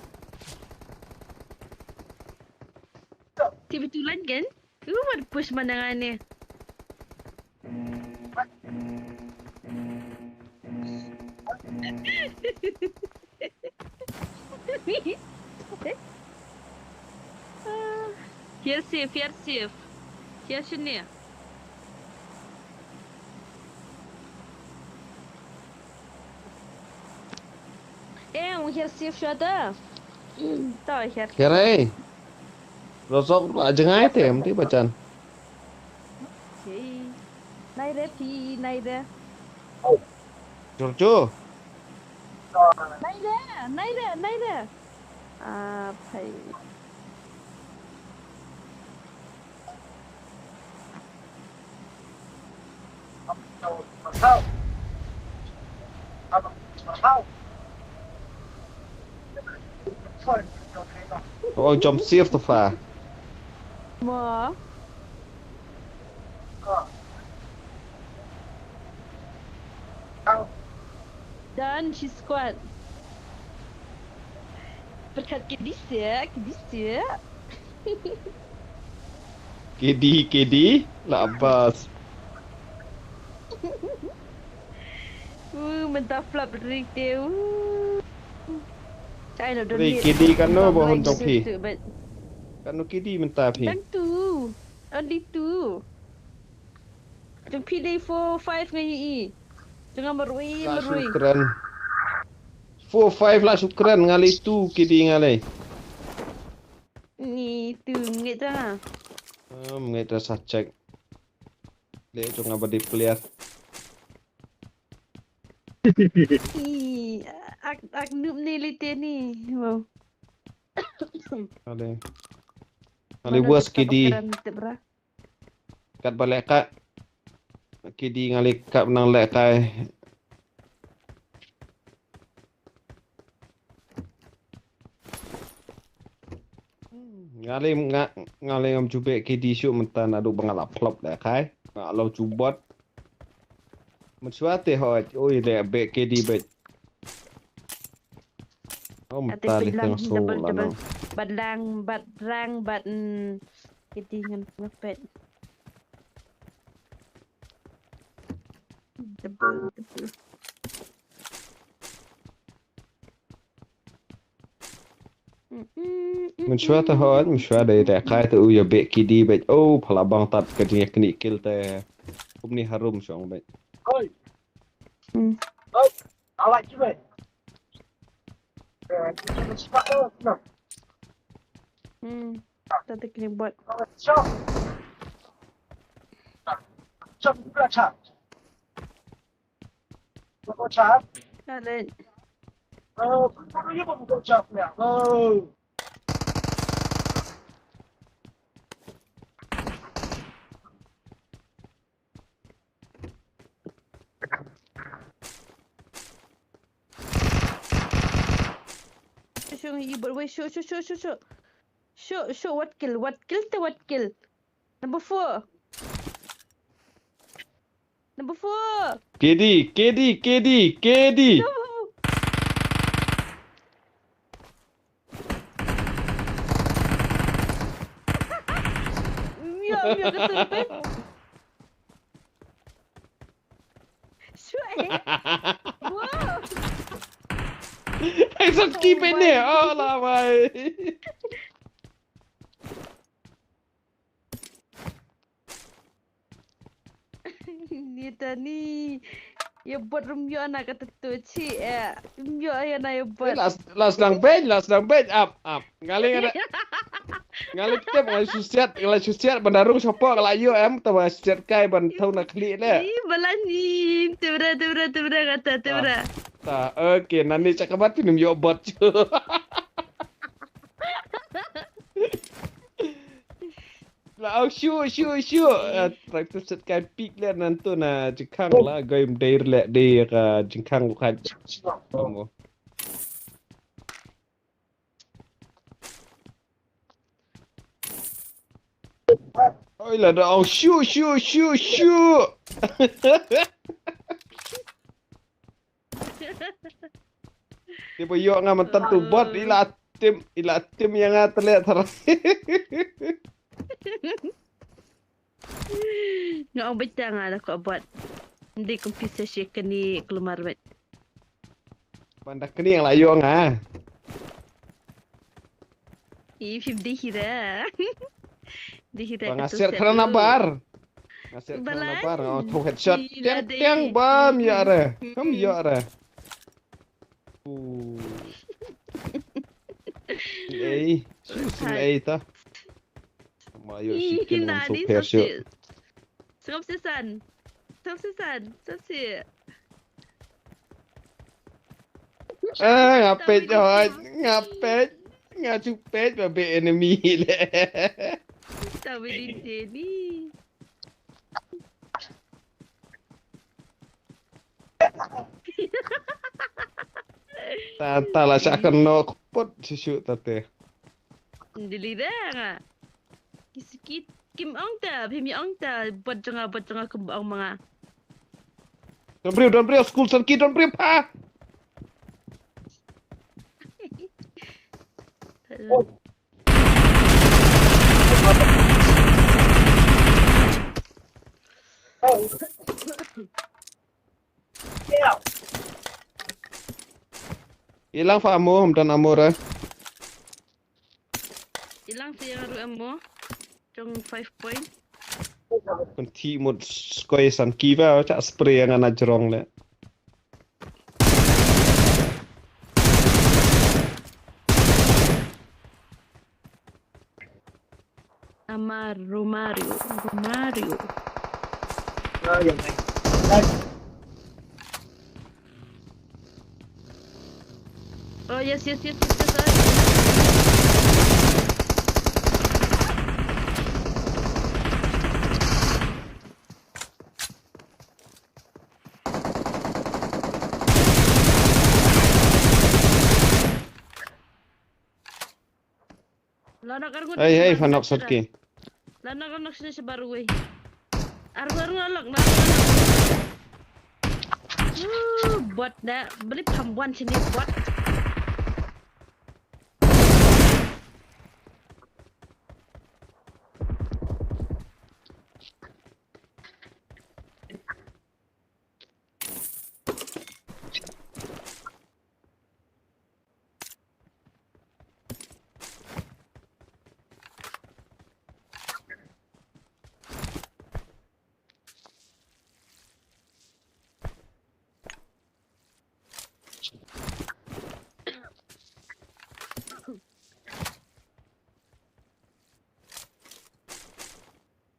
Te bitu lan kan? Ku wat push mana ngane. Hiar safe, hiar safe. Hiar shane. Eh, ong hiar safe shwa ta. Ta hiar. Hiar ai. Rosok a jngai te, em ti bachan. Okay. Nai re phi, nai re. Churchu. Nai re. Nai re, nai re. Ah, phai. Oh, jump safe to far. Mo. Done, she squad. Berkat ke dise, ke dise. Kedi, kedi, la bas. Uh, mynta flop rik te. Uh. Ai lo Ri kedi kano ba hun jong phi. Kano kedi mynta phi. Tang tu. Only two. Jong phi dei four five ngai i. Jong nga marui marui. Kren. Four five la shu kren, nga lei two kedi nga lei. Ni tu ngit jong nga. Um, ngit da sa check. Le jong nga ba dei player. Ak ak nup ni lite ni. Wow. Ale. Ale worst kedi. Kat ba leh ka. Kedi nga leh ka nang leh kai. Nga leh nga nga leh ngam jubek kedi shu mynta naduh ba nga la flop leh kai. Nga lo jubot. Mynshwa te hoj oi leh bek kedi bek. Oh, mynta leh tang so la nang. Badlang badrang bad kedi ngan ngepet. Double double. Mynshwa te hoj, mynshwa dei te kai te u ya bek kedi bek. Oh, phala bang tat ka jingkni kill te. Kumni harum shong bek. Hmm. Oh, I like you, mate. Hmm. Tadi kena buat. Shot. Shot, buka shot. Buka shot. Ada. Oh, buka shot ya. Oh. Shoot, shoot, shoot, shoot. Shoot, shoot, what kill, what kill, te what kill. Number four. Number four. Kedi, kedi, kedi, kedi. Mio, mio, kata apa? Sure. Wow. Hai sab ki pene. Oh la mai. Ni tani. Ya buat rum yo na kata tu ci eh. Rum yo ya na ya buat. Las las nang ben, las nang ben up up. Ngali ngali. Ngali tip ngali susiat, ngali susiat bandarung sopo kala yo em ta ba susiat kai ban tau na kli le. Ni balani. Tebra tebra tebra kata tebra. Ta okay nani cakabat pinim yo bot. La au shu shu shu. Trai tu set kai pik le nan tu na jingkhang la goim dei le dei ka jingkhang ka. Kamu. Oi la da au shu shu shu shu. Tiba yok nga mentan tu bot ila tim ila tim yang nga telet tara. Nga ong beta nga da ko bot. Ndi kompi sa shi kani kelumar bet. Ban da kani yang la yok nga. Ih, fim dihira. Dihira. Nga siat kerana bar. Nga siat kerana bar. Nga tu headshot. Tiang tiang bam ya re. Kam ya re. Ei, su sing ei ta. Ma yo si kin so per shu. Sop sesan. Sop sesan. Sop si. Ah, nga peit hoi, nga peit, nga ju peit ba be enemy le. Tahu di sini. Ta ta la sha ka nok pot shishu ta te. Dili da nga. Kisikit kim ong ta, phim ong ta, bad janga, bad janga kum ong manga. Don brio, don brio, school san ki don brio pa. Ilang fa amo, hom dan amo re. Ilang si yang ru amo. Jong five point. Kun thi mut skoi san ki ba cha spray yang ana jrong le. Amar Romario, Romario. Oh, yang mai. Oh, yes, yes, yes, yes, yes, yes. Lanak arngut. Hey, hey, fanok sarki. Lanak arngut sini sebaru wei. Arngut, arngut alak, lanak, lanak. Uh, bot da, beli pambuan sini bot.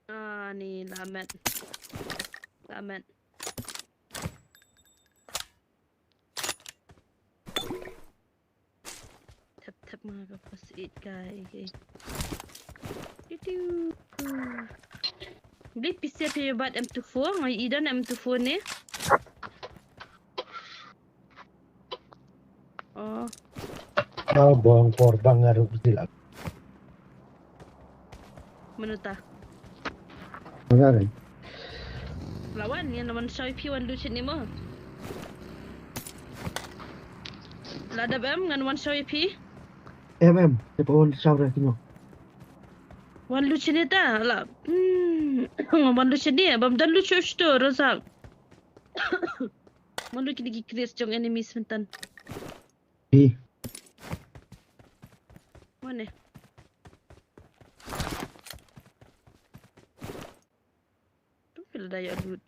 Ah, ni lamet. Lamet. Tap tap ma ka first aid guy. Okay. Tiu tiu. Beli P C P bat M two four, ngai idan M two four ni. Oh. Ah, bong korbang ngaru sila. Menuta. Mengarai. Lawan yang lawan show pi wan lucu ni mo. Lada bem ngan wan show pi. Em em, siapa wan show dah kino. Wan lucu ni ta la. Hmm, wan lucu ni, bam dan lucu sto rozak. Wan lucu ni ki Chris jong enemies mentan. Pi. Mana? Tu pil daya lut.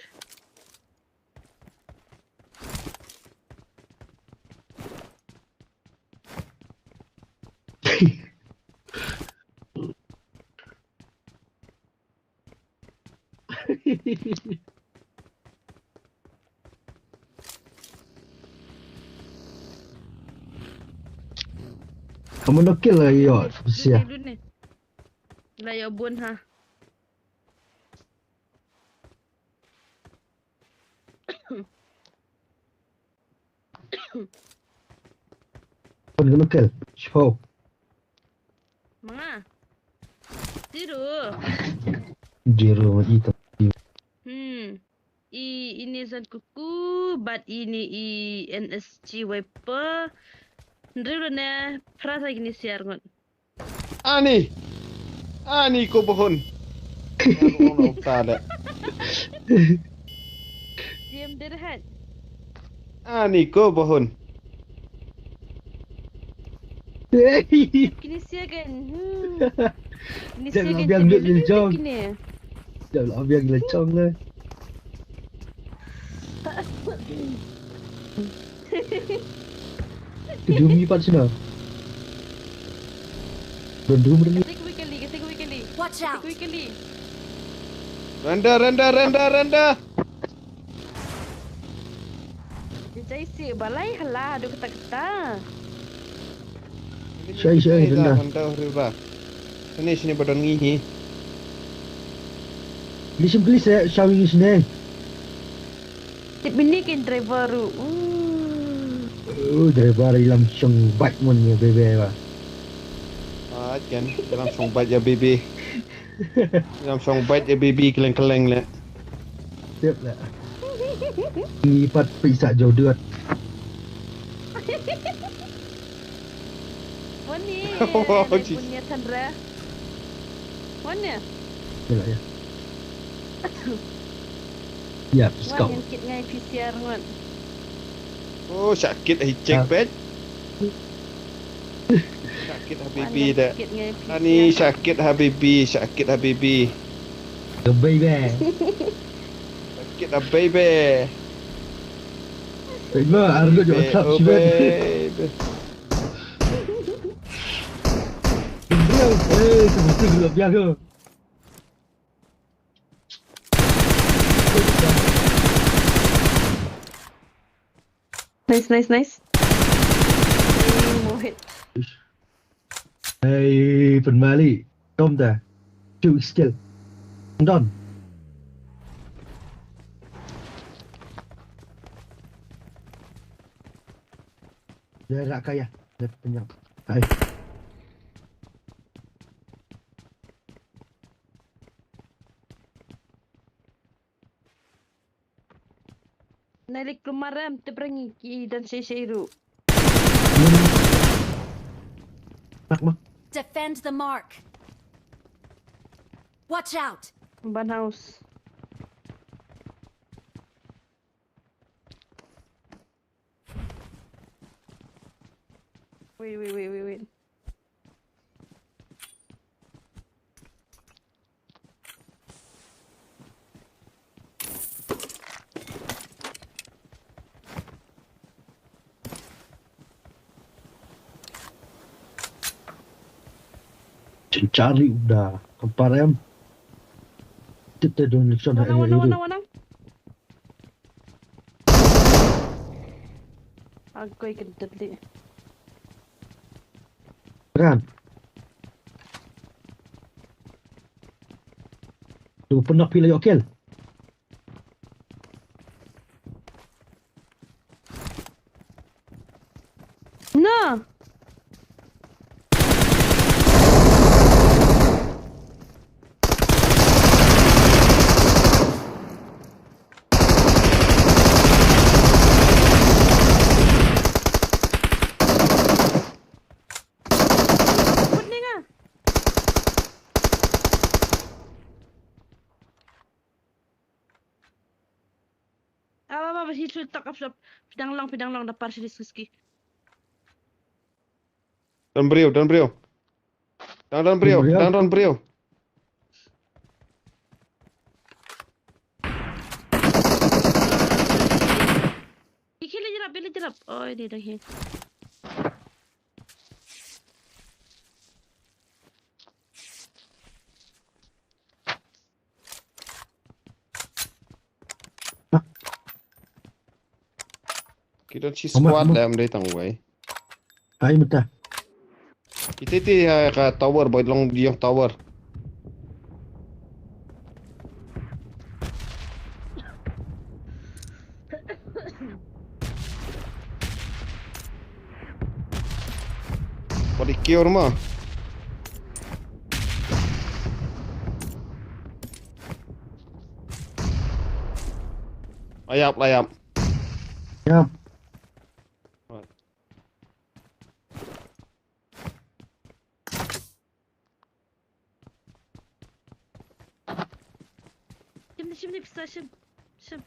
Kamu nokil lagi yo, sia. Lah yo bun ha. Pun kena kel. Show. Manga. Zero. Zero itu. Hmm. I ini zan kuku bat ini i N S G wiper. Ndri ne prasa gini siar ngon. Ani. Ani ko bohon. Diam derhat. Ani ko bohon. Kini siagan. Hmm. Kini siagan. Jangan biang duit ni jong. Jangan biang ni jong lah. Dumi pat sina. Dum dum dum. Kata kui kali, kata kui kali. Watch out. Kata kui kali. Randa, randa, randa, randa. Jai si balai hala haduh kata kata. Shai, shai, Dah rendah. Rendah riura. Sini sini ba don ngi hi. Listen please eh, shai ngi sini. Tip ini kin driver ru. Uh. Oh, driver ilam shong bike mon ni bebe ba. Ah, jan dalam song bait ya bibi. Dalam song bait ya bibi keleng-keleng le. Tip lah. Lipat pisa jauh duit. Wan ni. Oh, Nai jeez. Punya Chandra. Wan ni. Yalah ya. Ya, Wan scout. Yang kit ngai P C R ngon. Oh, sakit hai cek Ah. bet. Sakit habibi dah. Kit ngai P C R. Ani sakit habibi, sakit habibi. Gebai be. Sakit habibi. Baik ba, argo jauh Baby, trap oh, si ben. baby. Dia, eh, tu mesti gelap dia ke. Nice, nice, nice. Mohit. Hey, pynmali. Tom da. Two skill. Don. Dia rak kaya. Dia penyang. Hai. Nalik lumaram teberangi ki dan seseiru. Nak mah. Defend the mark. Watch out! Ban house. Wait, wait, wait, wait, wait. Cari udah kempar em. Tip te don lipson ha Wana, wana, area wana, tu. Wana. Agoi kentut li. Ran. Tu pernah pilih okel. No. Pening ah. Aba, aba, hi chu tak ap sap. Pidang long, pidang long da par shi diski. Don briew, don briew. Dang don briew, Briew. Dang don briew. Iki le jerap, le jerap. Oh, ini dah hi. Ki don shi Amat, squad amat. Lam dei tang wei. Hai mata. Iti ti ha ka tower, boy long di yung tower. Pati kior ma. Layap, layap. Yap. Shim, shim, shim, shim, shim.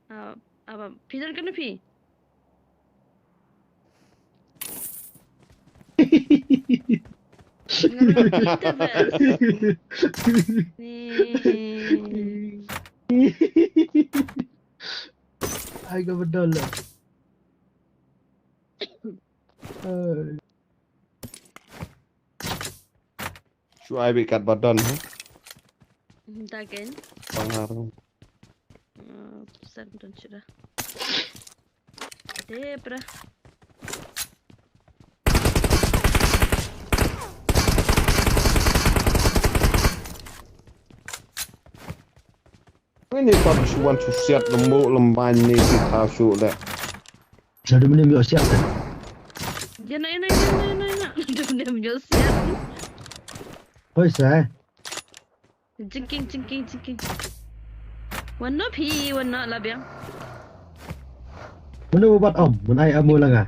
Ah, apa? Phi don kano phi? Ni. Ai ka bedol lah. Ai. Shu ai bit kat ba don ha. Dagen. Pangar. Oops. Start don chira. Debra. Ini pat shuwan shusiat lembuk lemban ni kita shu deh. Jadi mending yo siap deh. Jana ina ina ina ina. Jadi mending yo siap. Hoi sai. Jingking jingking jingking. Wan no phi wan no la biang. Mano bat om, mun ai amu langa.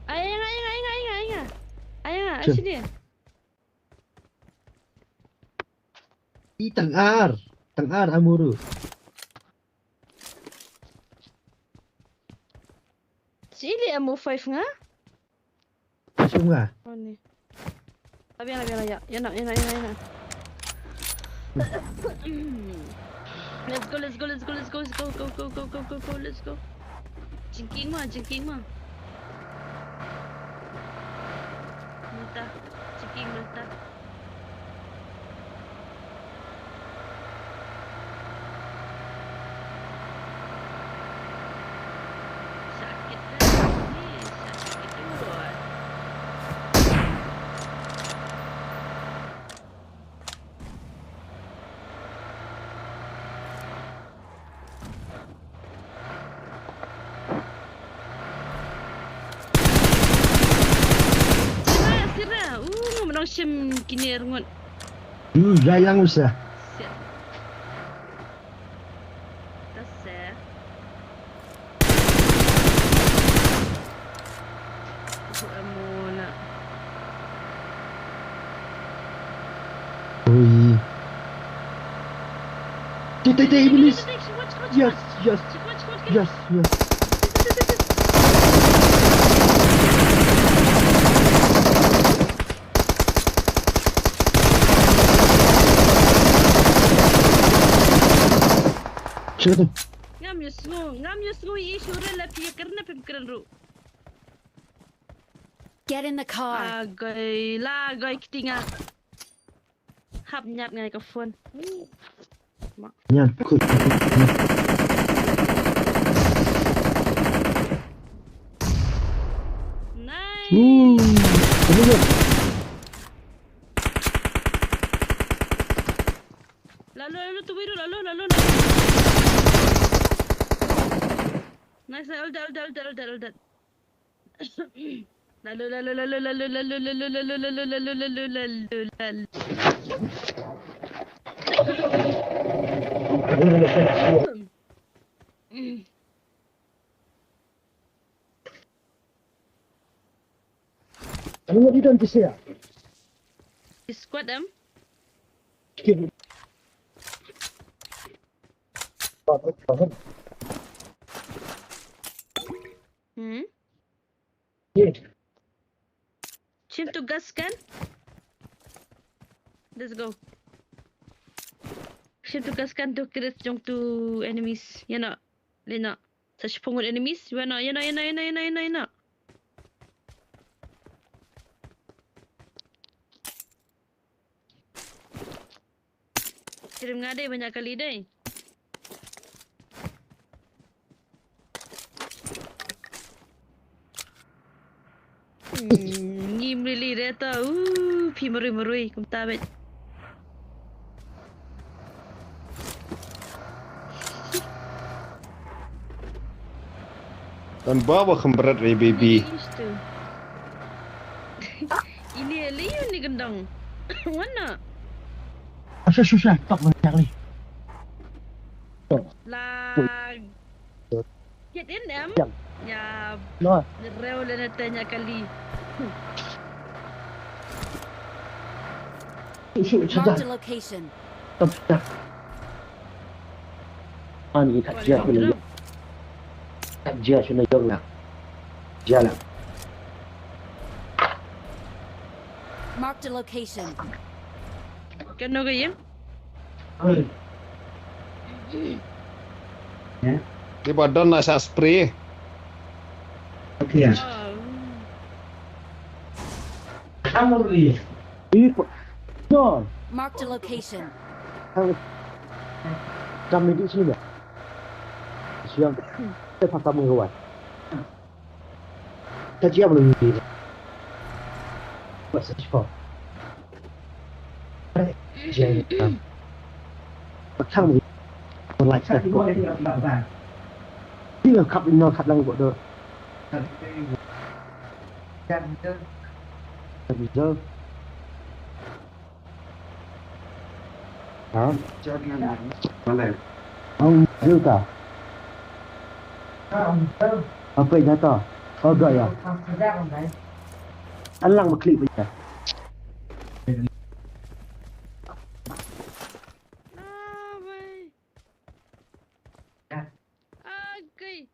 Ai nga ai nga ai nga ai nga ai nga. Ai nga actually. I tang ar, tang ar amuru. Sili amu five nga. Five nga. Oh ni. Labiang labiang labiang. Ya nak ya nak ya nak ya nak. Let's go let's go let's go let's go let's go go go go go go go let's go. Jingking ma jingking ma. Mentah. Jingking mentah. Sakit dah ni, sakit dah. Sira, sira. Uh, menang shim kini erngut. Yu, ya yang usa. Siap. Tasik. Ui. Tei, tei, tei, Iblis. Yes, yes. Yes, yes. Sure. Ngam ïohsngew, ngam ïohsngew i sure la phi kren na phi kren ruh. Get in the car. Agoi la agoi kti nga. Hap ñiat nga ka phone. Ñiat kut. Nice. Ooh. Lalo lalo tu biru lalo lalo lalo. Nice, all dead, all dead, all dead, all dead. Lalu lalu lalu lalu lalu lalu lalu lalu lalu lalu lalu lalu. Ano nga di dan ti siya? Squad em? Hmm? Shim tu gas kan? Let's go. Shim tu gas kan tu kirit jong tu enemies. Ya no. Lino. Sa shipung enemies. Ya no, ya no, ya no, ya no, ya no, ya no, ya no. Kirim nga dei, banyak kali dei. Hmm, ngim rili re to. Uh, phi marui marui kumta bet. Dan bawa khembret re baby. Ini liu ni gendang. Mana? Asha shusha tak mana ni. Lag. Get in em. Ya. Reu le na tanya kali. Marked a location. Ani kat jia kena. Kat jia kena jong na. Jia la. Marked a location. Kano ka ïing? Oi. Di ba don na sa spray. Okay. Kamu ri. Di ba don. Marked a location. Kami di sini. Yang, te pha kam ngi wan. Ta jiam lu ni. Ba sa chwa. Jeng. Ba thang ni. Ba lai sa. Ti khap no khap lang ko do. Reserve. Ha? Ong jil ta. Apa dah ta? Agak ya. Alang ba klik ba ya. Ah, wei. Okay.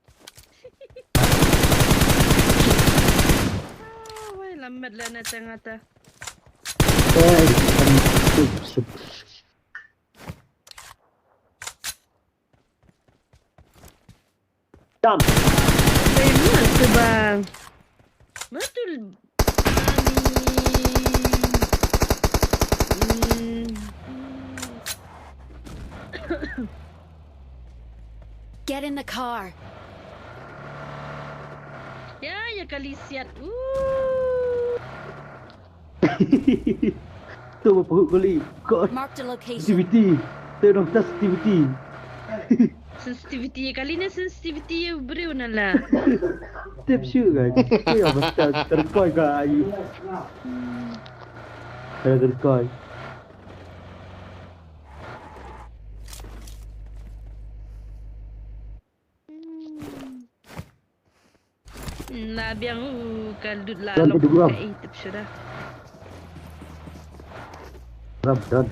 Ah, wei, lambat lah na tengah ta. Dam. Wei, mana tu bang? Mana tu? Get in the car. Ya, ya kali siat. Uh. Tu apa kali? Kau Marked a location. Sensitivity. Tu dong test sensitivity. Sensitivity kali ni sensitivity ya beriu nala. Tip syu kan. Kau yang betul terkoi kau ayu. Ada terkoi. Hmm. Na biang u ka lut la long ka ei tip shuda. Ram dan.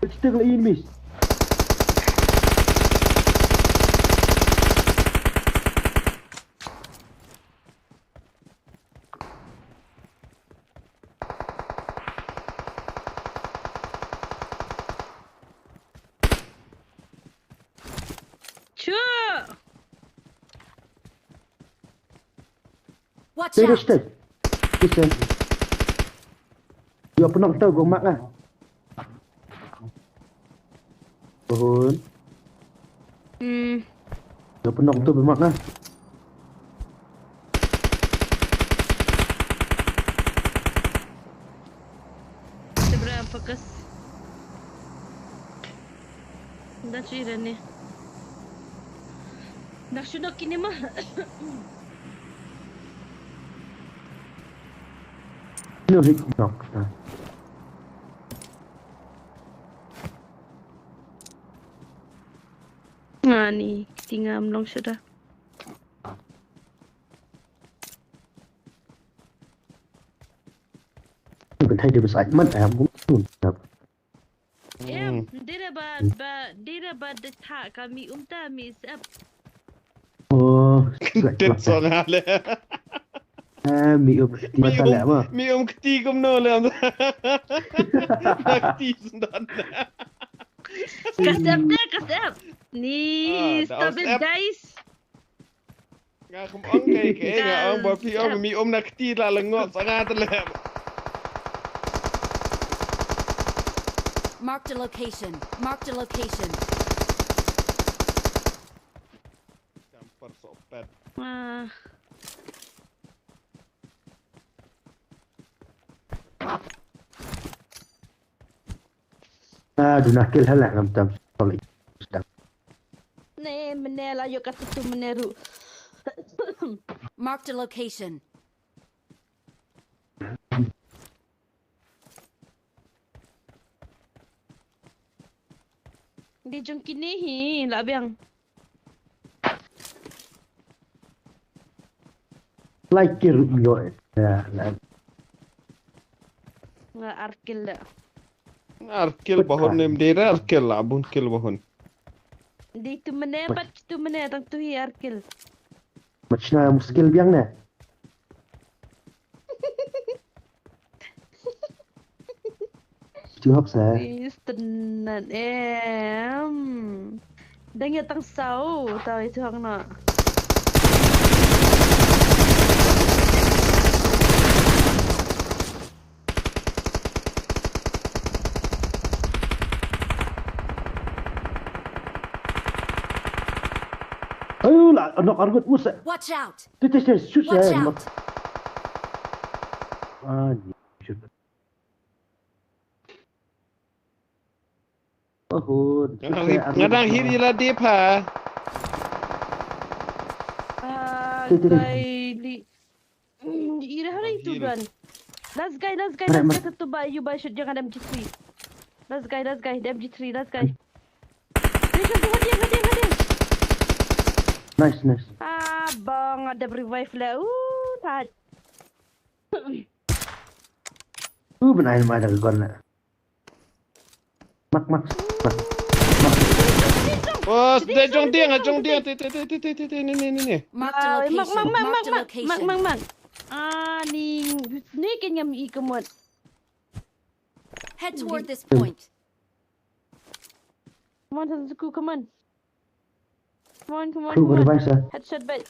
Let's take the enemies. Sure. Watch out! Stay, stay. Stay. Yo pernah tahu gua mak ah. Pohon. Hmm. Dah pernah tu bermak kan? Seberang fokus. Dah cuci dah ni. Dah sudah kini mah. No hit knock. Nga ni kti ngam long shuda. Kan thai dia besai man ayam bung. Em, dira ba ba dira ba de tha ka mi um ta mi sep. Oh, tet so nga le. Eh, mi um, mi um, mi um kti kumno le. Kti sendon. Kasep deh, kasep. Ni, stop it, guys. Nga kum ong kai kai nga ong ba phi ong mi um na kti la lengot sa nga te le. Marked a location. Marked a location. Camper sopet. Ah. Ah, duna kill hala ngam tam. Sorry. Ne, mene la yo ka tu mene ru. Marked a location. Di jong kine hi la biang. Lai kill ruh ngi ïoh. Ïa, lai. Nga ar kill da. Nga ar kill bahun ne, mdei da ar kill la bun kill bahun. Di tu mene pat tu mene tang tu hi ar kill. Machna muskil biang ne. Ti hok sa. Istenan em. Dang ïa tang sau tau itu hok na. Ah, knock argut musa. Watch out! Te te te shoot. Watch eh, out! Mak. Ah, ni shoot. Oh, nga dang hit ila dip ha. Ah, gai li. Ira hari tu dan. Last guy, last guy, last guy, tu ba you buy shoot jangan M G three. Last guy, last guy, M G three, last guy. Dia shoot tu hadiah, hadiah, hadiah. Nice, nice. Ah, bang ada revive lah. Uh, tak. Uh, benar ada gol lah. Mak, mak, mak, mak. Oh, dia jong dia, jong dia, te, te, te, ni, ni, ni, ni. Mark the location. Mark, mark, mark, mark, mark, mark, mark. Ah, ni, ni kan ngam i kemot. Head toward this point. Come on, Sansuku, come on. Come on, come on, come on. Headshot, bait.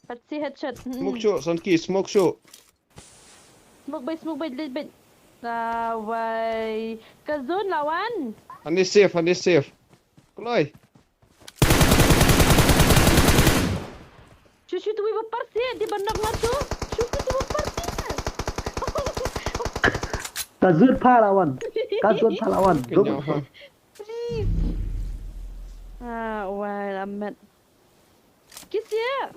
Let's see headshot. Smoke show, Sanki, smoke show. Smoke bait, smoke bait, bait, bait. Lawai. Ka zone lawan. Ani safe, ani safe. Kloi. Shu shu tu ba parti di bandar ngatu. Shu shu tu ba parti. Ka zone pha lawan. Ka zone pha lawan. Go, go, go. Please. Ah, wai, Ahmed. Kiss ya.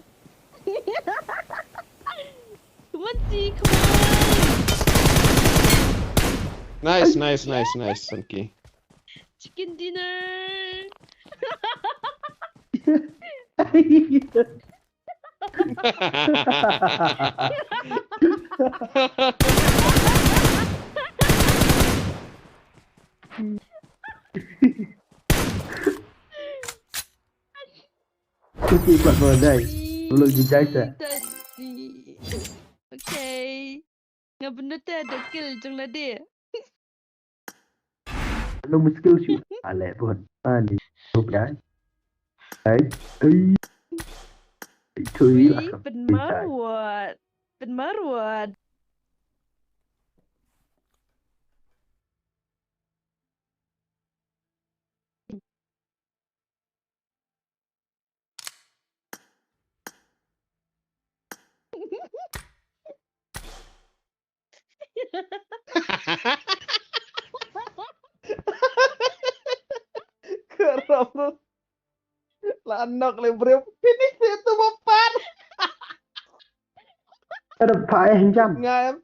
Come on, G, come on. Nice, nice, nice, nice, Sanki. Chicken dinner. Kuki kuat ba dai. Belum dijai sa. Okay. Nga bener te ada kill jong lade. Lu muskil shu. Ale pun. Ani. Rup dai. Ai. Ai. Ai, tui lah. Penmarwat. Penmarwat. Kerap tu. La nok le briew. Finish itu bapar. Ada pae jam. Nga em.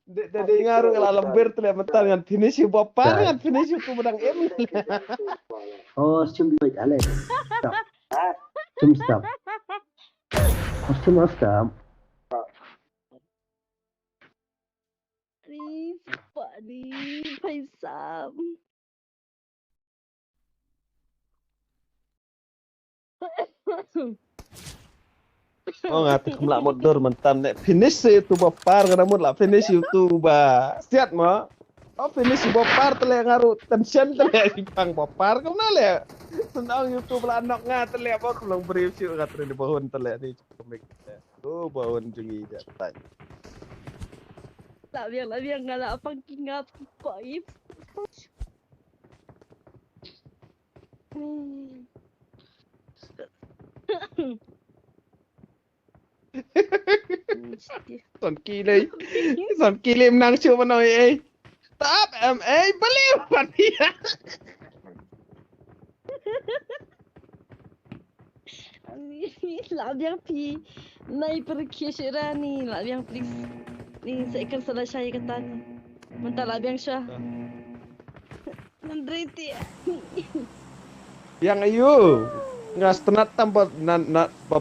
De de de nga ruh la lembir tu le mental ngan finish yu bapar ngan finish yu tu bedang em. Oh, sim baik ale. Stop. Sim stop. Oh, sim stop. Ni, pak ni, paisam. Oh, nga te kum lah mut dur mentan ne. Finish yu tu bapar, nga mut lah finish yu tu ba. Siat mo. Oh, finish yu bapar te le nga ruh tension te le yu pang bapar kum na le. Senang yu tu bala nok nga te le ba kum long briew shu nga te le bahun te le ni. Oh, bawon jong i da tai. La biang, la biang, nga la pang ki ngap ki poi. Son ki lei. Son ki lei menang shu menang ei. Tap em ei believe pat ïa. Ani, la biang phi. Nai pergi syura ni, la biang please. Ni seker salah syai kata ni. Mentah la biang syah. Nandri ti. Yang ayu. Nga stenat tam ba na na ba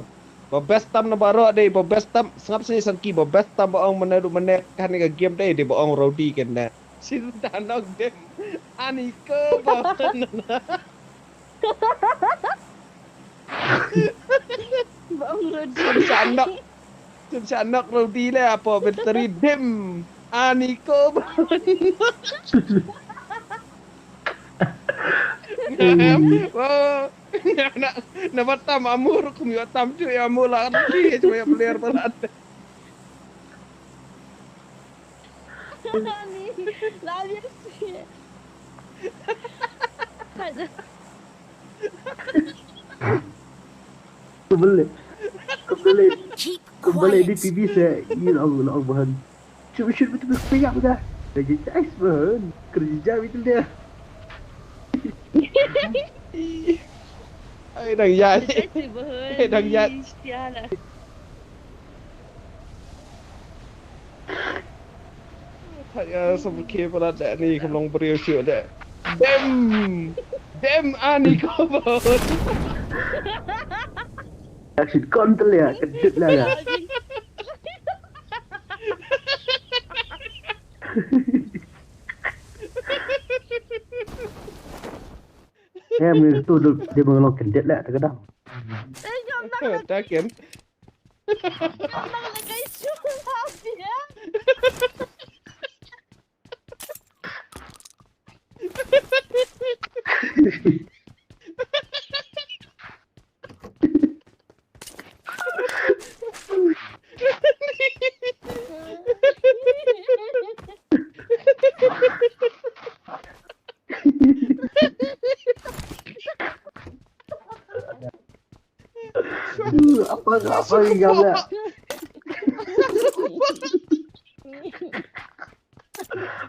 ba best tam na baroh dei ba best tam sngap sini sangki ba best tam ba ong mena du mena kan ni ka game dei dei ba ong rowdy kan na. Sin tanok dem. Ani ko ba. Ba ong rowdy. Sin tanok. Sin tanok rowdy le apa battery dem. Ani ko ba. Wah. Na na batam amur kum yo tam ju ya mula rowdy cuma ya player balat. Ani, la biang sih. Ada. Tu boleh. Balai, balai di P B se, ni ong, ong bahan. Shoot, shoot, betul, betul, pegak, pegak. Lagi guys bahan. Kerja betul dia. Ai dang ïaid. Ai dang ïaid. Thait ïa sum ki palat da ni kam long briew shuh da. Dem. Dem ani ko bahan. Action control ya, kedit lah ya. Eh, mi tu dia mengelong kedit lah, terkadang. Taken. Apa apa yang lah.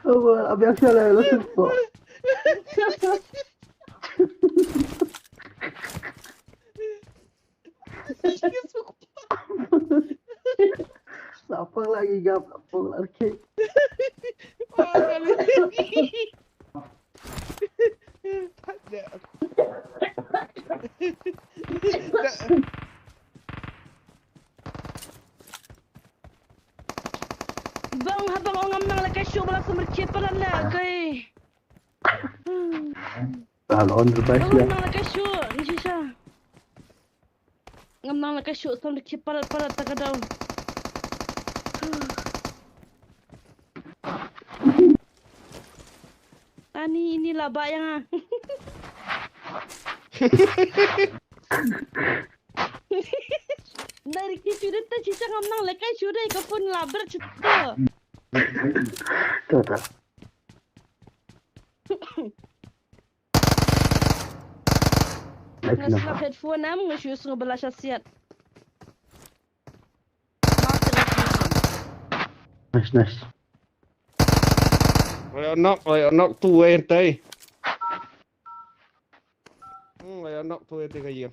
Apa apa yang salah lah sumpah. Lapang lagi gap, lapang lagi. Bang habang ong ngam nang la ka shu bala sumber chip palan la kai. Alon revive Bang ya. Ngam nang la ka shu ni shisha. Ngam nang la ka shu sumber chip palan palan ta ka daw. Ani ini la ba yang ah. Dari ki shu ta shisha ngam nang la ka shu dai ka phone la ber chita. Tuh tuh. Nice Nga enough. Slap headphone am nga shu sngewbha la sha siat. Nice nice. Oi nok, oi nok tu wei tai. Hmm, oi nok tu wei tai ka yem.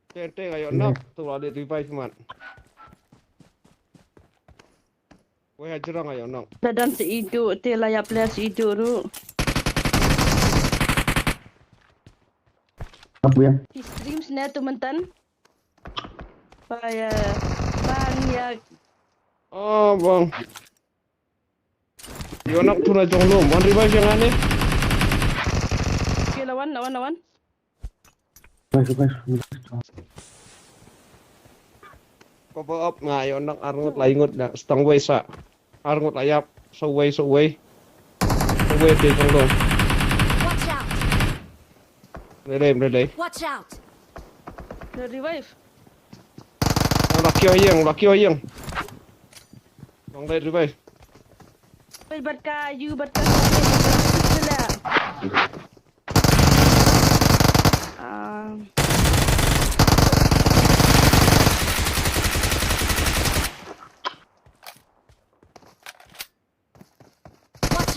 Teng teng oi nok tu la di revive man. Wei ha jrong oi nok. Da dan si idu te la ya player si idu ru. Apa ya? Ki streams ne tu mentan. Ba ya bang ya. Oh bang. Oi nok tu na jong lum. Wan revive yang ane. Okey lawan lawan lawan. Nice nice. Cover up nga oi nok arngut la ingut da. Stang wei sa. Arngut la yap. So wei so wei. So wei te jong lum. Watch out! Relay relay. Watch out! The revive. Lucky oi yang, lucky oi yang. Long late revive. Wei bat ka yu bat ka. Ah.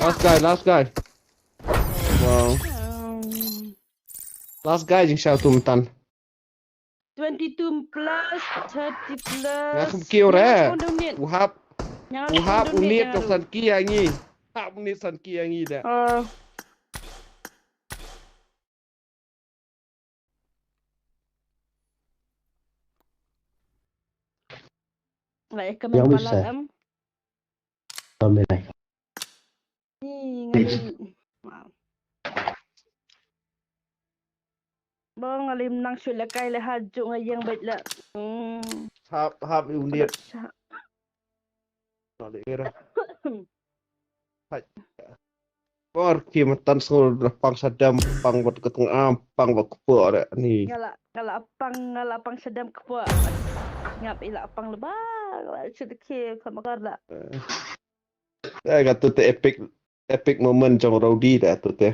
Watch Last out! Guy, last guy. Wow. Um, Last guy jing shau tum tan. Twenty-two plus thirty plus. Nga kum kiu re. Nga kum dum nit. U hap, Nga u kum hap dum u nit nit nga jong kum. San Ki ya ngi. Hap u nit San Ki ya ngi da. Oh. Lah eh Yang kami bisa. Palat em. Kami lah. Ni ngali. Wow. Ba ngali nang shu la kai le ha ju nga yang bait la. Hmm. Hap hap u nit. Sha- Nali era. Hai. Por ki matan sngul pang sadam pang bot keteng am pang bot kepo re ni. Ngala ngala pang ngala pang sadam kepo. Ngap ila pang leba ngala shu de ke sama kar la. Eh, ka tu te epic epic moment jong Rowdy da tu te.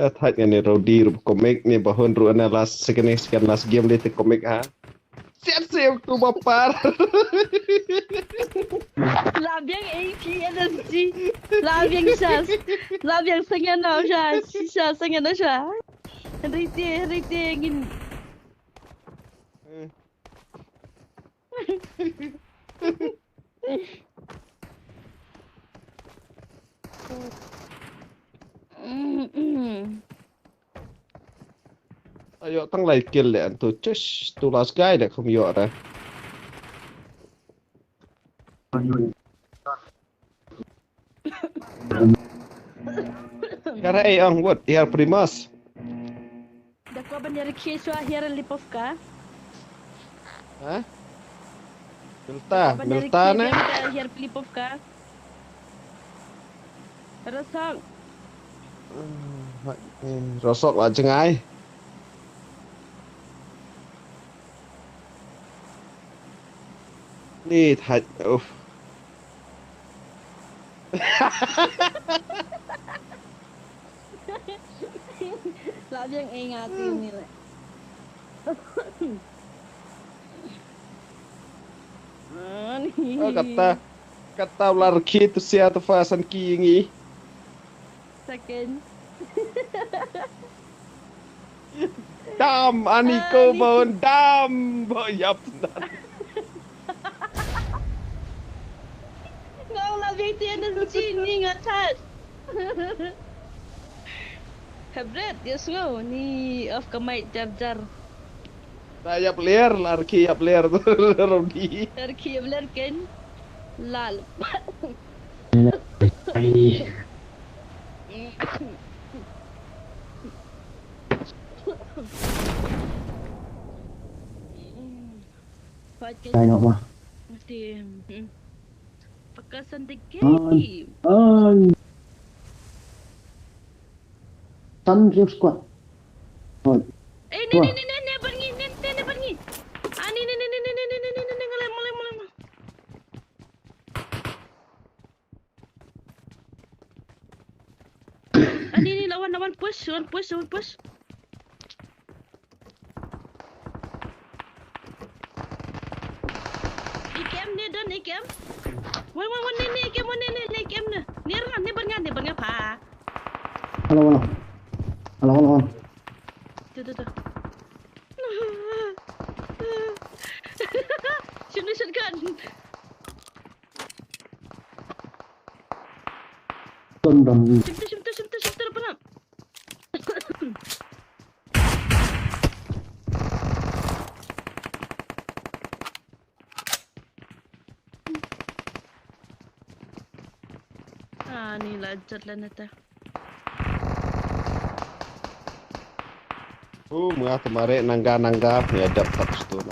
Ka thait nga ne rau di ruh comic ne ba hun ruh na last second, second last game le te comic ha. Siat siat tu ba par. Labiang A P N S G. Labiang sas. Labiang sangya na sha. Sha sangya na sha. Rite rite ngin. Ayo tang lai kill le antu chus tu last guy de khum yo da. Here ei ang wot here primas. Da ko ban yar ki swa here lipovka. Ha? Milta, milta ne? Here lipovka. Rasang. Rosok la jengai. Ni thaj uf. La biang ei nga ti ni le. Kata kata ular ki tu sia tu fasan ki ngi. Second. Dam ani ko bon dam bo yap. Ngau la beti ana sini ngatat. Hebret dia sungo ni of kamai jar jar. Ta yap ler lar ki yap ler rodi. Lar ki yap ler ken lal. Pakai. Tayo ma. Mesti. Pakasan dikit. Ay. Tan riu squad. Ay. Eh, ni ni ni ni ni bangi, ni ni ni bangi. Ah, ni ni ni ni ni ni ni ni ni ni ngalai malai malai. Ah, ni ni lawan lawan push, lawan push, lawan push. Ikem ni don ikem. Wan wan wan ni ni ikem wan ni ni ni ikem ni. Ni ran ni berngan ni berngan pa. Halo halo. Halo halo. Tu tu tu. Shim ni shotgun. Don don. Shim tu shim tu shim tu shim tu depan. Ah, ni la jat la neta. Oh, mga kemare nangga nangga ya dap tak situ.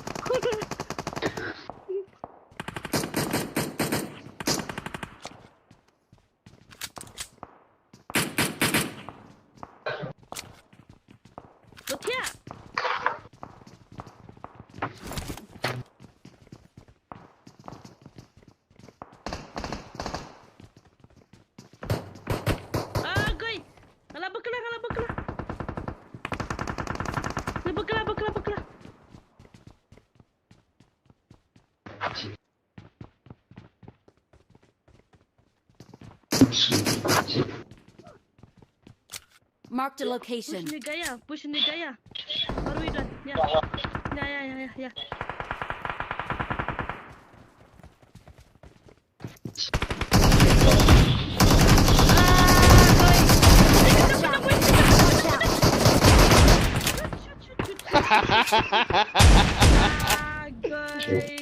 Marked a location. Push ni gaya, push ni gaya. Baru itu. Ya. Ya ya ya ya ya.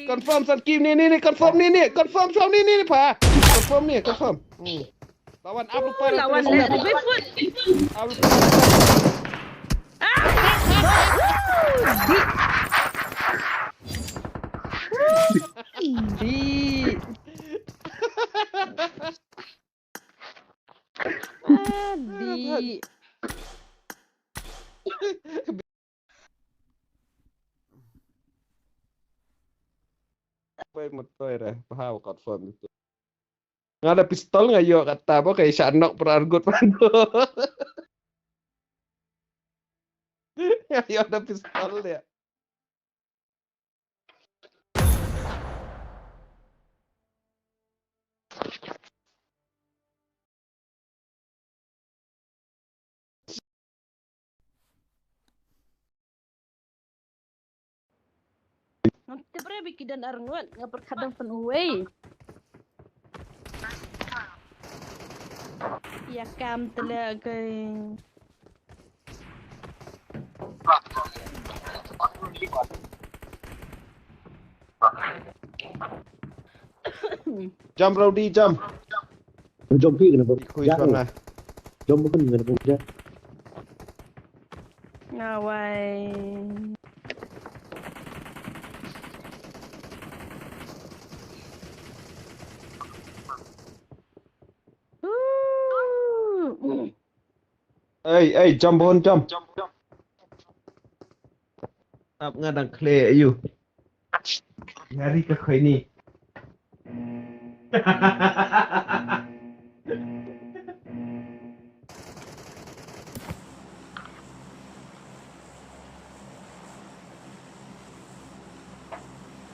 Confirm san kim ni ni ni confirm ni ni confirm shong ni ni ni pa. Confirm ni confirm. Hmm. Lawan up lupa lawan. Lawan. Up lupa. Di. Di. Di. Bai mutoi re, pahau kat phone itu. Nga da pistol nga yo kata ba kai shanok perargut pando. Ïa da pistol ïa. Ngam tip re ba ki don arngut, nga pyrkhat dang pyn uwei. Ïa kam tele kai. Jump, Rowdy, jump. Jump phi kane ba. Khui jump shong na. Jump phi kane ba. Nga wai. Ooh. Ei, ei, jump, Bon, jump. Ap nga dang khleh aïu. Nga ri ka khoi ni.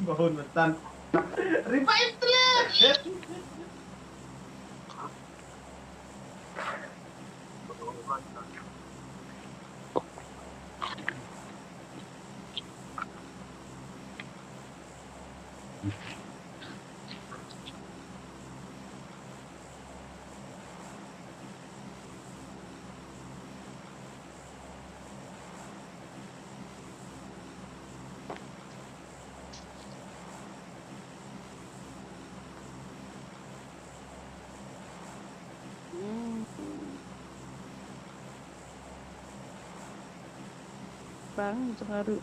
Bahun matan. Revive telah. Bang, jong nga ruh.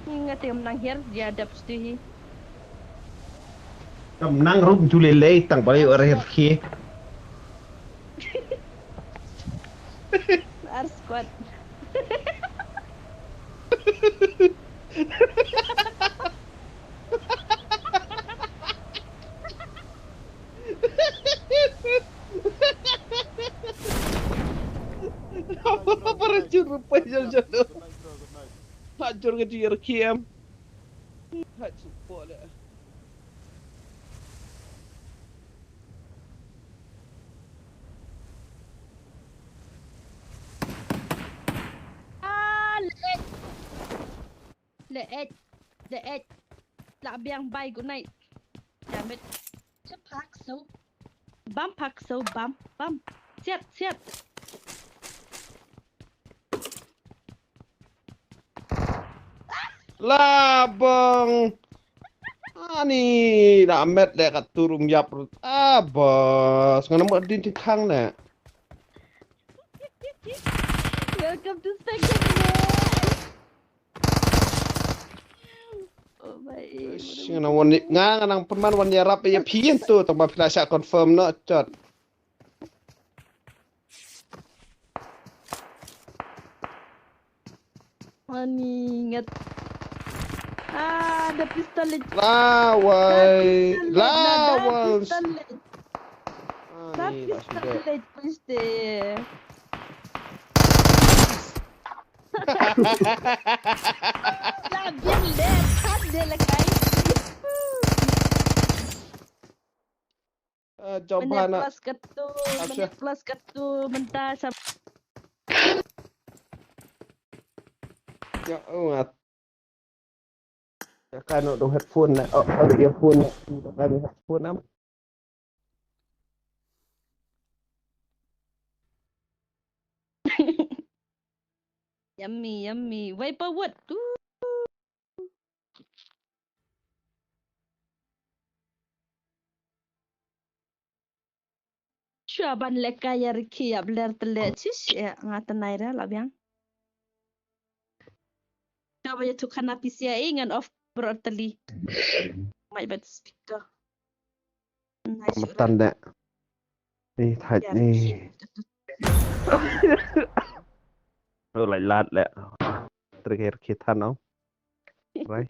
Nga te nang hiar, dia dap stu hi. Kam nang ruh ju lei lei tang ba lei ora hiar khi. Ar squad. Para jur rupai jauh jauh. Hajur ke jir kiem. Hajur boleh. Ah, leh. Leh, leh. Lah biang bai gunai. Damn it. Chep phak so. Bam phak so, bam, bam. Siat, siat. Labang. Ani, la met le kat turum yap rut. Abas, ngana mo din ti khang ne. Welcome to second world. Oh my. Ish, ngana wan ni, nga ngana pynman wan ïarap ïa phi ïa tu, tang ba phi la sha confirm no, chot. Ani ngat. Ah, da pistolet. Lawai. Da pistolet, da, da pistolet. Da pistolet, piste. La biang le, kan de la kai. Ah, jom bana. Plus katu, plus katu, mentah sam. Ya, oh, ngat. Ya, kan, oh, headphone na. Oh, oh, earphone na. Kan, headphone na. Yummy, yummy. Wiper wood. Ooh. Shuwa ban lehkai ïa rikhi ïa bler tele chish ïa nga tnai ra la biang. Ka ba ïathuh khana P C I ngan off bro teli. Mai bad speaker. Matan da. Ni thait ni. Lo lai lat le. Trigger khitan no. Rai.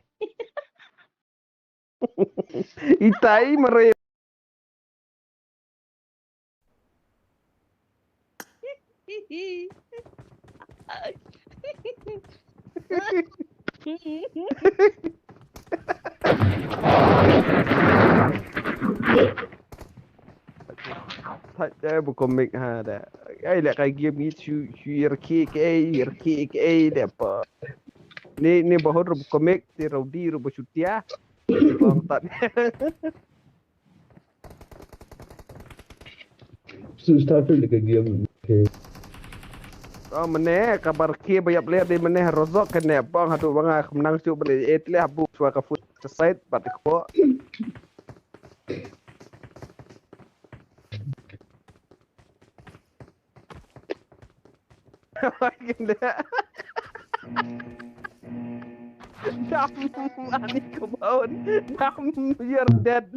Itai mare. Thait eh bu comic ha da. Ai le kai game ngi chu chu ir ki ke ir ki ke le pa. Ni ni bahut ru comic ti ru di ru bu chutia. Bang tat. Su started like a game. Okay. Oh, mane ka bar ki ba yap le di mane rozok kane bang hadu banga kham nang chu bane et le habu chwa ka foot side bat ko. Damn, ani, come on. Damn, you're dead.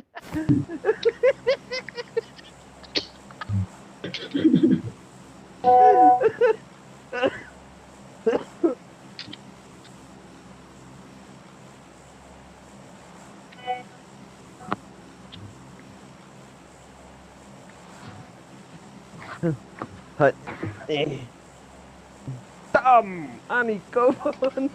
Hai. Eh. Tam, ani, come on.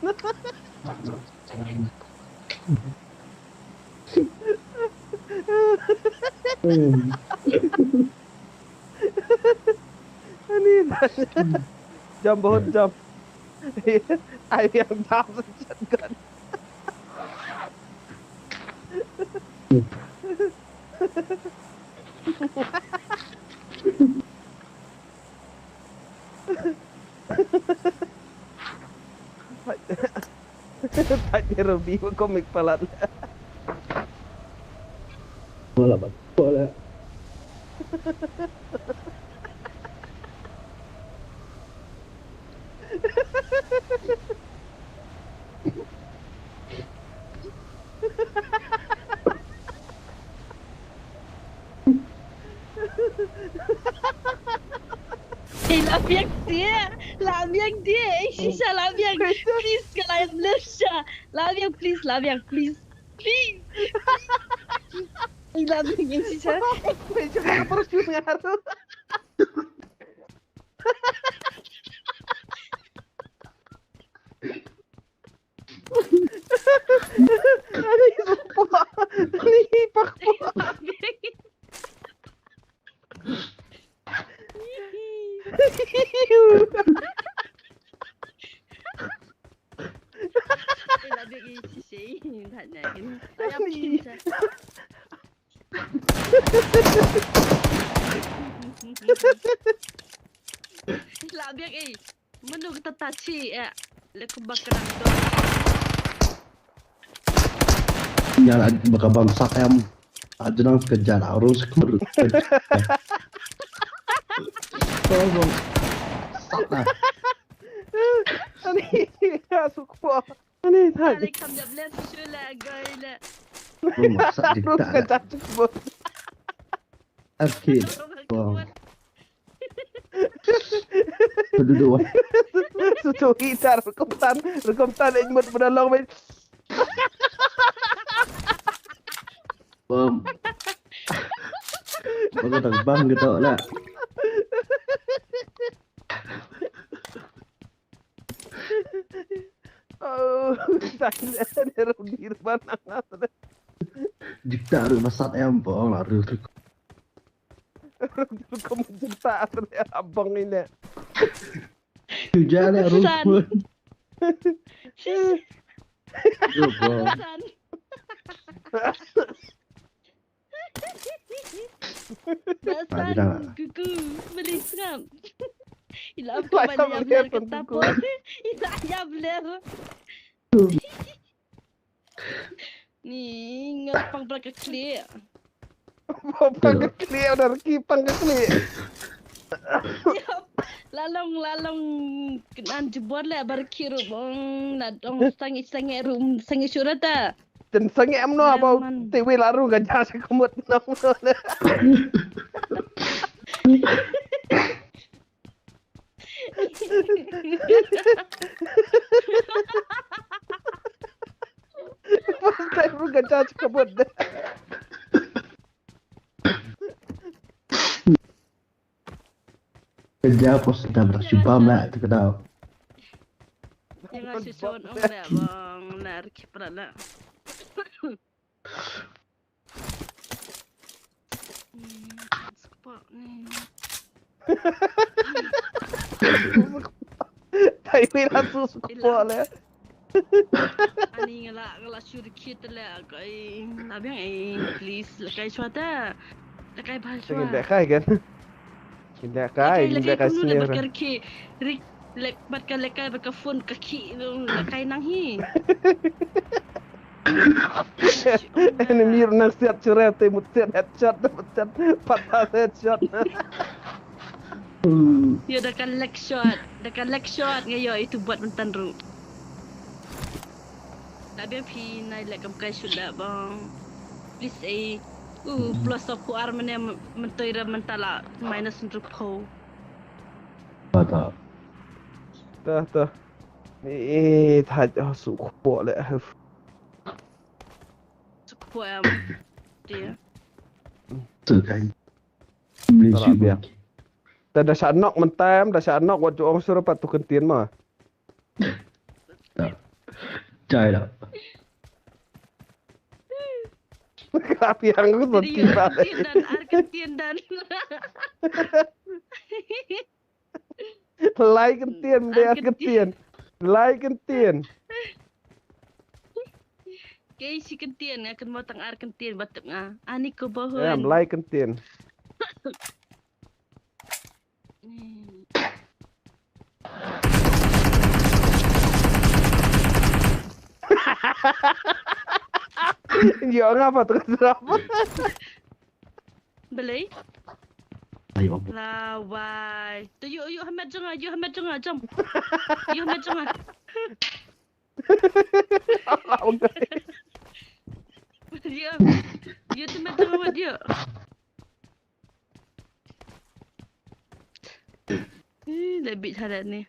Ani, jump, bahut jump. Ai yang jump shotgun. Thait ïa Ruby ba comic palat. Wala ba. Wala. Ei, la biang dia, la biang dia, eh, shisha la biang. Please, ka la biang shisha. La biang, please, la biang, please. Please. Ei, la biang, eh, shisha. Wei, cuba ka parachute nga tu. Ani, pakpua. Ani, pakpua. La biang, eh. Mano kata tachi, eh. Le kumba kena dong. Nya la baka bangsa em. Ajenang kerja la urus kum. Tolong. Sat lah. Ani, ya sukpo. Ani, thait. Ani, kam jab le, shu le, gai le. Rumah sak dikta. Rumah sak dikta. Arcade. Wow. Duduk. Susu hitar, rukom tan, rukom tan, ej mut benda long, men. Bom. Baru terbang gitu lah. Oh, tanya dia rugi mana? Jikta ru masat em bong la ru. Ru ko jikta ru abang ini. Tuja le ru. San. Ru bong. San. Basan kuku beli sngap. Ila apa bani ya bler kata pun. Ila ya bler. Ni ngapang bler ke klik. Apa ke klik udah reki pang ke klik. Lalong lalong kenan jebor le bar kiru bong ladong sangi sangi rum sangi surata. Jen sangeh mno abau te wei la ru ka ja sa kumut mno mno ne. First time ruh ka judge ka bot de. Ka ja pos da bra shu bam la te ka daw. Yang ngasih sound ong la bang nar kipra la. Hmm, sekepok ni. Tai wei la su sekepok le. Ani nga la, nga la shu rikit le, kai, la biang, eh, please, la kai shwa ta. La kai bha shwa. Ngin leh kai kan. Ngin leh kai, ngin leh kai senior. Bad ka rikit, rik, leh, bad ka leh kai, bad ka phone, ka ki, la kai nang hi. Enemy ruh nang siat shuret, te mut siat headshot, mut siat pat headshot. Ïa da ka leg shot, da ka leg shot nga ïoh itu bot mynta ruh. Da biang phi nai leh kam kai shu leh bang. Please eh. U plus of four mane myntoi ra mynta la minus hynriew phew. Ta ta. Ta ta. Ni ta ha su ko le. Su ko em. Dia. Tu kai. Mli su ko. Ta da sha nok mynta em, da sha nok wat ju ong shuh pat tu kyntien ma. Jai da. Ka piang ku sot ki ba. Kyntien dan, ar kyntien dan. Lai kyntien de ar kyntien. Lai kyntien. Kei shi kyntien nga kynmaw tang ar kyntien ba tip nga. Ani ko ba hun. Em, lai kyntien. Ïoh nga pat ka srap. Balei? Ayo. Lawai. Tu yu yu hamet jong nga, yu hamet jong nga, jom. Yu hamet jong nga. Yu, yu tu hamet jong nga, yu. Ih, dah bit halat ni.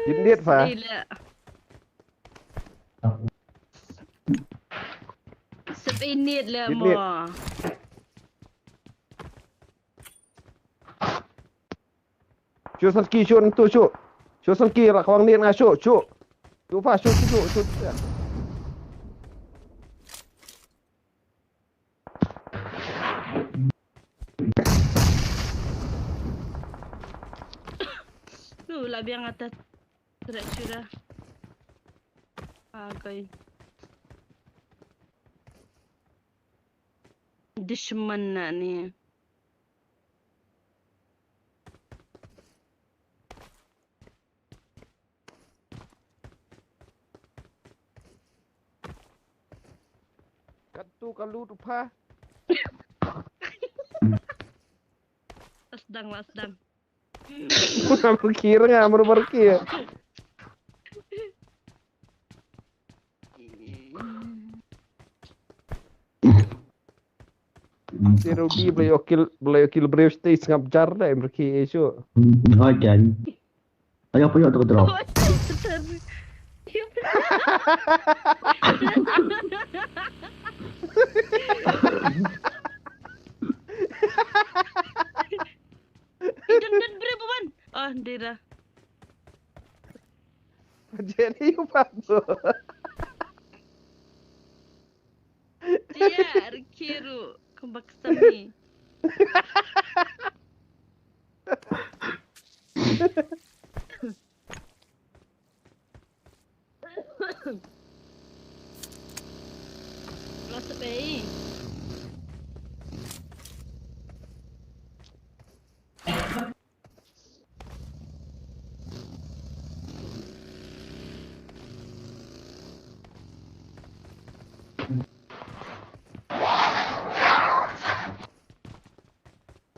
Git liat fa. Sep init le mo. Shu san ki shu ntu shu. Shu san ki rak wang nit nga shu shu. Shu fa shu shu shu. Lu la biang atat. Sudah sudah. Akai. Dushman na ni. Kat tu kalu tu pha. Asdang lah asdang. Amru kira nga amru berkir. Zero B boleh okil boleh okil brave stay sngap jar dah amru ki isu. Hai kan. Ayo apa yuk tu drop. Idan dan beri buan. Oh, dira. Jadi apa tu? Dia kiru kembak semi. Lost bay.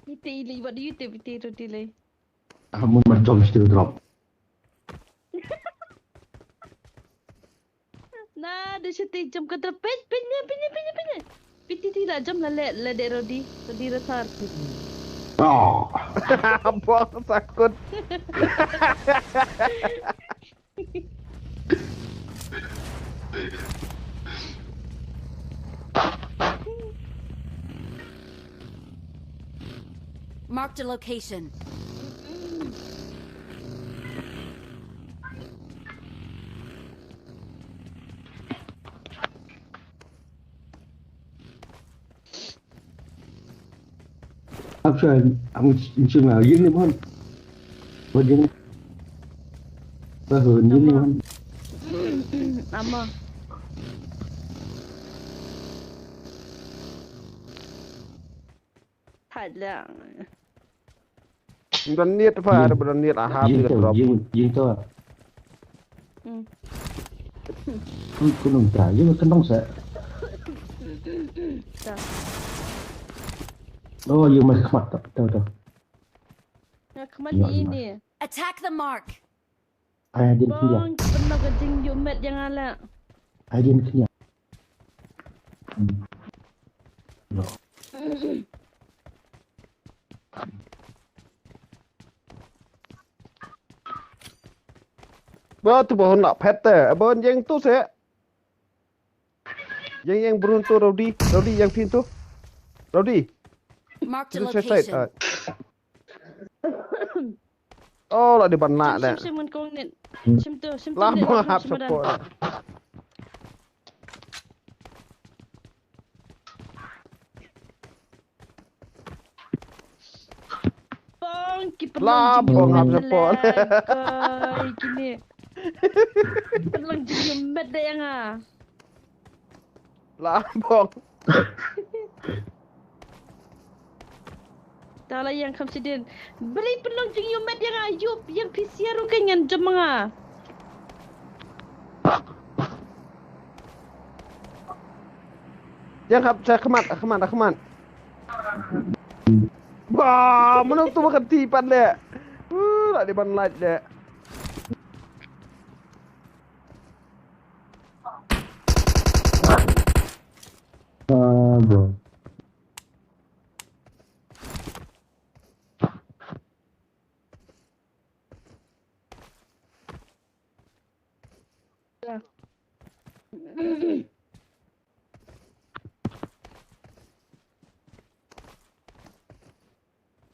Ite ili, what do you think, ite ro delay? Amu ma jom still drop. Na, da shati jam ka dra pej, pej ne, pej ne, pej ne, pej ne. Piti ti la jam la le, la de rodi, rodi ratar. Oh. Bong sakut. Marked a location. Ap sa, ang chim na yin ni bon. Bon yin. Ba hun yin ni bon. Ama. Thad lang. Ban niet fa, ban niet a hap Yin ni to, drop. yin yin to. Hmm. Yin kunung ta, yin kunung sa. Ta. Oh, yin mas khmat to, to, to. Nga khmat ni ni. Attack the mark. Ai din khnia, Bong, pynlong ka jingïoh met ïa nga la. ai din khnia. Ba tu ba hun la phet te, ba hun jeng tu se. Jeng jeng brun tu Rowdy, Rowdy jeng phin tu. Rowdy. Marked a Tu se side. location. Oh, la di ban la de. Shim shim ngan kong net. Shim tu, shim tu. La ba hap support. Bong ki La bong hap support. Koi kini. Pynlong jingïoh met da ïa nga. La bong. Ta la ïa kham sidin. Bri pynlong jingïoh met ïa nga, ïup ïa phi sia ruh ka ngan jam nga. Jeng hap sa khmat, khmat, khmat. Ba, mano tu makan ti pan le. Uh, la di ban light le. Ah, bro.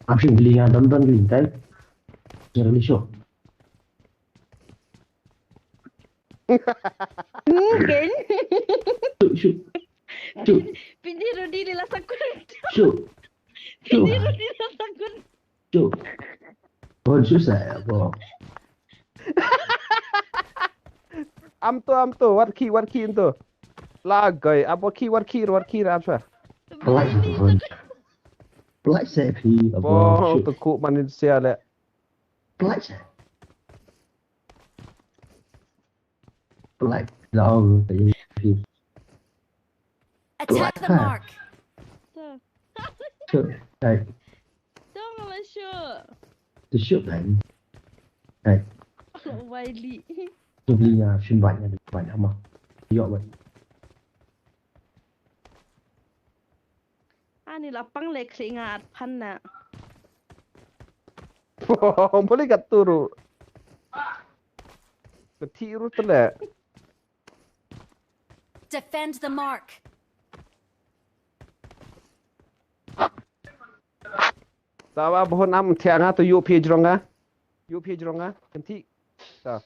Actually, beli nga don don beli tai. Jangan beli show. Mungkin. Shoot, shoot. Shoot, Pindi Rudi lila sakun. Shoot. Shoot. Pindi Rudi lila sakun. Shoot. Oh, susah ya, bro. Am to, am to, wat ki, wat ki am to. La gai, ap wat ki, wat ki, wat ki ram sa. Pelak sih, bro. Pelak sih, Pi. Apa? Bong, Shoot. Tekuk manusia le. Pelak sih. Pelak. Jauh, Pi. Attack the mark. Ta. Shoot. Hai, Dong la shu. tu shoot kan. Hai, Lo Wiley. tu beli nga shin bai nga bai ama. Yok bai. Ani la pang le kri nga at pan na. Boleh kat turu. Keti ru tele. Defend the mark. Tawa bohon am thiang nga tu yu phi jrong nga. Yu phi jrong nga. Kenti. Ta.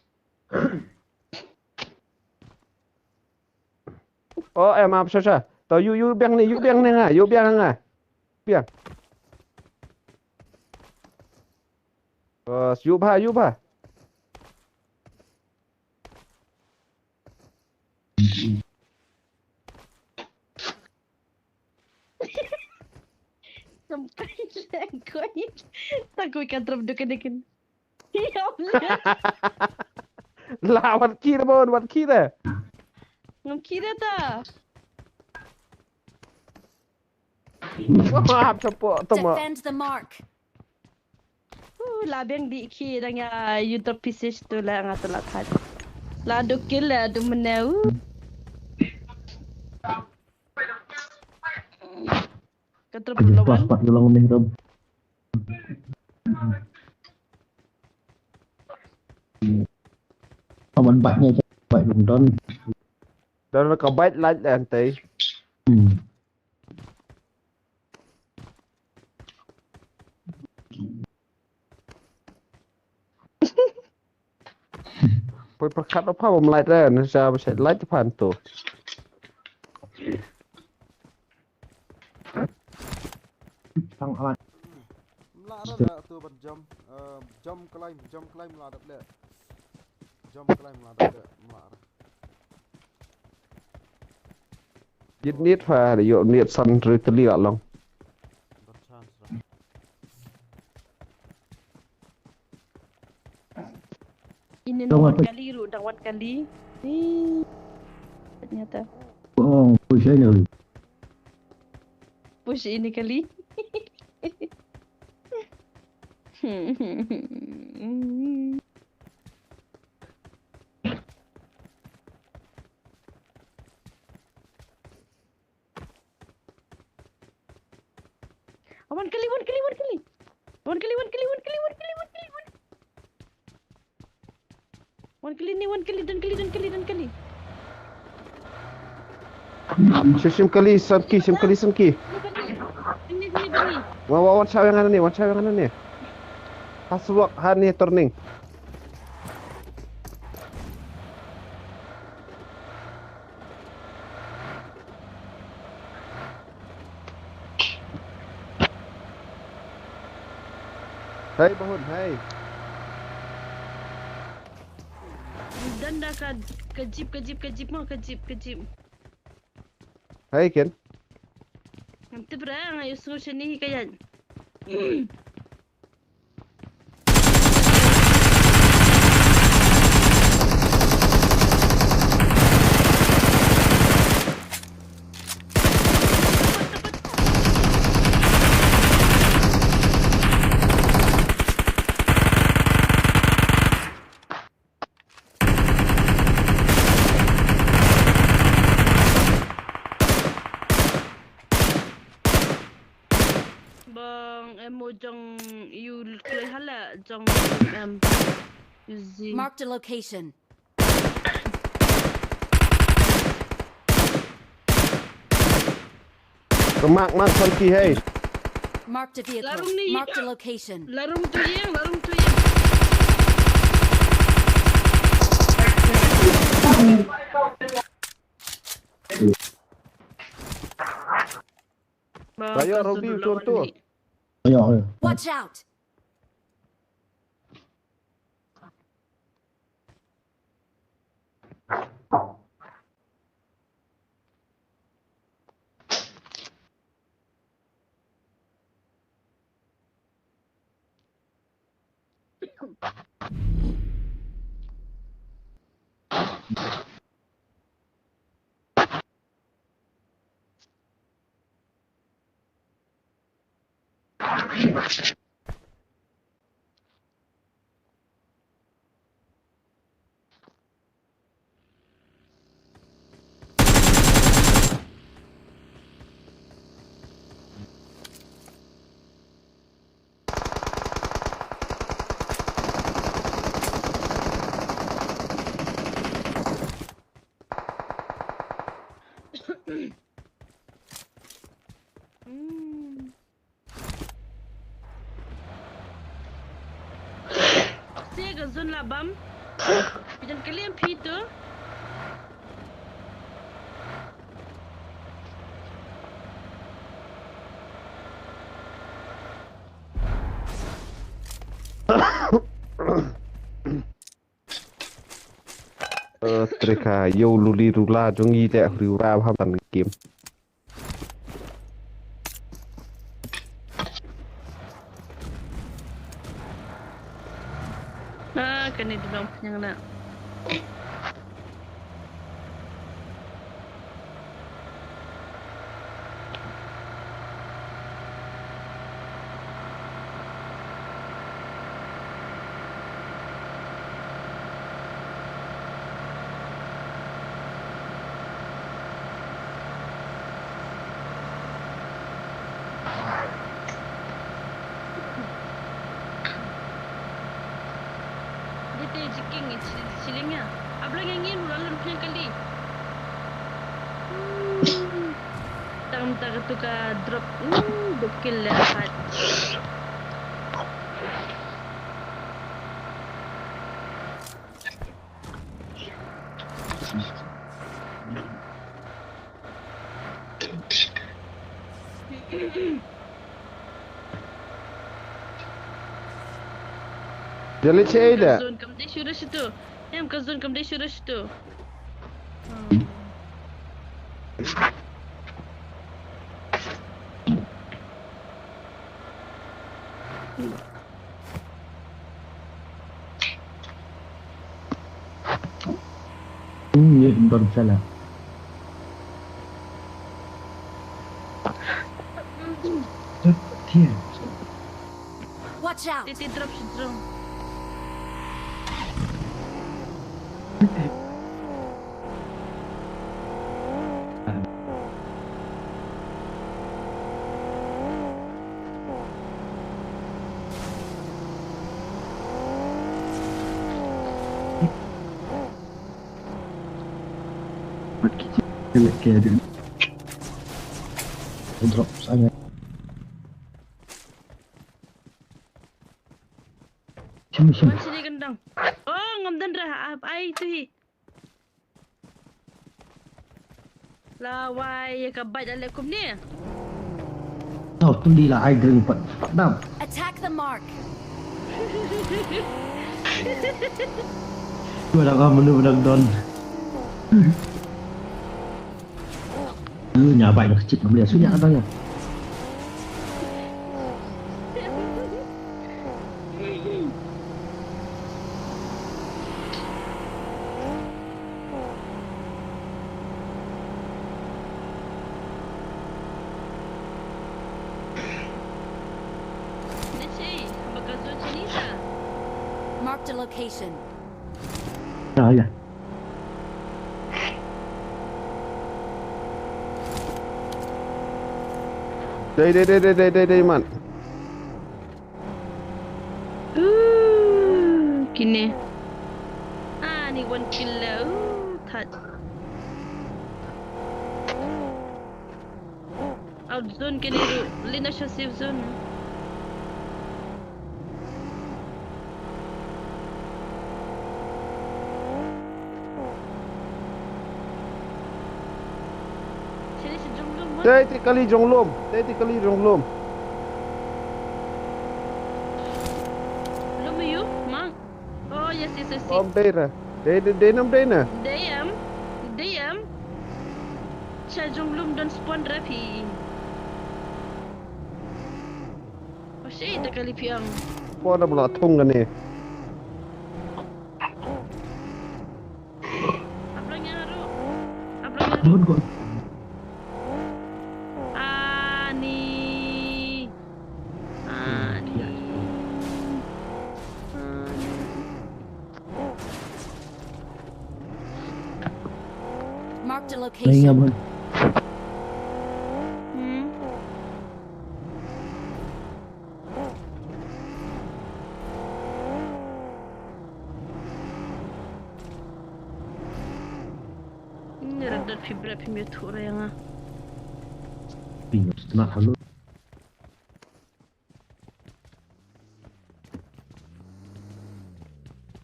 Oh, em ap sha sha. Ta yu yu biang ni, yu biang ni nga, yu biang nga. Biang. Bas, yu ba, yu ba. Sampai lengkoi. Takoi ka drop duka dekin. Ya Allah. La wat kir bon, wat kir eh. Ngam kira ta. Wah, chapo tama. Defend the mark. Uh, la biang di ki dang ya you drop pieces tu la nga tu la that. La du kill la du meneu. Ka trap. Aduh, lawan. Pas pat ka long ni, Rob. Aman bat nya, bat belum don. Don ka bat light lah, antai. Hmm. Poi pyrkhat apa bym light re, na sa ba light phan tu. Tang alat. Mla re da tu ban jump, eh, jump climb, jump climb mla dap le. Jump climb mla dap le, mla re. Yit nit pha, ïoh nit san ri teli la long. Ban chance re. Ini dang wan kali ru, dang wan kali. Ih, ternyata. Oh, push ini kali. Push ini kali. Wan kali, wan kali, wan kali. Wan kali, wan kali, wan kali, wan kali, wan kali, wan kali. Wan kali ni, wan kali, don kali, don kali, don kali. Shim, shim kali, san ki, shim kali, san ki. Sini, sini, sini. Wan, wan, wan, shaw ïa nga hangne, wan shaw ïa nga hangne. Ha surok, hangne turning. Hei, Bahun, hei. Don da ka, ka jeep, ka jeep, ka jeep mo, ka jeep, ka jeep. Hei, Ken. Ngam tip re, nga ïohsngew shane hi ka ïaid. Bang em mo jong ïu kloi hala jong em. Ïu zi. Marked a location. Ka mark, mark san ki hei. Marked a vehicle. Larung ni. Marked a location. Larung tu ïeng, larung tu ïeng. Ba, ayo, ka Robi, sudut tu, lawan tu. Ni. Ayo, ayo. Watch out. Hmm. Te ka zone la bam. Phi jan kali em phi tu. Eh, treka, ïoh luli rula jong i te riu ra ham tan game. Ah, kane dudong pynïang na. Ngi chil-, chilling ya. Abla ngi ngin ulah lun pynïang kali. Hmm. Tang ta ka tu ka drop. Hmm, duk kill le apat. Jali che da. Zone kam dei shuh da shitu. Em ka zone kam dei shuh da shitu. Hmm. Hmm, ye, don sala. Watch out! Titi drop shi drone. Drop sana. Sini, sini. Wan sini gendang. Oh, ngam don rah, ah, ai tu hi. Lawai, ya ka bait ale kumne. Tau tu di la ai dring pat. Dam. Attack the mark. Gua dah kau menu dah don. Lu nyabai dah kecil beli asu nya ada ya. Marked a location. Ya, ya. Dei, dei, dei, man. Uh, kine. Ah, ni one kill la. Uh, that. Out zone kine ruh. Lina sha safe zone. Sini si jong lum, ha? Dei ti kali jong lum. Dei ti kali jong lum. Lum ïa u, mang. Oh, yes, yes, yes, yes. Om dei ra. Dei, dei, dei nam dei na. Dei em. Dei em. Sha jong lum don spawn ra phi. Oh, shit, ta kali phi ang. Spawn ra bla thung kane. Ablang ïa ruh. Ablang ïa ruh. Good, good. Ani. Ani. Ani. Marked a location. Hmm. Ni rat dat phi bra phi me thu ra ïa nga. Phi me thu na halo.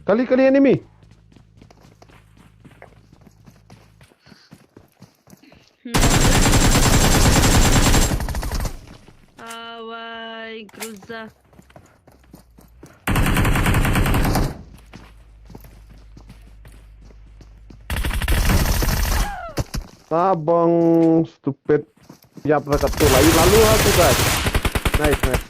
Kali, kali enemy. Hmm. Awai, Groza. Tabang stupid. Yap, ra katto la. Lalu ha tu, guys. Nice, nice.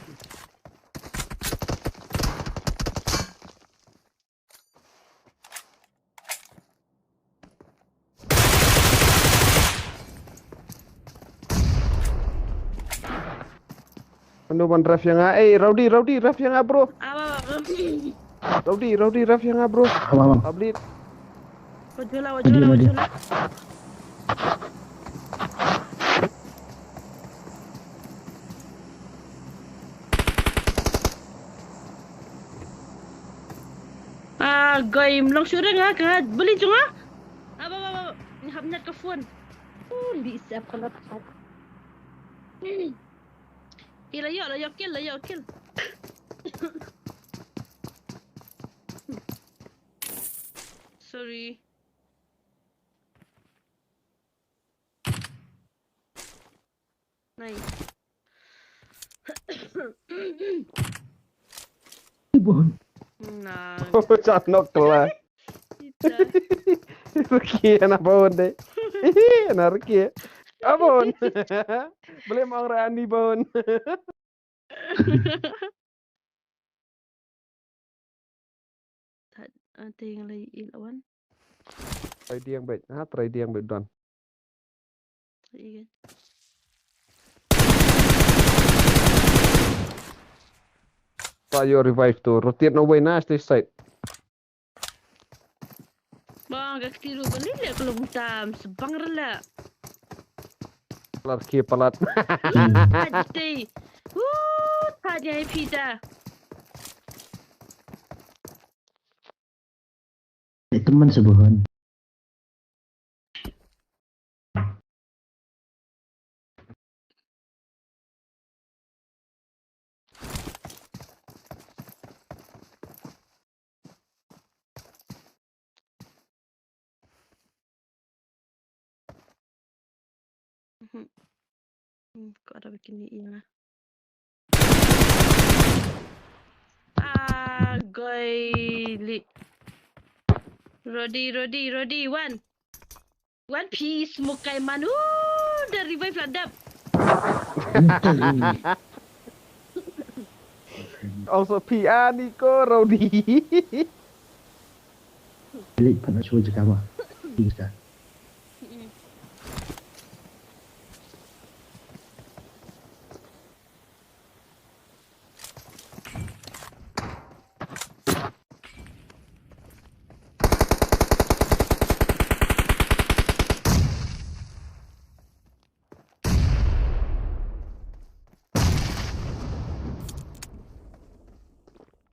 Mano ban ref ïa nga? Eh, Rowdy, Rowdy, ref ïa nga, bro. Awa, awa. Rowdy, Rowdy, ref ïa nga, bro. Awa, awa. Public. Wajula, wajula, wajula. Ah, Goi mlong shuh re nga ka beli jong nga. Aba ba ba. Nga hap nyat ka phone. Uh, li sep ka lat. Hi la yo la yo kill la yo kill. Sorry. Nai. Ibon. Na. Chat nok kela. Ita. Ruki ana baun de. Ana ruki. Abon. Boleh mau rani baun. Tad, ah, te yang lai il awan. Trai diang bek. Ha, trai diang bek don. Trai igan. Ta yo revive tu. Rotate no way na stay side. Bang ka kti ru beli le kelung tam sebang rela. Palat ki palat. Ati. Woo, tadi ai pita. Itu man sebuhan. Mhm. Hmm, ko ada bikin ni iya. Ah, goi li. Rodi, Rodi, Rodi, one. One piece mukai manu. Dah revive lah dap. Also P R ni ko Rodi. Elite pernah show je kama. Bisa.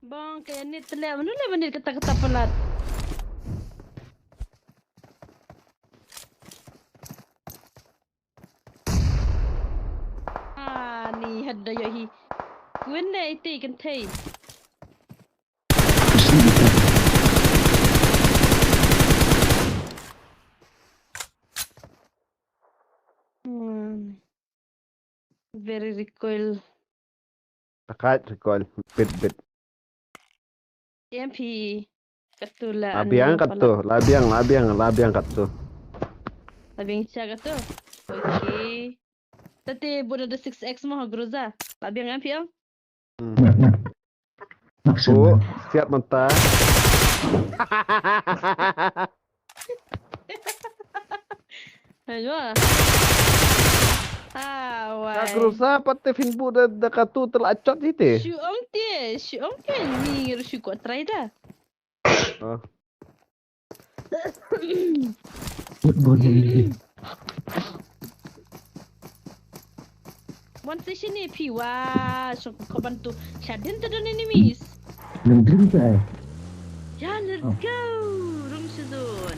Bang, kaya ni tele, mana le menit kata-kata pelat. Ah, ni hadda yo hi. Kuen le ite kan thei. Hmm. Very recoil. Takat recoil bit bit. M P. Katu la. Labiang katu, labiang, labiang, labiang katu. Labiang cha katu. Okay. Tati buda da six X mo Groza. Labiang M P ang. Hmm. Nak, nak. Nak. Oh, siap mentah. Ayo. Ah, wai. Ka Groza pat te fin bu da, da katu tela chot hi te. Shu ong te, shu ong te ni ru shu ko try da. Oh. Good boy. One station A P wa shong ko bantu. Shadin to don enemies. Nang drin ta. Ya, let's go. Room season.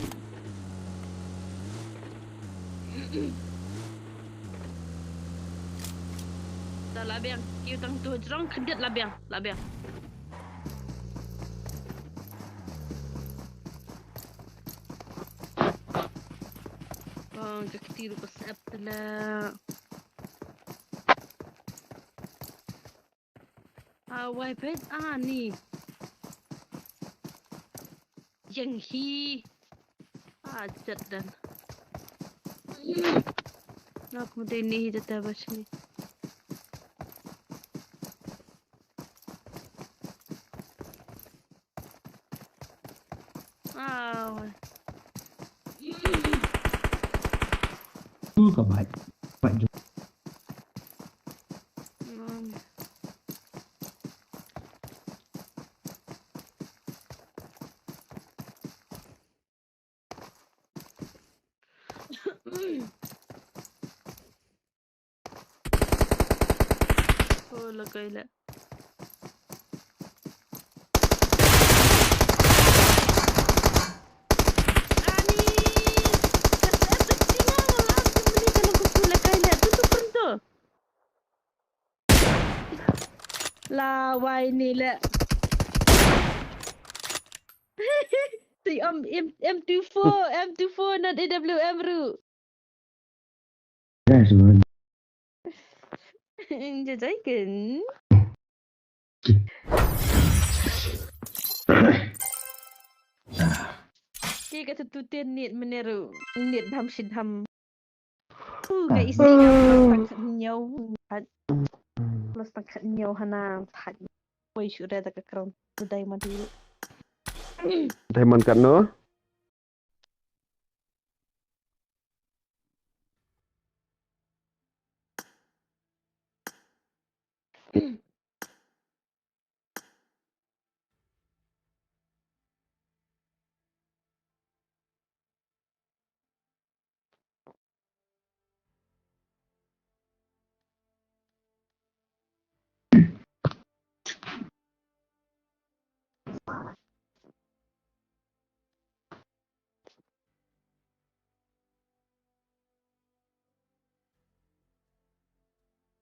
Ta labiang, kiu tang tu jrong khyndiat labiang, labiang. Bang ka kti ruh ka sep tela. Awai bet ani. Yang hi. Ah, jat dan. Nak mudai ni hi jata bas ni. Aw. Tu ka bai. Bai ju. Hmm. Oh, lagai la. La wai ni le. Ti om M, M two four, M two four not A W M ru. Jajai ken. Ki ka tu ten nit meneru nit dham shi dham. Tu ka isi ka plus tang khat hynñiew. Plus tang khat hynñiew hana thait. Wei shu re da ka crown. Tu diamond tu. Diamond kan no?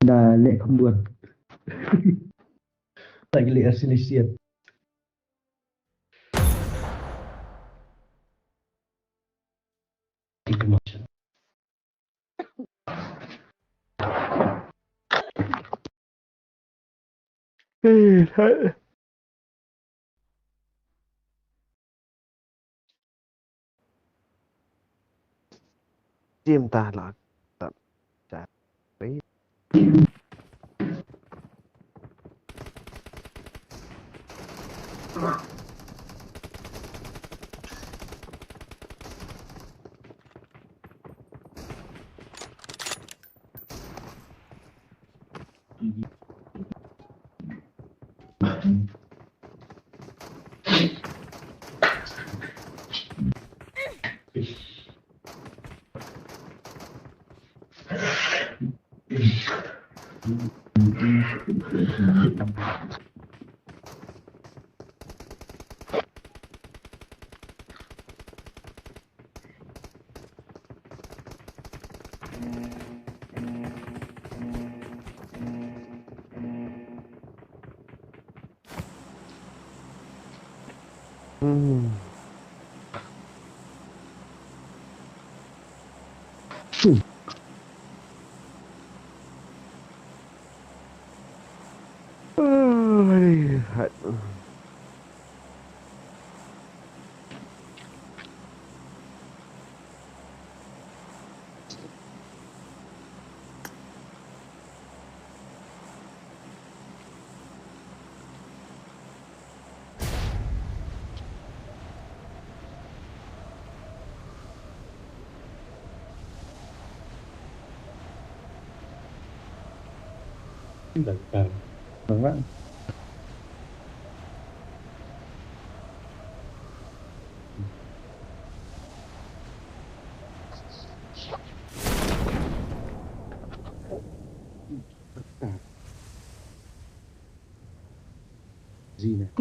Da leh kham duan. Da leh asli siat. Jim ta la ta.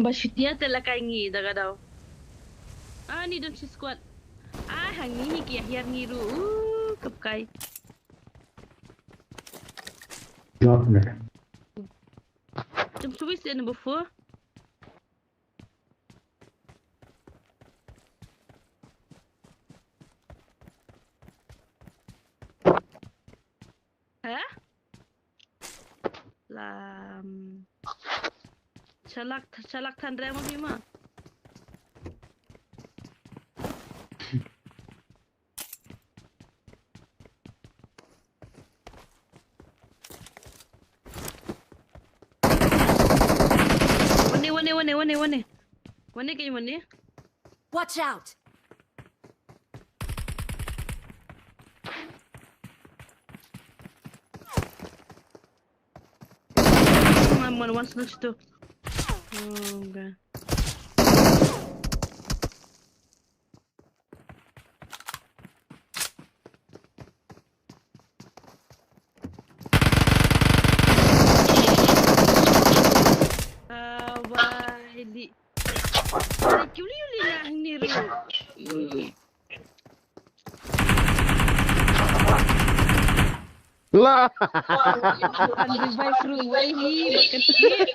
Ba shutia te la kai ngi da ka daw. Ah, ni don shi squad. Ah, ha ngi hi ki hiar ngi ru. Uh, kap kai. Jump to this in before. Hah? Lam. Shalak, shalak than rem abi ma. Wane, wane, wane, wane, wane. Wane kay wane. Watch out! Someone wants next to. Oh, okay. Ah, wai li. Wai, kiu li, li lah ni ru. La. Kan revive ruh wei hi, makan sikit.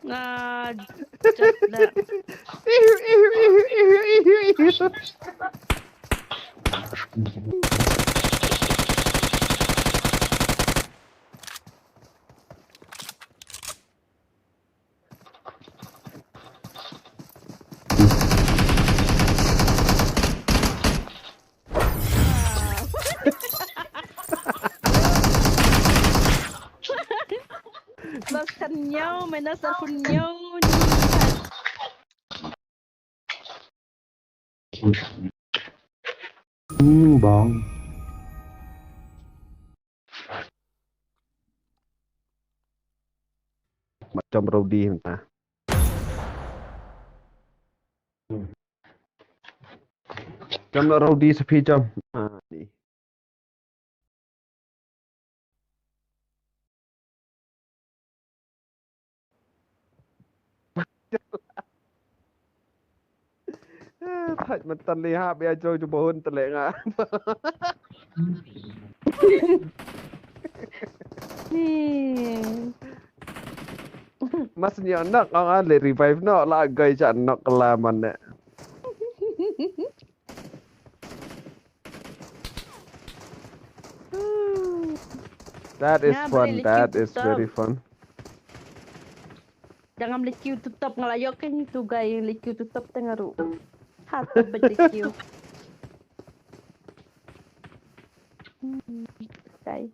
Ah, jap dah. Iu, iu, iu, iu, iu, iu. Plus kan nyaw, minus aku nyaw ni. Hmm, bang. Macam Rowdy entah. Macam nak Rowdy sepi jam. Ah, ni. Thait mynta li hap ïa jong jubahun te leh nga. Hmm. Mas nya nak ang ale revive no la gai ja nok la man ne. That is fun. That is very fun. Jangan beli queue tutup ngala yok kan tu guy yang beli queue tutup tengah ru. Hat beli queue. Hmm, guy.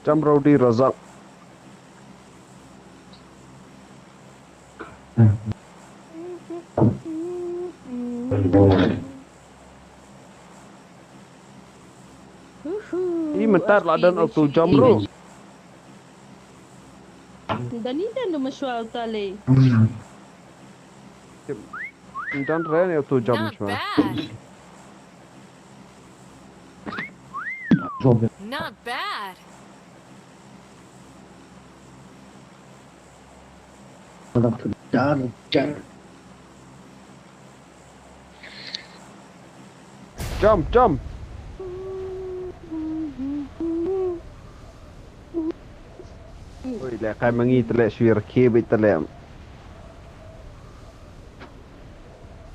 Jam Rowdy Razak. Ih, mentar lah dan auto jump, bro. Dan ni dan tu mashwal tali. Dan ren auto jump mashwal. Not bad. Jump, jump. Oi, le kai mangi tele shuir ke bit tele.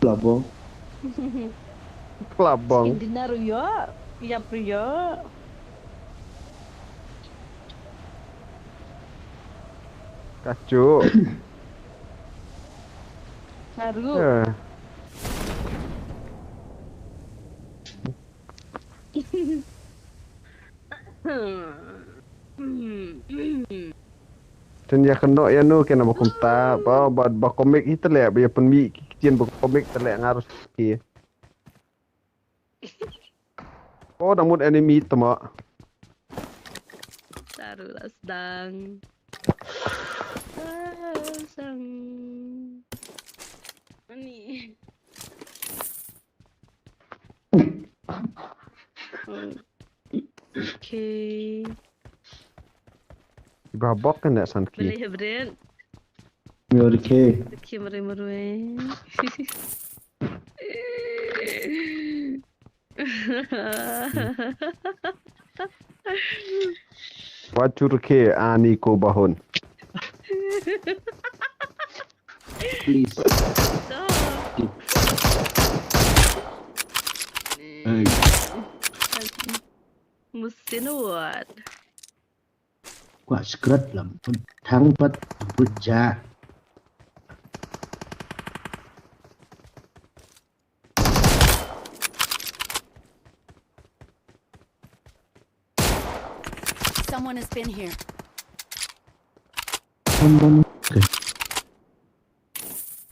Plabong. Plabong. Skin dinner yo. Yap yo. Kacu. Haru. Ten ya keno ya nu kena bakum ta ba ba ba komik hi tele ba ya penmi kitien ba komik tele ngarus ki. Oh, dah mut enemy tama. Taruh lah sedang. Ah, sang. Ani. Okay. Iba bok kan dak san ki. Boleh ya, Brent? Yo, okay. Okay, mari marui. Wachur ke ani ko bahon. Please. Hey. Musin wat. Kwah skret lam. Thang pat. Good job. Someone has been here. Someone. Okay.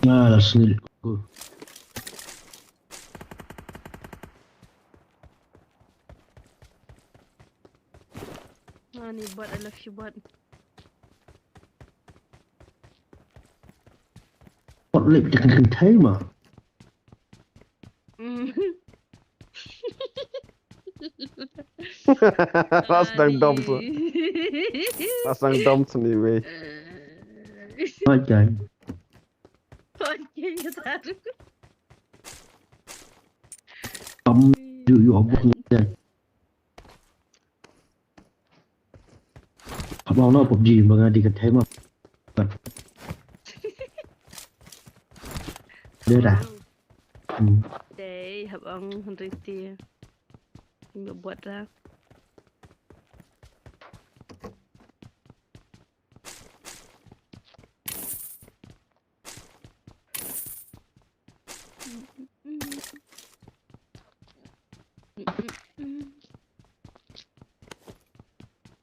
Ah, that's it. Cool. Ani bot, I love you bot. Bot lip, you can contain, man. Mm. Ras dang dom tu. Ras dang dom sini wei. Oi, jai. Am, yu, yu, abuk, jai. Abang na pop ji, bang di ka thai ma. Dia dah. Hmm. Dei, hap ang hynrei ti. Nga buat dah.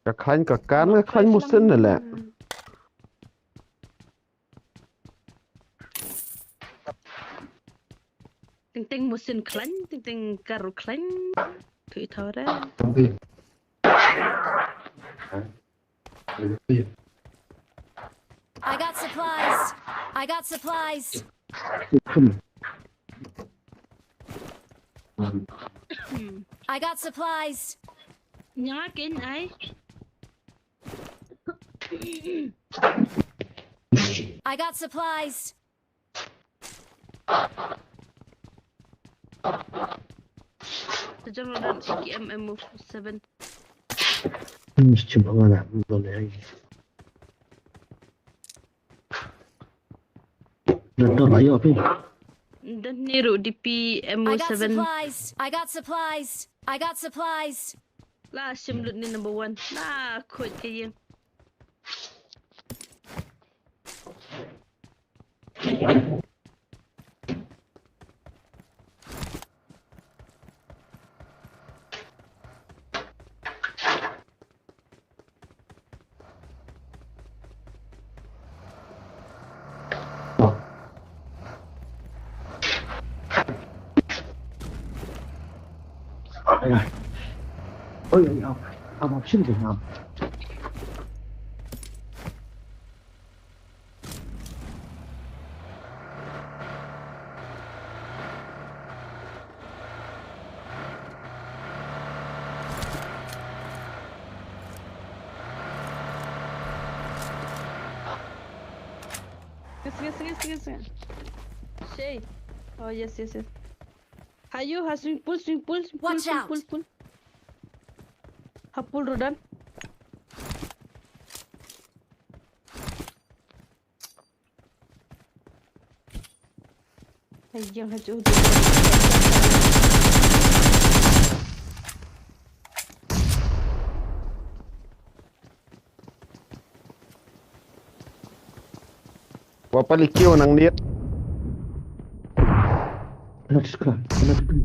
Ka khlaiñ ka kan, ka khlaiñ musin ne leh. Ting ting musin khlaiñ, ting ting karu khlaiñ. Thui thau re. I got supplies. I got supplies. I got supplies. Nya kin ai. I got supplies. Sejam dan A K M M O seven. Hmm, sejam mana? Belum ya. Dah dah lah ya apa? Dan niru D P M O I got seven. Supplies. I got supplies. I got supplies. La shim lut ni number one. La khoi ke ye. Oi, oi, oi, oi, oi, oi, oi. Yes, yes, yes, yes, yes. Shay. Oh, yes, yes, yes. Hayu, ha swimming pool, swimming pool, swimming pool, Watch pool, out. Pool, pool. Ha pool rodan. Ayang ha jooh. Wa pali kiew nang niet. Let's go. Let's go.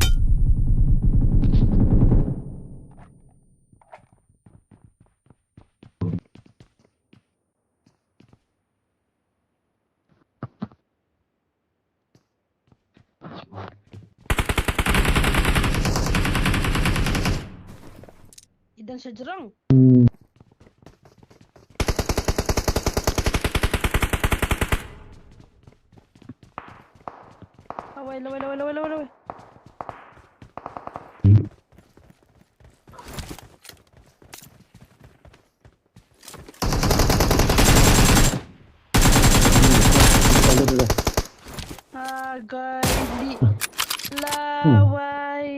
Idan sha jrong. Lawai, lawai, lawai, lawai, lawai, lawai. Ah, guys, di lawai.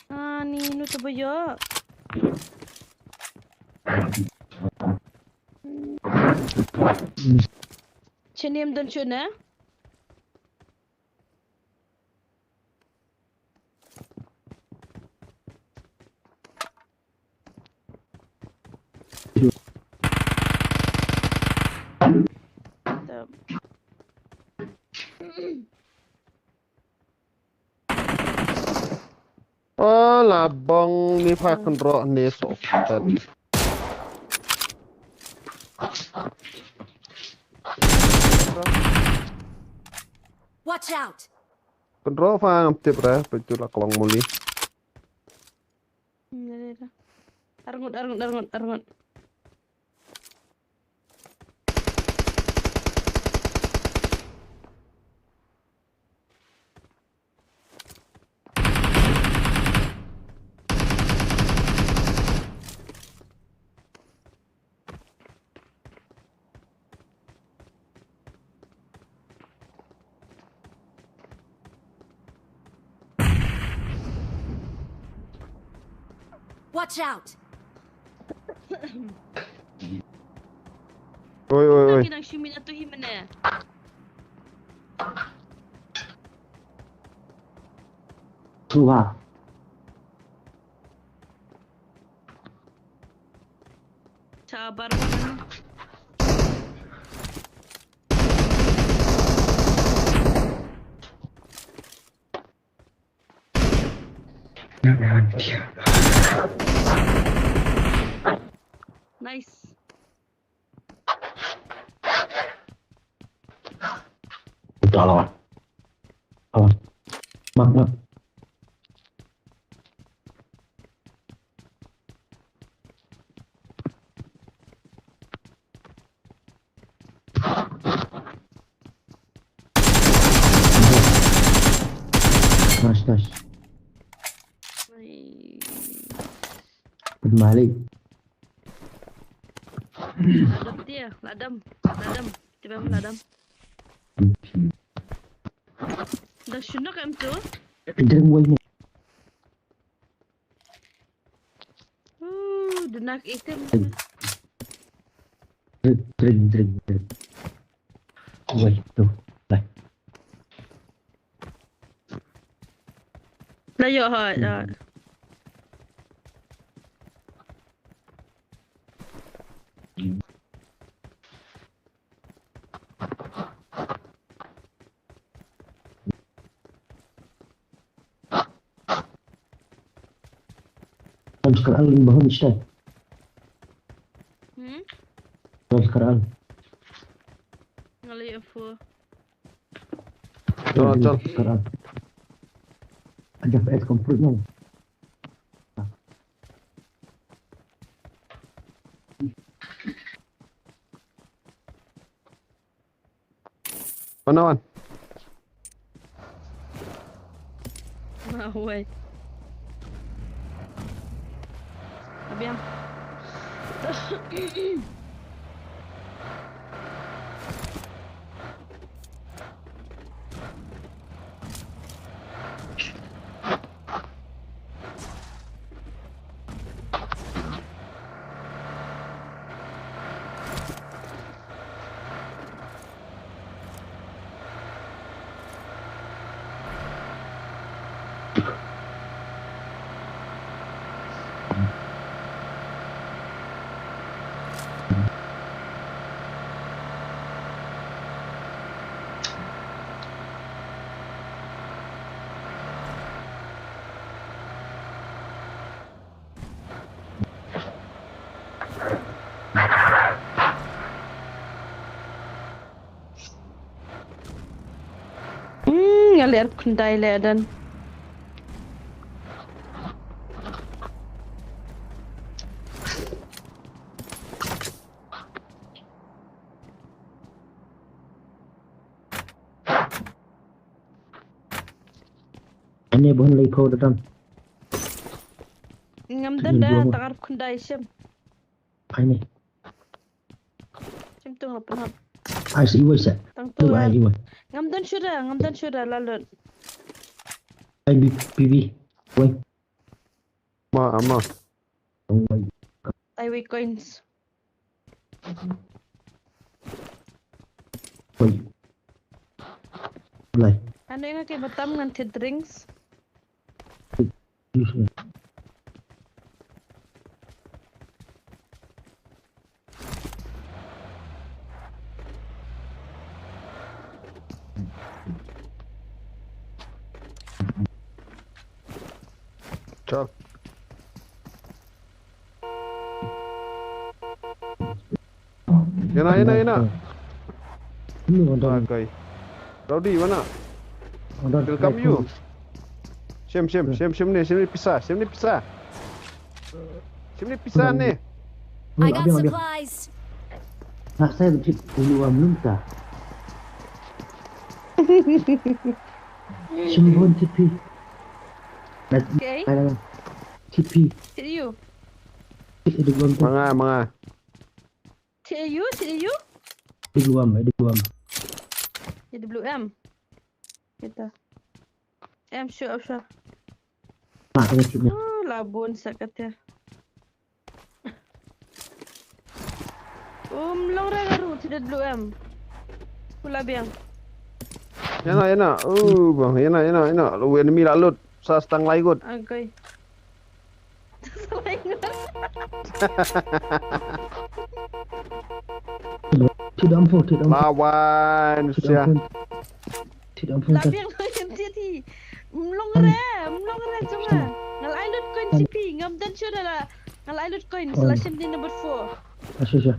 Ah, ni nu tu boyo. Chenem don chuna. Oh, la bong ni pha kynroh ni so. Watch out. Kynroh pha ngam tip ra, pa ju la klong muli. Arngut, arngut, arngut, arngut. Watch out! Oi, oi, oi. Ki nang shim ïa tu hi mane. Tuwa. Sabar mane. Nice. Udah lawan. Lawan. Mak, mak. Nice, nice. Good malik. Ladam dia, ladam, ladam. Tiba ladam. Dah shunok em tu? Drink wine. Uh, denak item. Drink, drink, drink, drink. Wine tu. Lah. Lah yo ha. Ya. Kan sekarang lagi bahan Ustaz. Hmm? Kan sekarang. Ngalai info. Chal, chal. Sekarang. Aja F S komplit nang. Mana wan? Wah, wai. Abiam. Hmm, nga ler khyndai leh dan. Ani bon lei pho da tam. Ngam don da, tang arphew khyndai shim. Ai ni. Shim tung la pynhap. Ai si iwai sa. Tang Tu tu. ai iwai. Ngam don shuh da, ngam don shuh da, la lut. Ai bi bi bi. Wai. Ma, ama. Wai. Ai wei coins. Wai. Lai. Ano nga ki batam ngan ti drinks. Chal. Ïa na, ïa na, ïa na. Ini ada. Bagai. Rowdy, mana? Ada. Welcome you. Shim, shim, shim, shim ni, shim ni pisa, shim ni pisa. Shim ni pisa ni. I got supplies. Nak saya betul dulu am belum ta. Shim bon T P. Okay. T P. See you. Itu belum ta. Manga, manga. See you, see you. Itu am, itu am. Jadi blue M. Kita. M sure, sure. Ah, tengah sini. Oh, labun sa kata. Um, long ra garu, tidak dulu em. Pula biang. Ïa na, ïa na. Uh, bang, ïa na, ïa na, ïa na. Lu enemy la lut. Sa stang lai gut. Agai. Thit dam fo, thit dam fo. Lawan, thit dam fo. Thit dam fo. La biang lo yin thit hi. Mlong re, mlong re jong nga. Ngal ai lut coin C P, ngam dan shu da la. Ngal ai lut coin, sla shim ni number four. Asya, asya.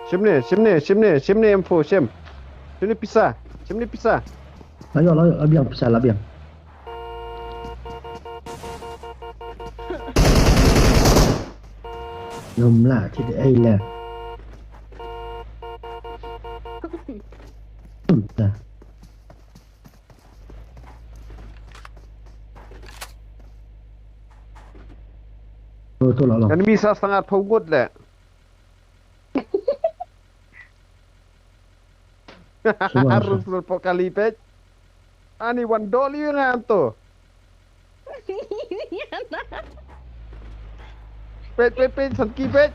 Shim ne, shim ne, shim ne, shim ne M four, shim. Shim ne pisa, shim ne pisa. Ayo, ayo, la biang pisa, la biang. Ngam lah, tidak ai lah. Dah. Oh, tu lah, lah. Enemy sa setengah pau ngut leh. Harus lut pok kali pej. Ani wan doli ngan tu. Pej, pej, pej, san ki pej.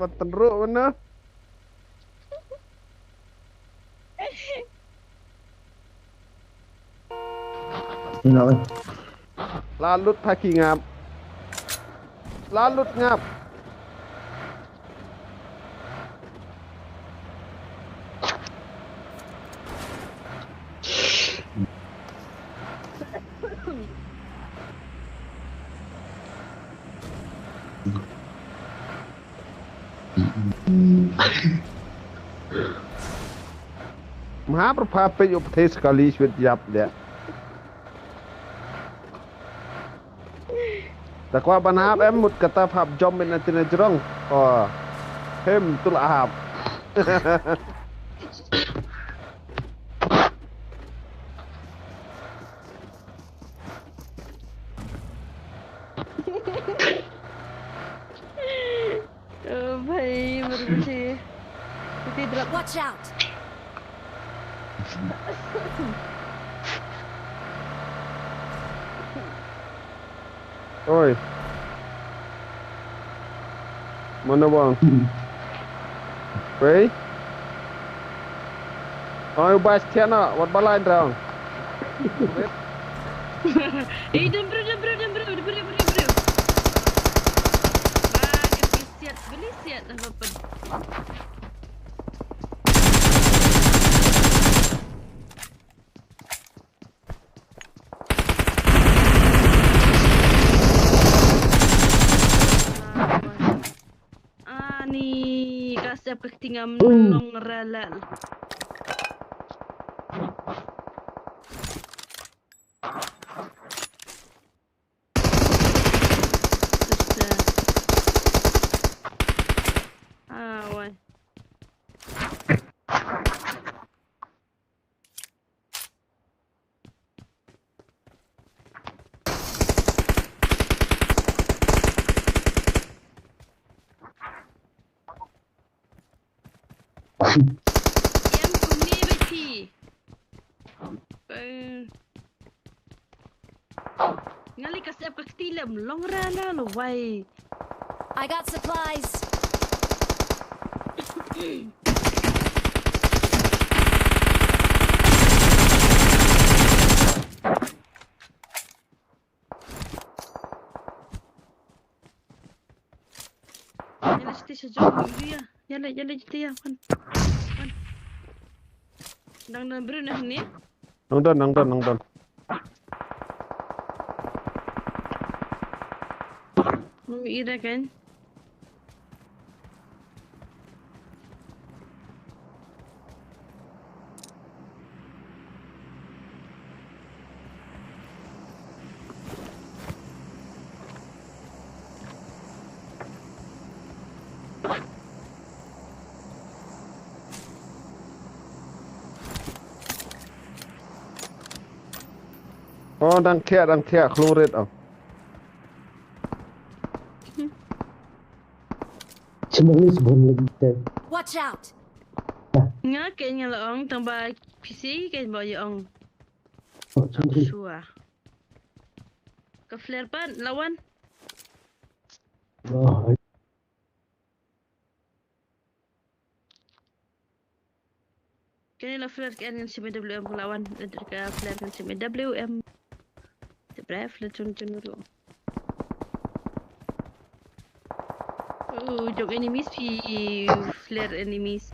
Wan tenruk mana? Ina oi. La lut paki ngap. La lut ngap. Mha prapha peit u pthe sekali swit yap dia. Ta kwah ban hap em mut kata hap jom in atin jrong. Oh. Hem tu la hap. Oh, bhai, mari mari. Iti drop. Watch out. Oi. Mana bang? Wei? Oi, bas tiana, wat balai drang. Eh, dem bro, dem bro, dem bro, dem bro, dem bro, dem bro. Ba, ka beli siat, beli siat dah apa? Ani ka sep ka kti ngam long ralal. Ah, wai. Em kumne beti. Eh. Ngali ka sep ka kti lem long ralal wai. I got supplies. Ïa la jiti sha jong ïa. Ïa la, ïa la jiti ïa. Wan. Wan. Dang don briew na hangne. Nang don, nang don, nang don. Mami ira kan. Oh, dang thiah, dang thiah, khlung rit, oh. Sembong ni sembong lagi, teh. Watch out! Nga ke nga la ong, tang ba P C ke ba ïa ong. Oh, sembong. Sure. Ka flare pat, lawan. Oh, I Kane la flare ka en ngan shim A W M, ka la wan ka flare ngan shim A W M. Te brave la jong jong ruh. Oh, jong enemies phi flare enemies.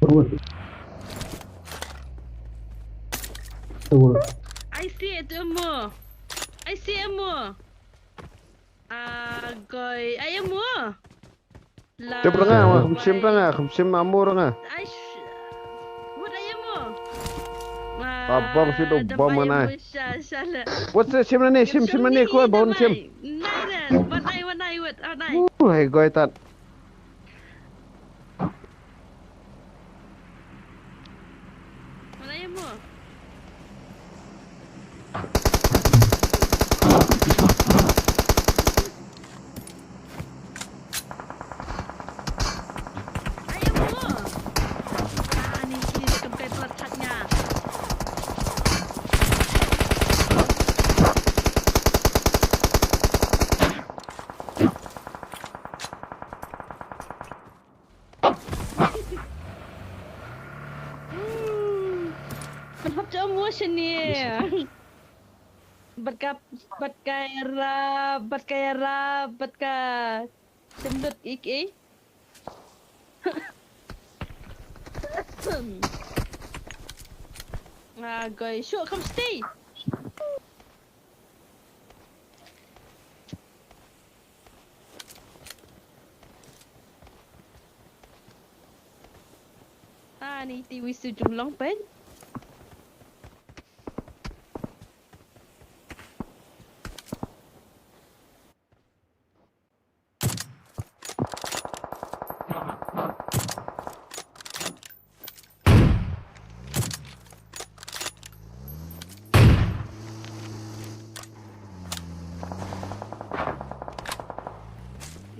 Forward. Forward. I see it, ammo. I see ammo. Ah, goi. Ai, ammo. La. Tip ranga, ma kham shim ranga, kham shim ammo ranga. Ai, sh-, what ai ammo? Ah, bom shi do, da bom bai manai. Ammo sha, sha la. What's the shim na ne, shim, shim na ne, ko bom shim. Nai ren, what ai, what ai, what, what ai. Oh, ai, goi tat. Mana ye mo? Ayo mo. Ah, ni sini dia kemkai pelat hatnya. Pynhap jam mo shane. Bad ka, bad ka ïarap, bad ka ïarap, bad ka shim lut ik ei. Ah, goi, shuh, come stay. Ah, ni ti wisu jumlong pen.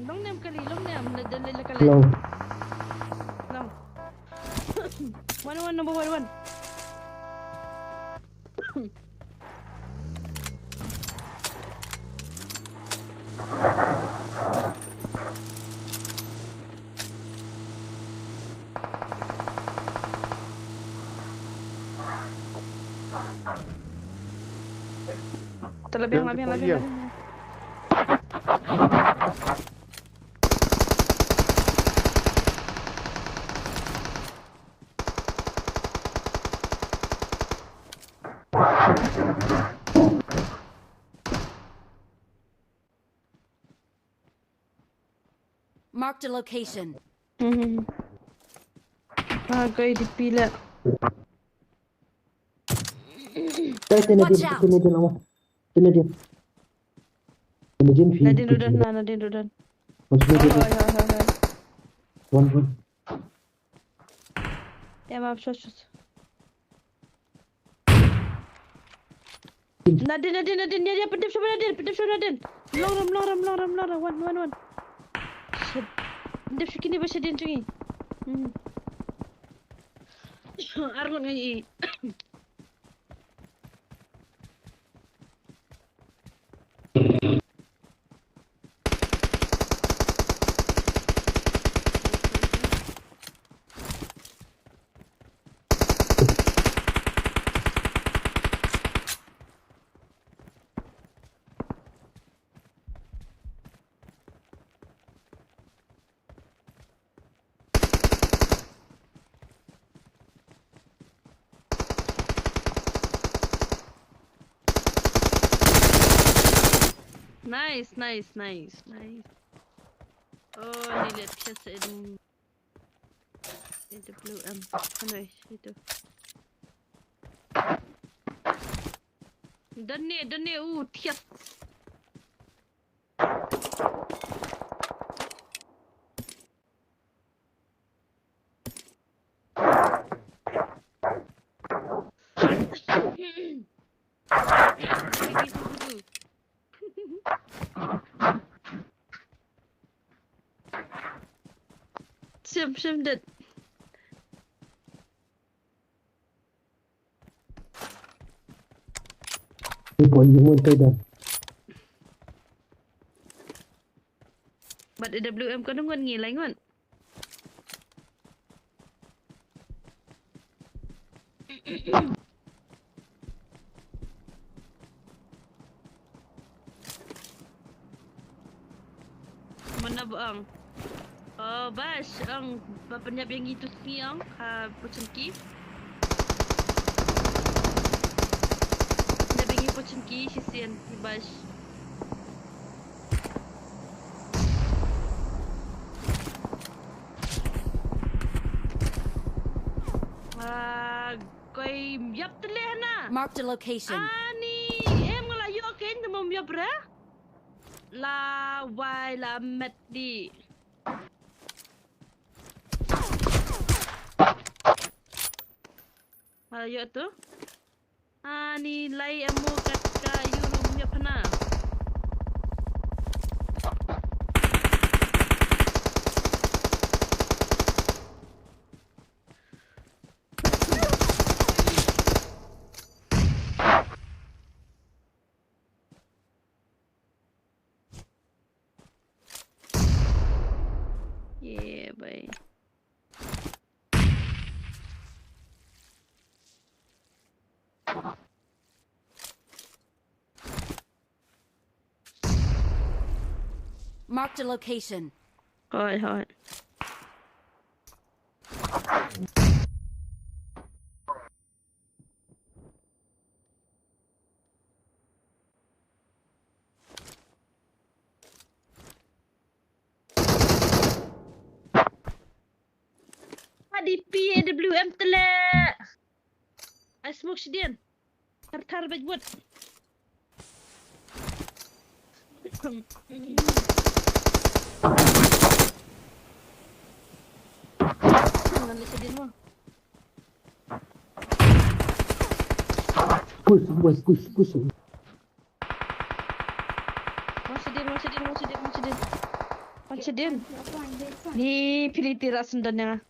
Long nem kali, long nem, na dan lele kali. Long. Long. One, one, number one, one. Te la biang, la biang, la biang, la biang. Marked a location. Mhm. Ah, kai di pila. Kai, tena din, watch out. Tena din, awa. Tena din. Tena din, fi. Nadin rudan, na, nadin rudan. Mas nadin. Oh, hai, hai, hai, hai. One, one. Te ma, shush, shush. Nadin, nadin, nadin, ya, ya, pyndep shuh nadin, pyndep shuh nadin. Long ram, long ram, long ram, long ram, one, one, one. Shit. Pyndep shuh kine ba shadin jong ngi. Hmm. Arngut ngan i. Nice, nice, nice, nice. Oh, ni liat kiss in. Ito blue, um, ano eh, ito. Done, done, uh, thiah. Shim, shim, dit. Ipon yung won tay dan. Bad A W M ko nung ngi lai ngon. Mana ba ong? Oh, Bash, ong ba pynïap ïa ngi tu sngi ong ha Pochinki. Pynïap ïa ngi Pochinki shisien, Bash. Ah, koi ïap tele hana. Marked a location. Ani, em nga la ïoh kein te mom ïap re. La wai la met di. Nga la ïoh tu. Ani lai emo kat ka ïurum ïap hana. Yeah, bhai. Marked a location. Hoi, hoi. Adi P A W M tele. I smoke shidien. Thar thar bej bud. Ngan le shidien mo. Push, push, push, push. Wan shadin, wan shadin, wan shadin, wan shadin. Wan shadin. Ni pili tira sendon ya.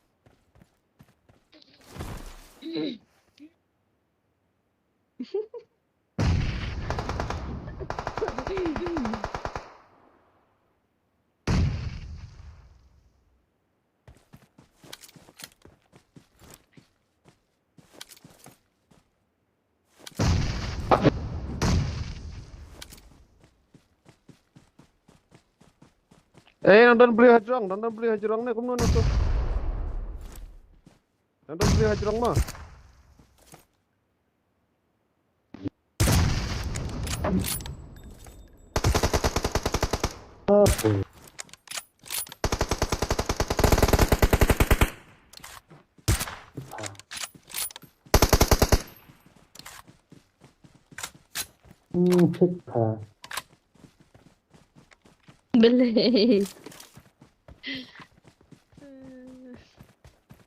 Eh, nang don beli hajrong, nang don beli hajrong ne, kumno nang tu? Nang don beli hajrong mah. Apa? Hmm, check pass. Balei.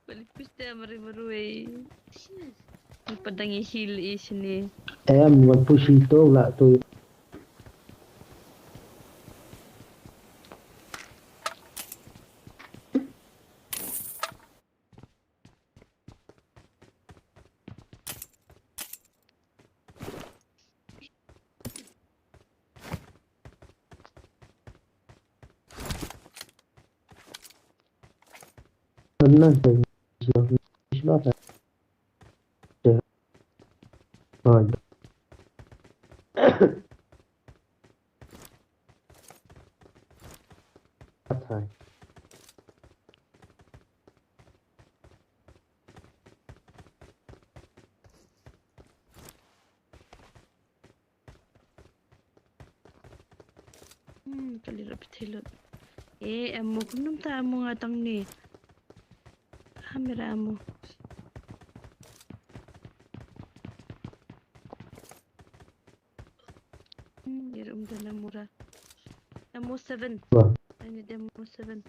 Balei push te mari marwei. Padang i heal i sini. Em, wan push ito la tu. Pernah saya. Pernah saya. Pernah. Hmm, kali rap thelo. Eh, ammo kumnum ta ammo ngatang ni. Kamera ammo. Hmm, dir um dana mura. Ammo seven. Wah. I need ammo seven.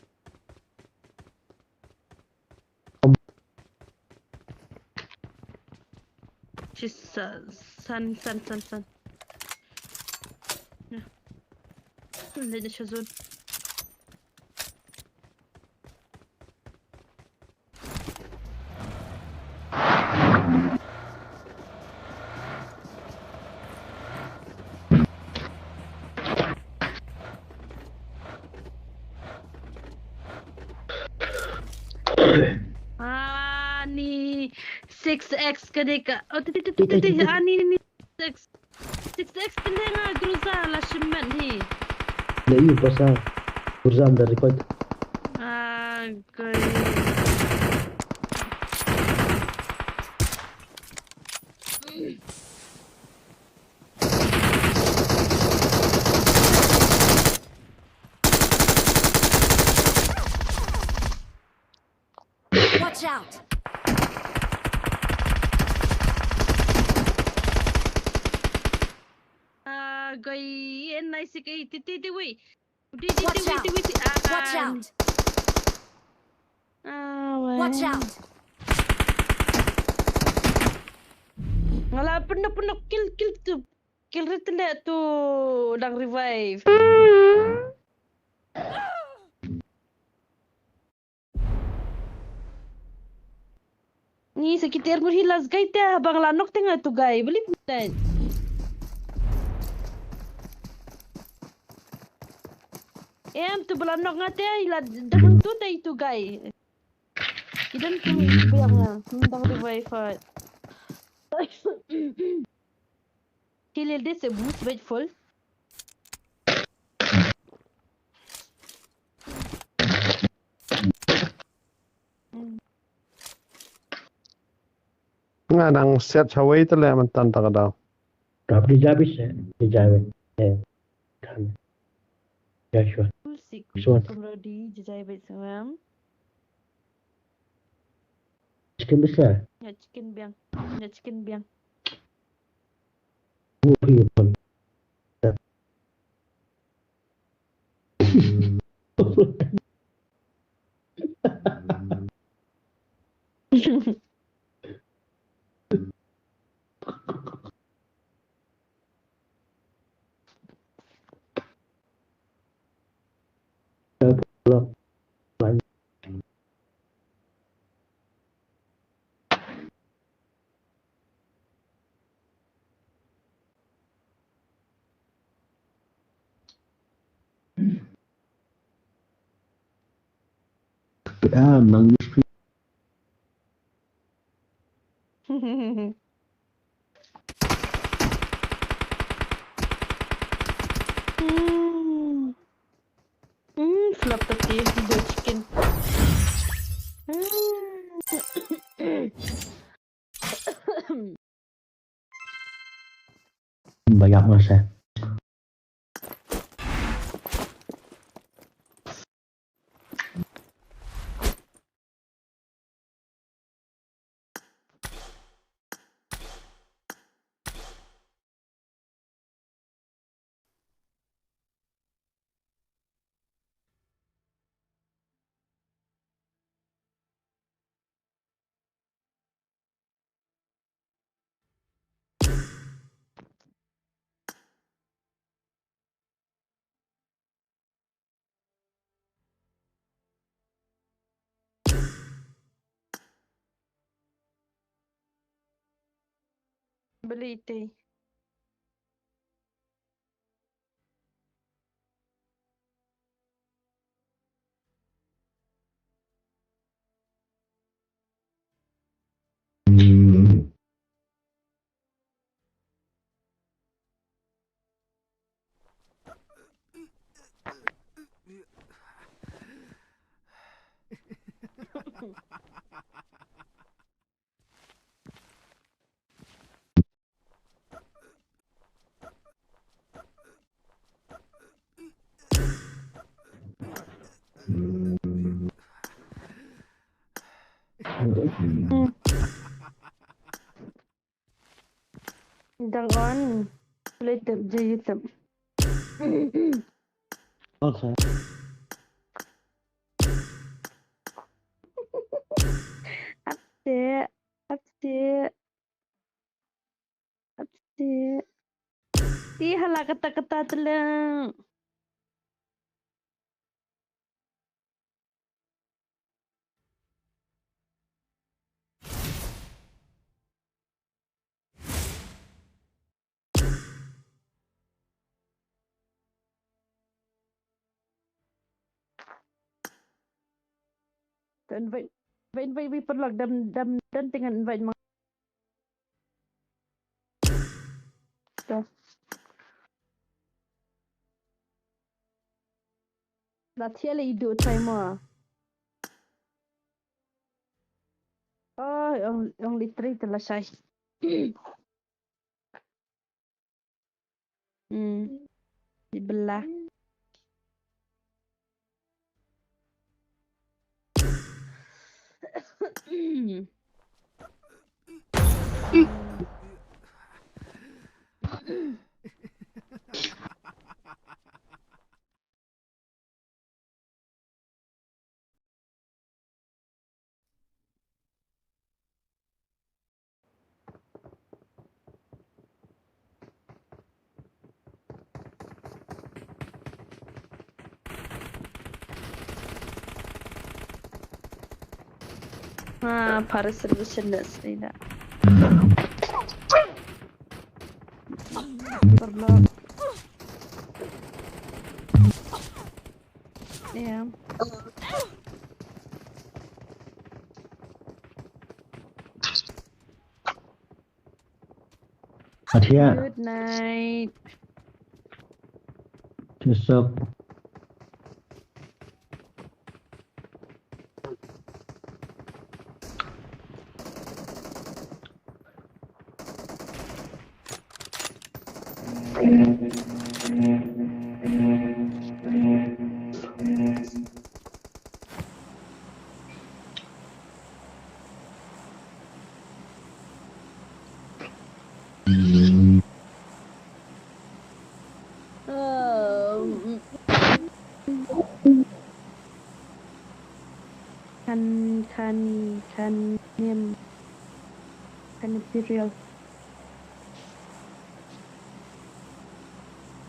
She's uh, sun, sun, sun, sun. Yeah. Let the zone. Six X kane ka. Oh, ti, ti, ti, ti, ti, ti, ti, ah, ni, ni, ni. Six. Six X kane nga Groza la shimet hi. Da yu pasa. Groza da record. Ah, okay. Watch out! Ah, guy, and nice guy. Ti, ti, ti, wait. Ti, ti, ti, wait, ti, wait, ti. Ah, watch out! Ah, wait. Watch out! Ngala pernah, pernah kill, kill tu. Kill rit le tu dang revive. Ni sa kiter ngur hilas gai te bang la nok te nga tu gai beli putai. Em tu bela nok nga te ila dang tu te tu gai. Kidan tu biang nga dang revive. Hilil de se boost bait full. Nga nang set hawai te le man tan tak dau. Rap di jabis eh, di jabis. Eh, kan. Ya sure. Sure. Sure. Kumrodi jajai bait sangam. Chicken bisa. Ya chicken biang. Ya chicken biang. Ah, nang Hmm. Hmm, flop tati, the chicken. Hmm. Banyak masa. Beli teh. Dang on. Boleh tap je YouTube. Okay. Update, update, update. Ih, hala kata-kata telang. To invite. Invite, invite, invite, paralok, dam, dam, dam, tyngan invite ma. To. La thiah lei, i duh trai mo. Oh, ong, ong lei trai te lashai. Hmm. Di belah. Ah, para solution da sida. Paralok. Yeah. Atia. Good night. Tusuk. Kan, kan, kan nim. Kan imperial.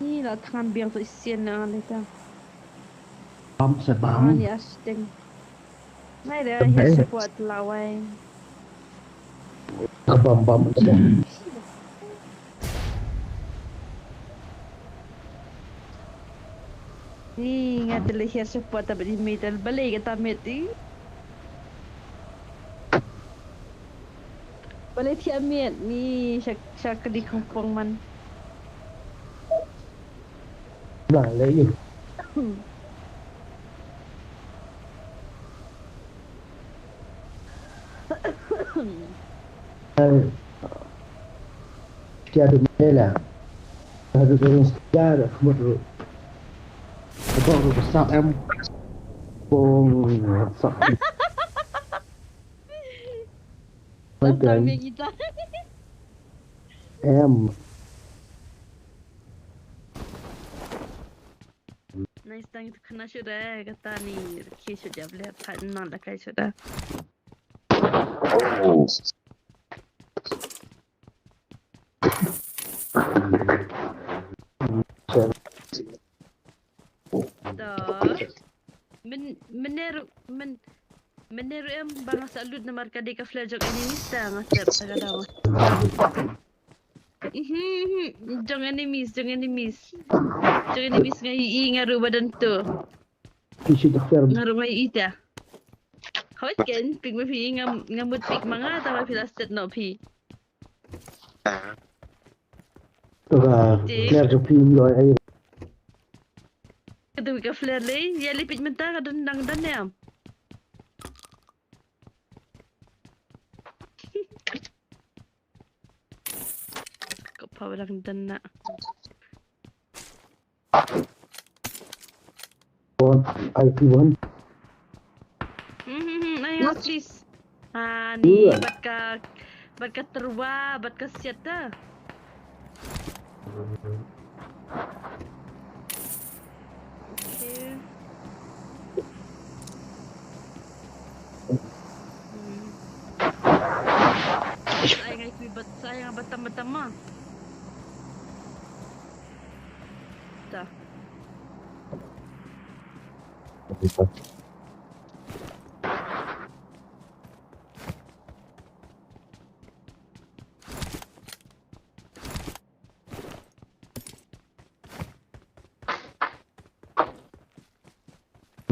Ni la thngan biang sa shisien na lei ta. Bam sa bam. Ni asting. Ngai de, hi support lawai. Ka bam bam sa. Ni nga te lei hi support ta bad i middle balei kata mid i. Balei thiah miet ni sha, sha kali khongpong man. Bla le yu. Kia du mela. Hadu du stia da khmut ru. Bok ru sap em. Bong sap. Tang tang meng ita. Em. Nice tang itu kena shuda kata ni. Ki shuda beli apa nang da kai shuda. Da. Men, mener, men, mener em ba nga sa lut namar ka dei ka flare jong enemies ta nga sep ta ka daw. Mhm, mhm. Jong enemies, jong enemies. Jong enemies nga i, i nga ru badan tu. Phi shi doktor. Nga ru nga i ta. Hoi ken, pik ma phi nga, nga mut pik ma nga ta ma phi la set no phi. Ka flare jong phi ym loi ai. Ka dei ka flare lei, ïa lei pik mynta ka don dang don ne am. Ka pa ba dang don na. One, I P one. Hmm, hmm, hmm, ay, please. Ah, ni, bad ka, bad ka tyrwa, bad ka siat ta. Okay. Hmm. Sa ai ngai kui bat, sa ai ngai batam batam ma. Ta.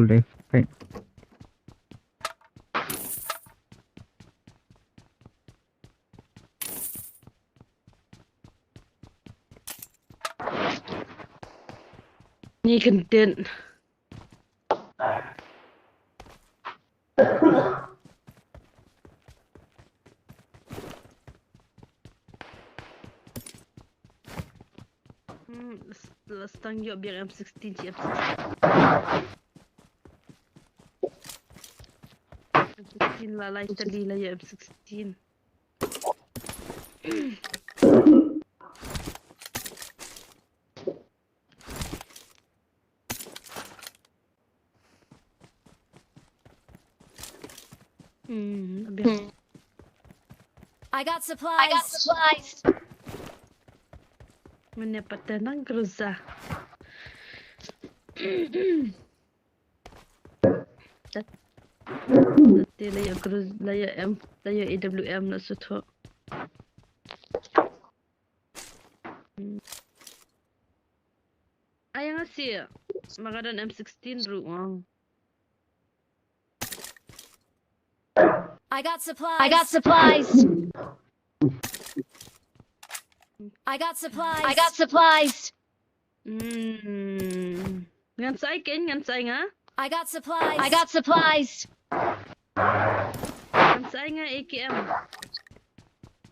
Left, right. Ni kyntit. Hmm, s-, la stang ïoh biang M sixteen, shi M sixteen. M sixteen la lai tylli la ïoh M sixteen. Hmm, a bit. I got supplies. I got supplies. Mynne pat te nang Groza. Tat-, tat te la ïa Groza, la ïa M, la ïa A W M la shu thoh. Hmm. Ai nga sih, ma ka don M sixteen ruh, oh. I got supplies. I got supplies. I got supplies. I got supplies. Hmm. Ngan sa ai kein, ngan sa ai nga. I got supplies. I got supplies. Ngan sa ai nga A K M.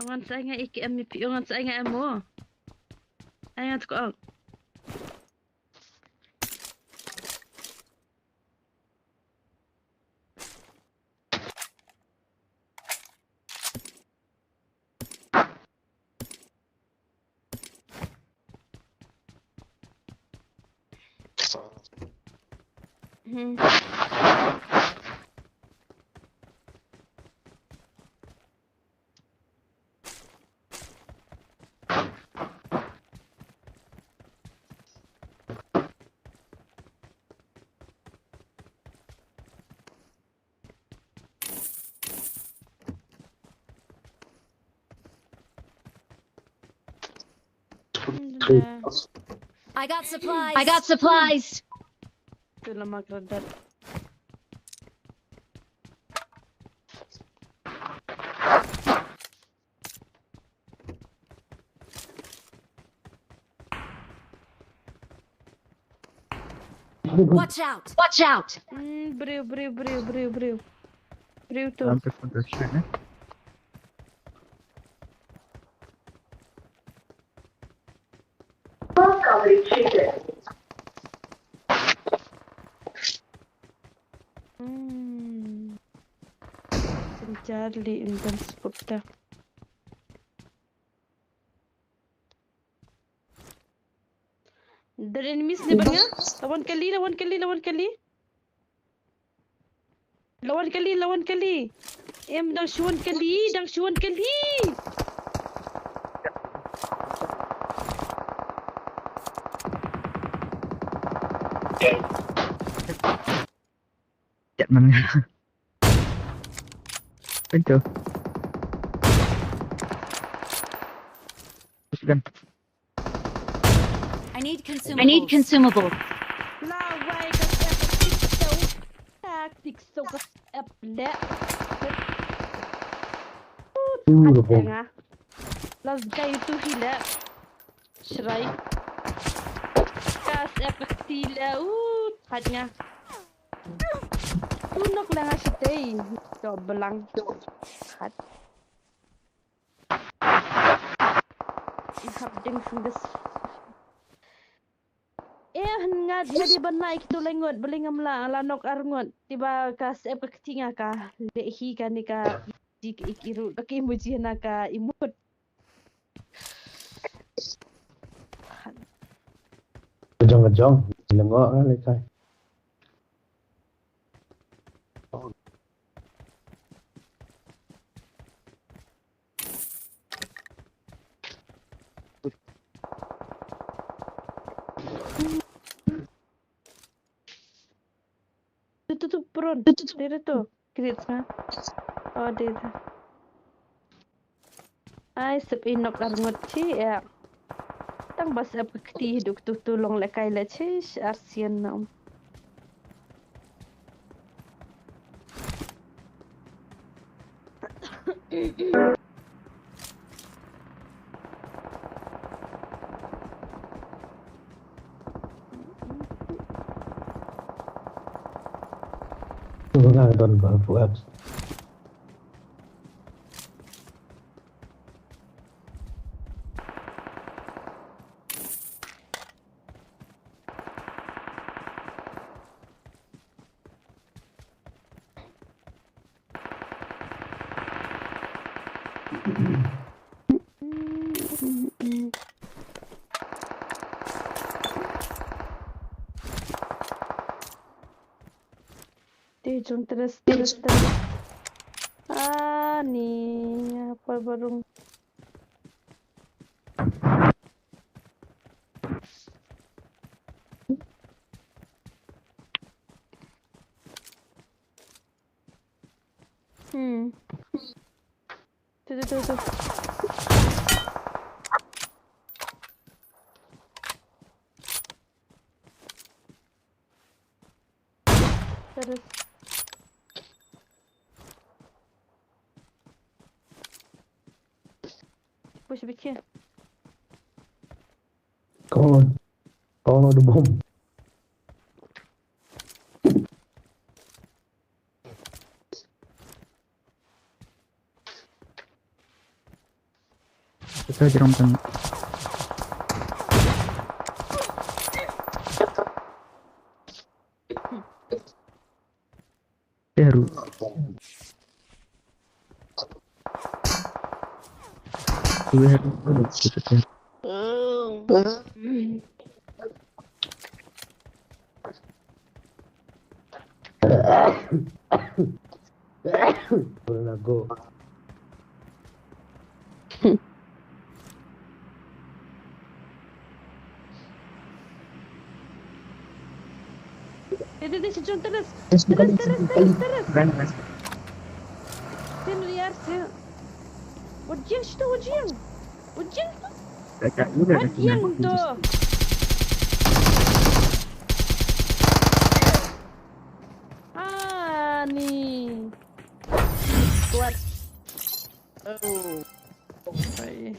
Ngan sa ai nga A K M, ïa phi, ngan sa ai nga ammo. Ai nga tkok. Hmm. I got supplies. I got supplies. Tu lama kredit. Watch out! Watch out! Hmm, briew, briew, briew, briew, briew. Briew tu. Lam pes pun tu sini. Hmm. Sen Charlie in dan spot da. Daren miss ne banga. Lawan kali, lawan kali, lawan kali. Lawan kali, lawan kali. Em, dang shuan kali, dang shuan kali. Chat man. Ito. Teruskan. I need consumables. I need consumables. Lawai ka step tik so. Tak tik so ka step le. Ur, hot bong. Las gai tu hi le. Shrai. Ka step ka ti le. Ur, hot nga. Tu nok la nga shatei. To belang. Hot. Hap ding sing des. Eh, nga, nga di ban nai kito lai ngut, beli ngam la, la nok ar ngut. Tiba ka step ka kti nga ka leh hi kane ka ji ka ik iru, ka emoji na ka emote. Kajong, kajong, lengo ah lekai. Tu, tu, tu, pron. Tu, tu, tu. Dei tu. Crates nga. Oh, dei tu. Ai, sep inok ar ngut chi, eh. Tang ba sep ka kti duk tu tu long le kai le chi, ar sien nom. Nga don ba buat. Te jong terus, terus, terus. Ah, ni, apa barung? Hmm. Tu, tu, tu, tu. Terus. Push a bit here. Come on. Come on, the bomb. Kita jerang tengah. Teru. Teru. Go. Dai, dai, dai, Sejong, terus. Terus, terus, terus, terus. Sen liar, sen. Wat jing situ, wat jing. Wat jing tu. Wat jing tu. Ah, ni. Kuat. Oh. Bye.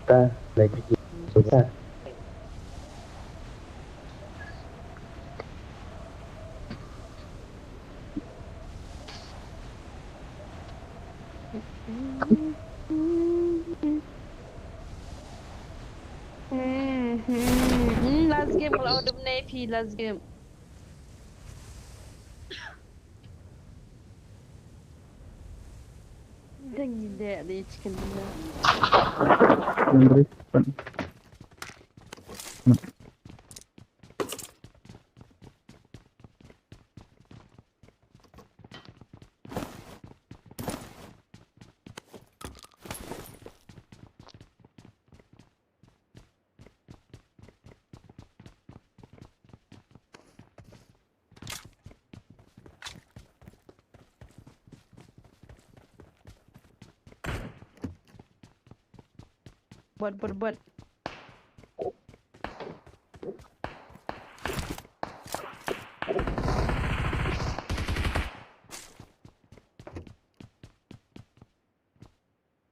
Ta lagi kita. Hmm, hmm, hmm, last game, kalau udah menang phi last game. Dang ide di chicken dinner. Hungry. Buat, buat, buat.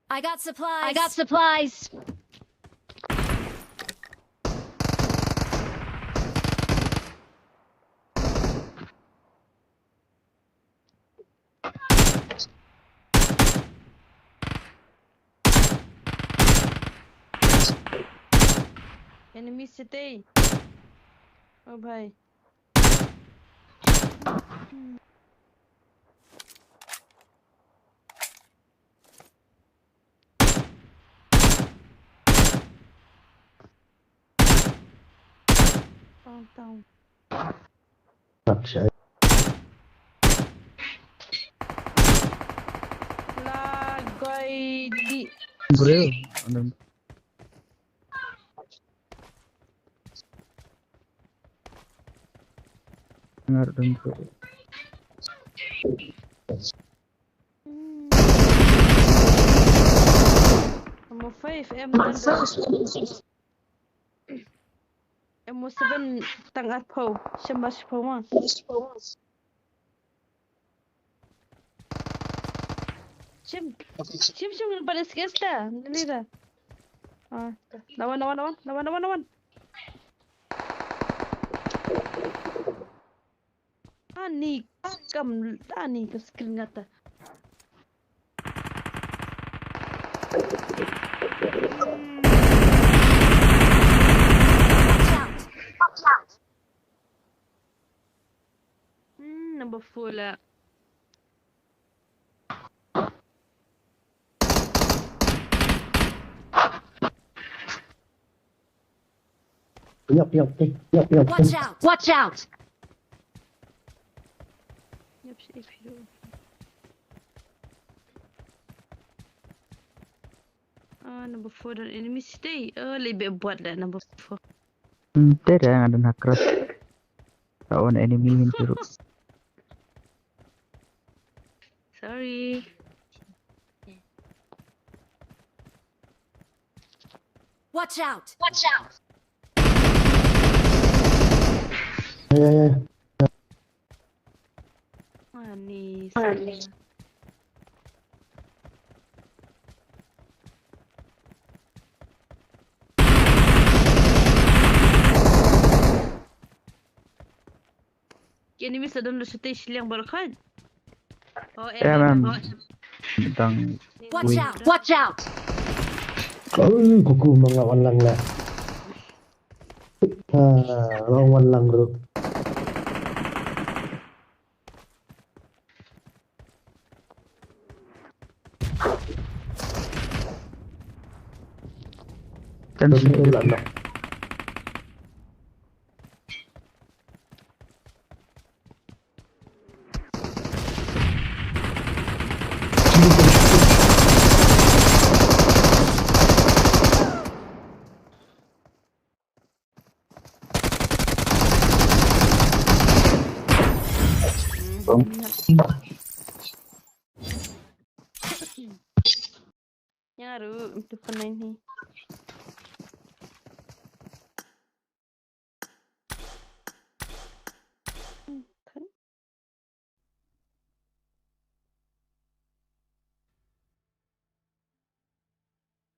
I got supplies. I got supplies. Enemy city. Oh bhai. Down, down. Acha. Lagoi di. Bro, ano? Ngar dun ko. Number five, M M O seven, tang arphew, shim ba shiphew ma. Shim, shim, shim, ngan pan S K S ta, ngan lida. Ah, lawan, lawan, lawan, lawan, lawan, lawan. Ani kam, ani ka skill ngata. Hmm, number four la. Yap, yap, eh, yap, yap. Watch out! Watch out! Yap, si F U. Ah, number four don enemy stay. Oh, lebih buat dah number four. Hmm, te dah ada nakras. Lawan enemy yang terus. Sorry. Watch out! Watch out! Ya, ya, ya. Manis. Manis. Ki enemy sa don da shatei shiliang baroh khat. Oh, eh, em, em. Dang. Watch out! Watch out! Oh, kuku manga wan lang la. Ah, long wan lang ru. Kan sini lah nak. Nyaru, itu pernah ini.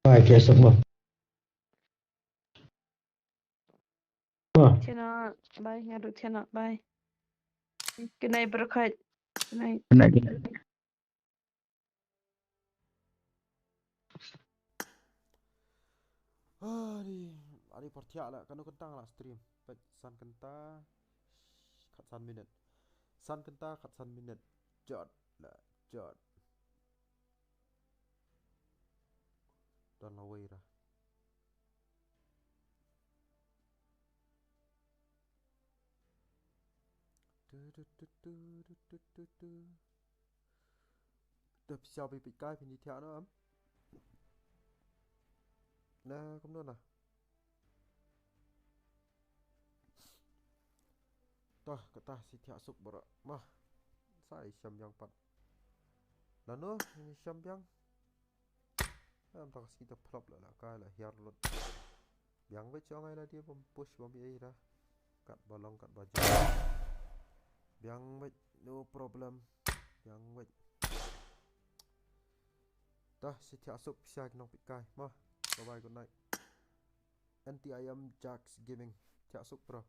Bye, guys. Bye. Chena, bye. Nyaru chena, bye. Good night, Barakat. Good night. Good night, good night. Ani, ani por thiah la, kano kynta la stream. Peit san kynta khatsan minit. San kynta khatsan minit. Jot la, jot. Don la wei ra. Tu, tu, tu, tu. Te pisa bi peit kai phin di thiah no am. Na kumno na. Toh, kata shi thiah suk bro. Mah. Sa i sham biang pat. Lano, ini sham biang. Am ta ka sngi ta phlop la, la kai la hiar lut. Biang beit shu ngai la dia bym push bym ei ra. Kat ba long, kat ba jam. Biang beit, no problem. Biang beit. Tah, shi thiah suk pisa ki nongpeit kai. Mah, bye bye, good night. N T I M Jax Gaming. Thiah suk bro.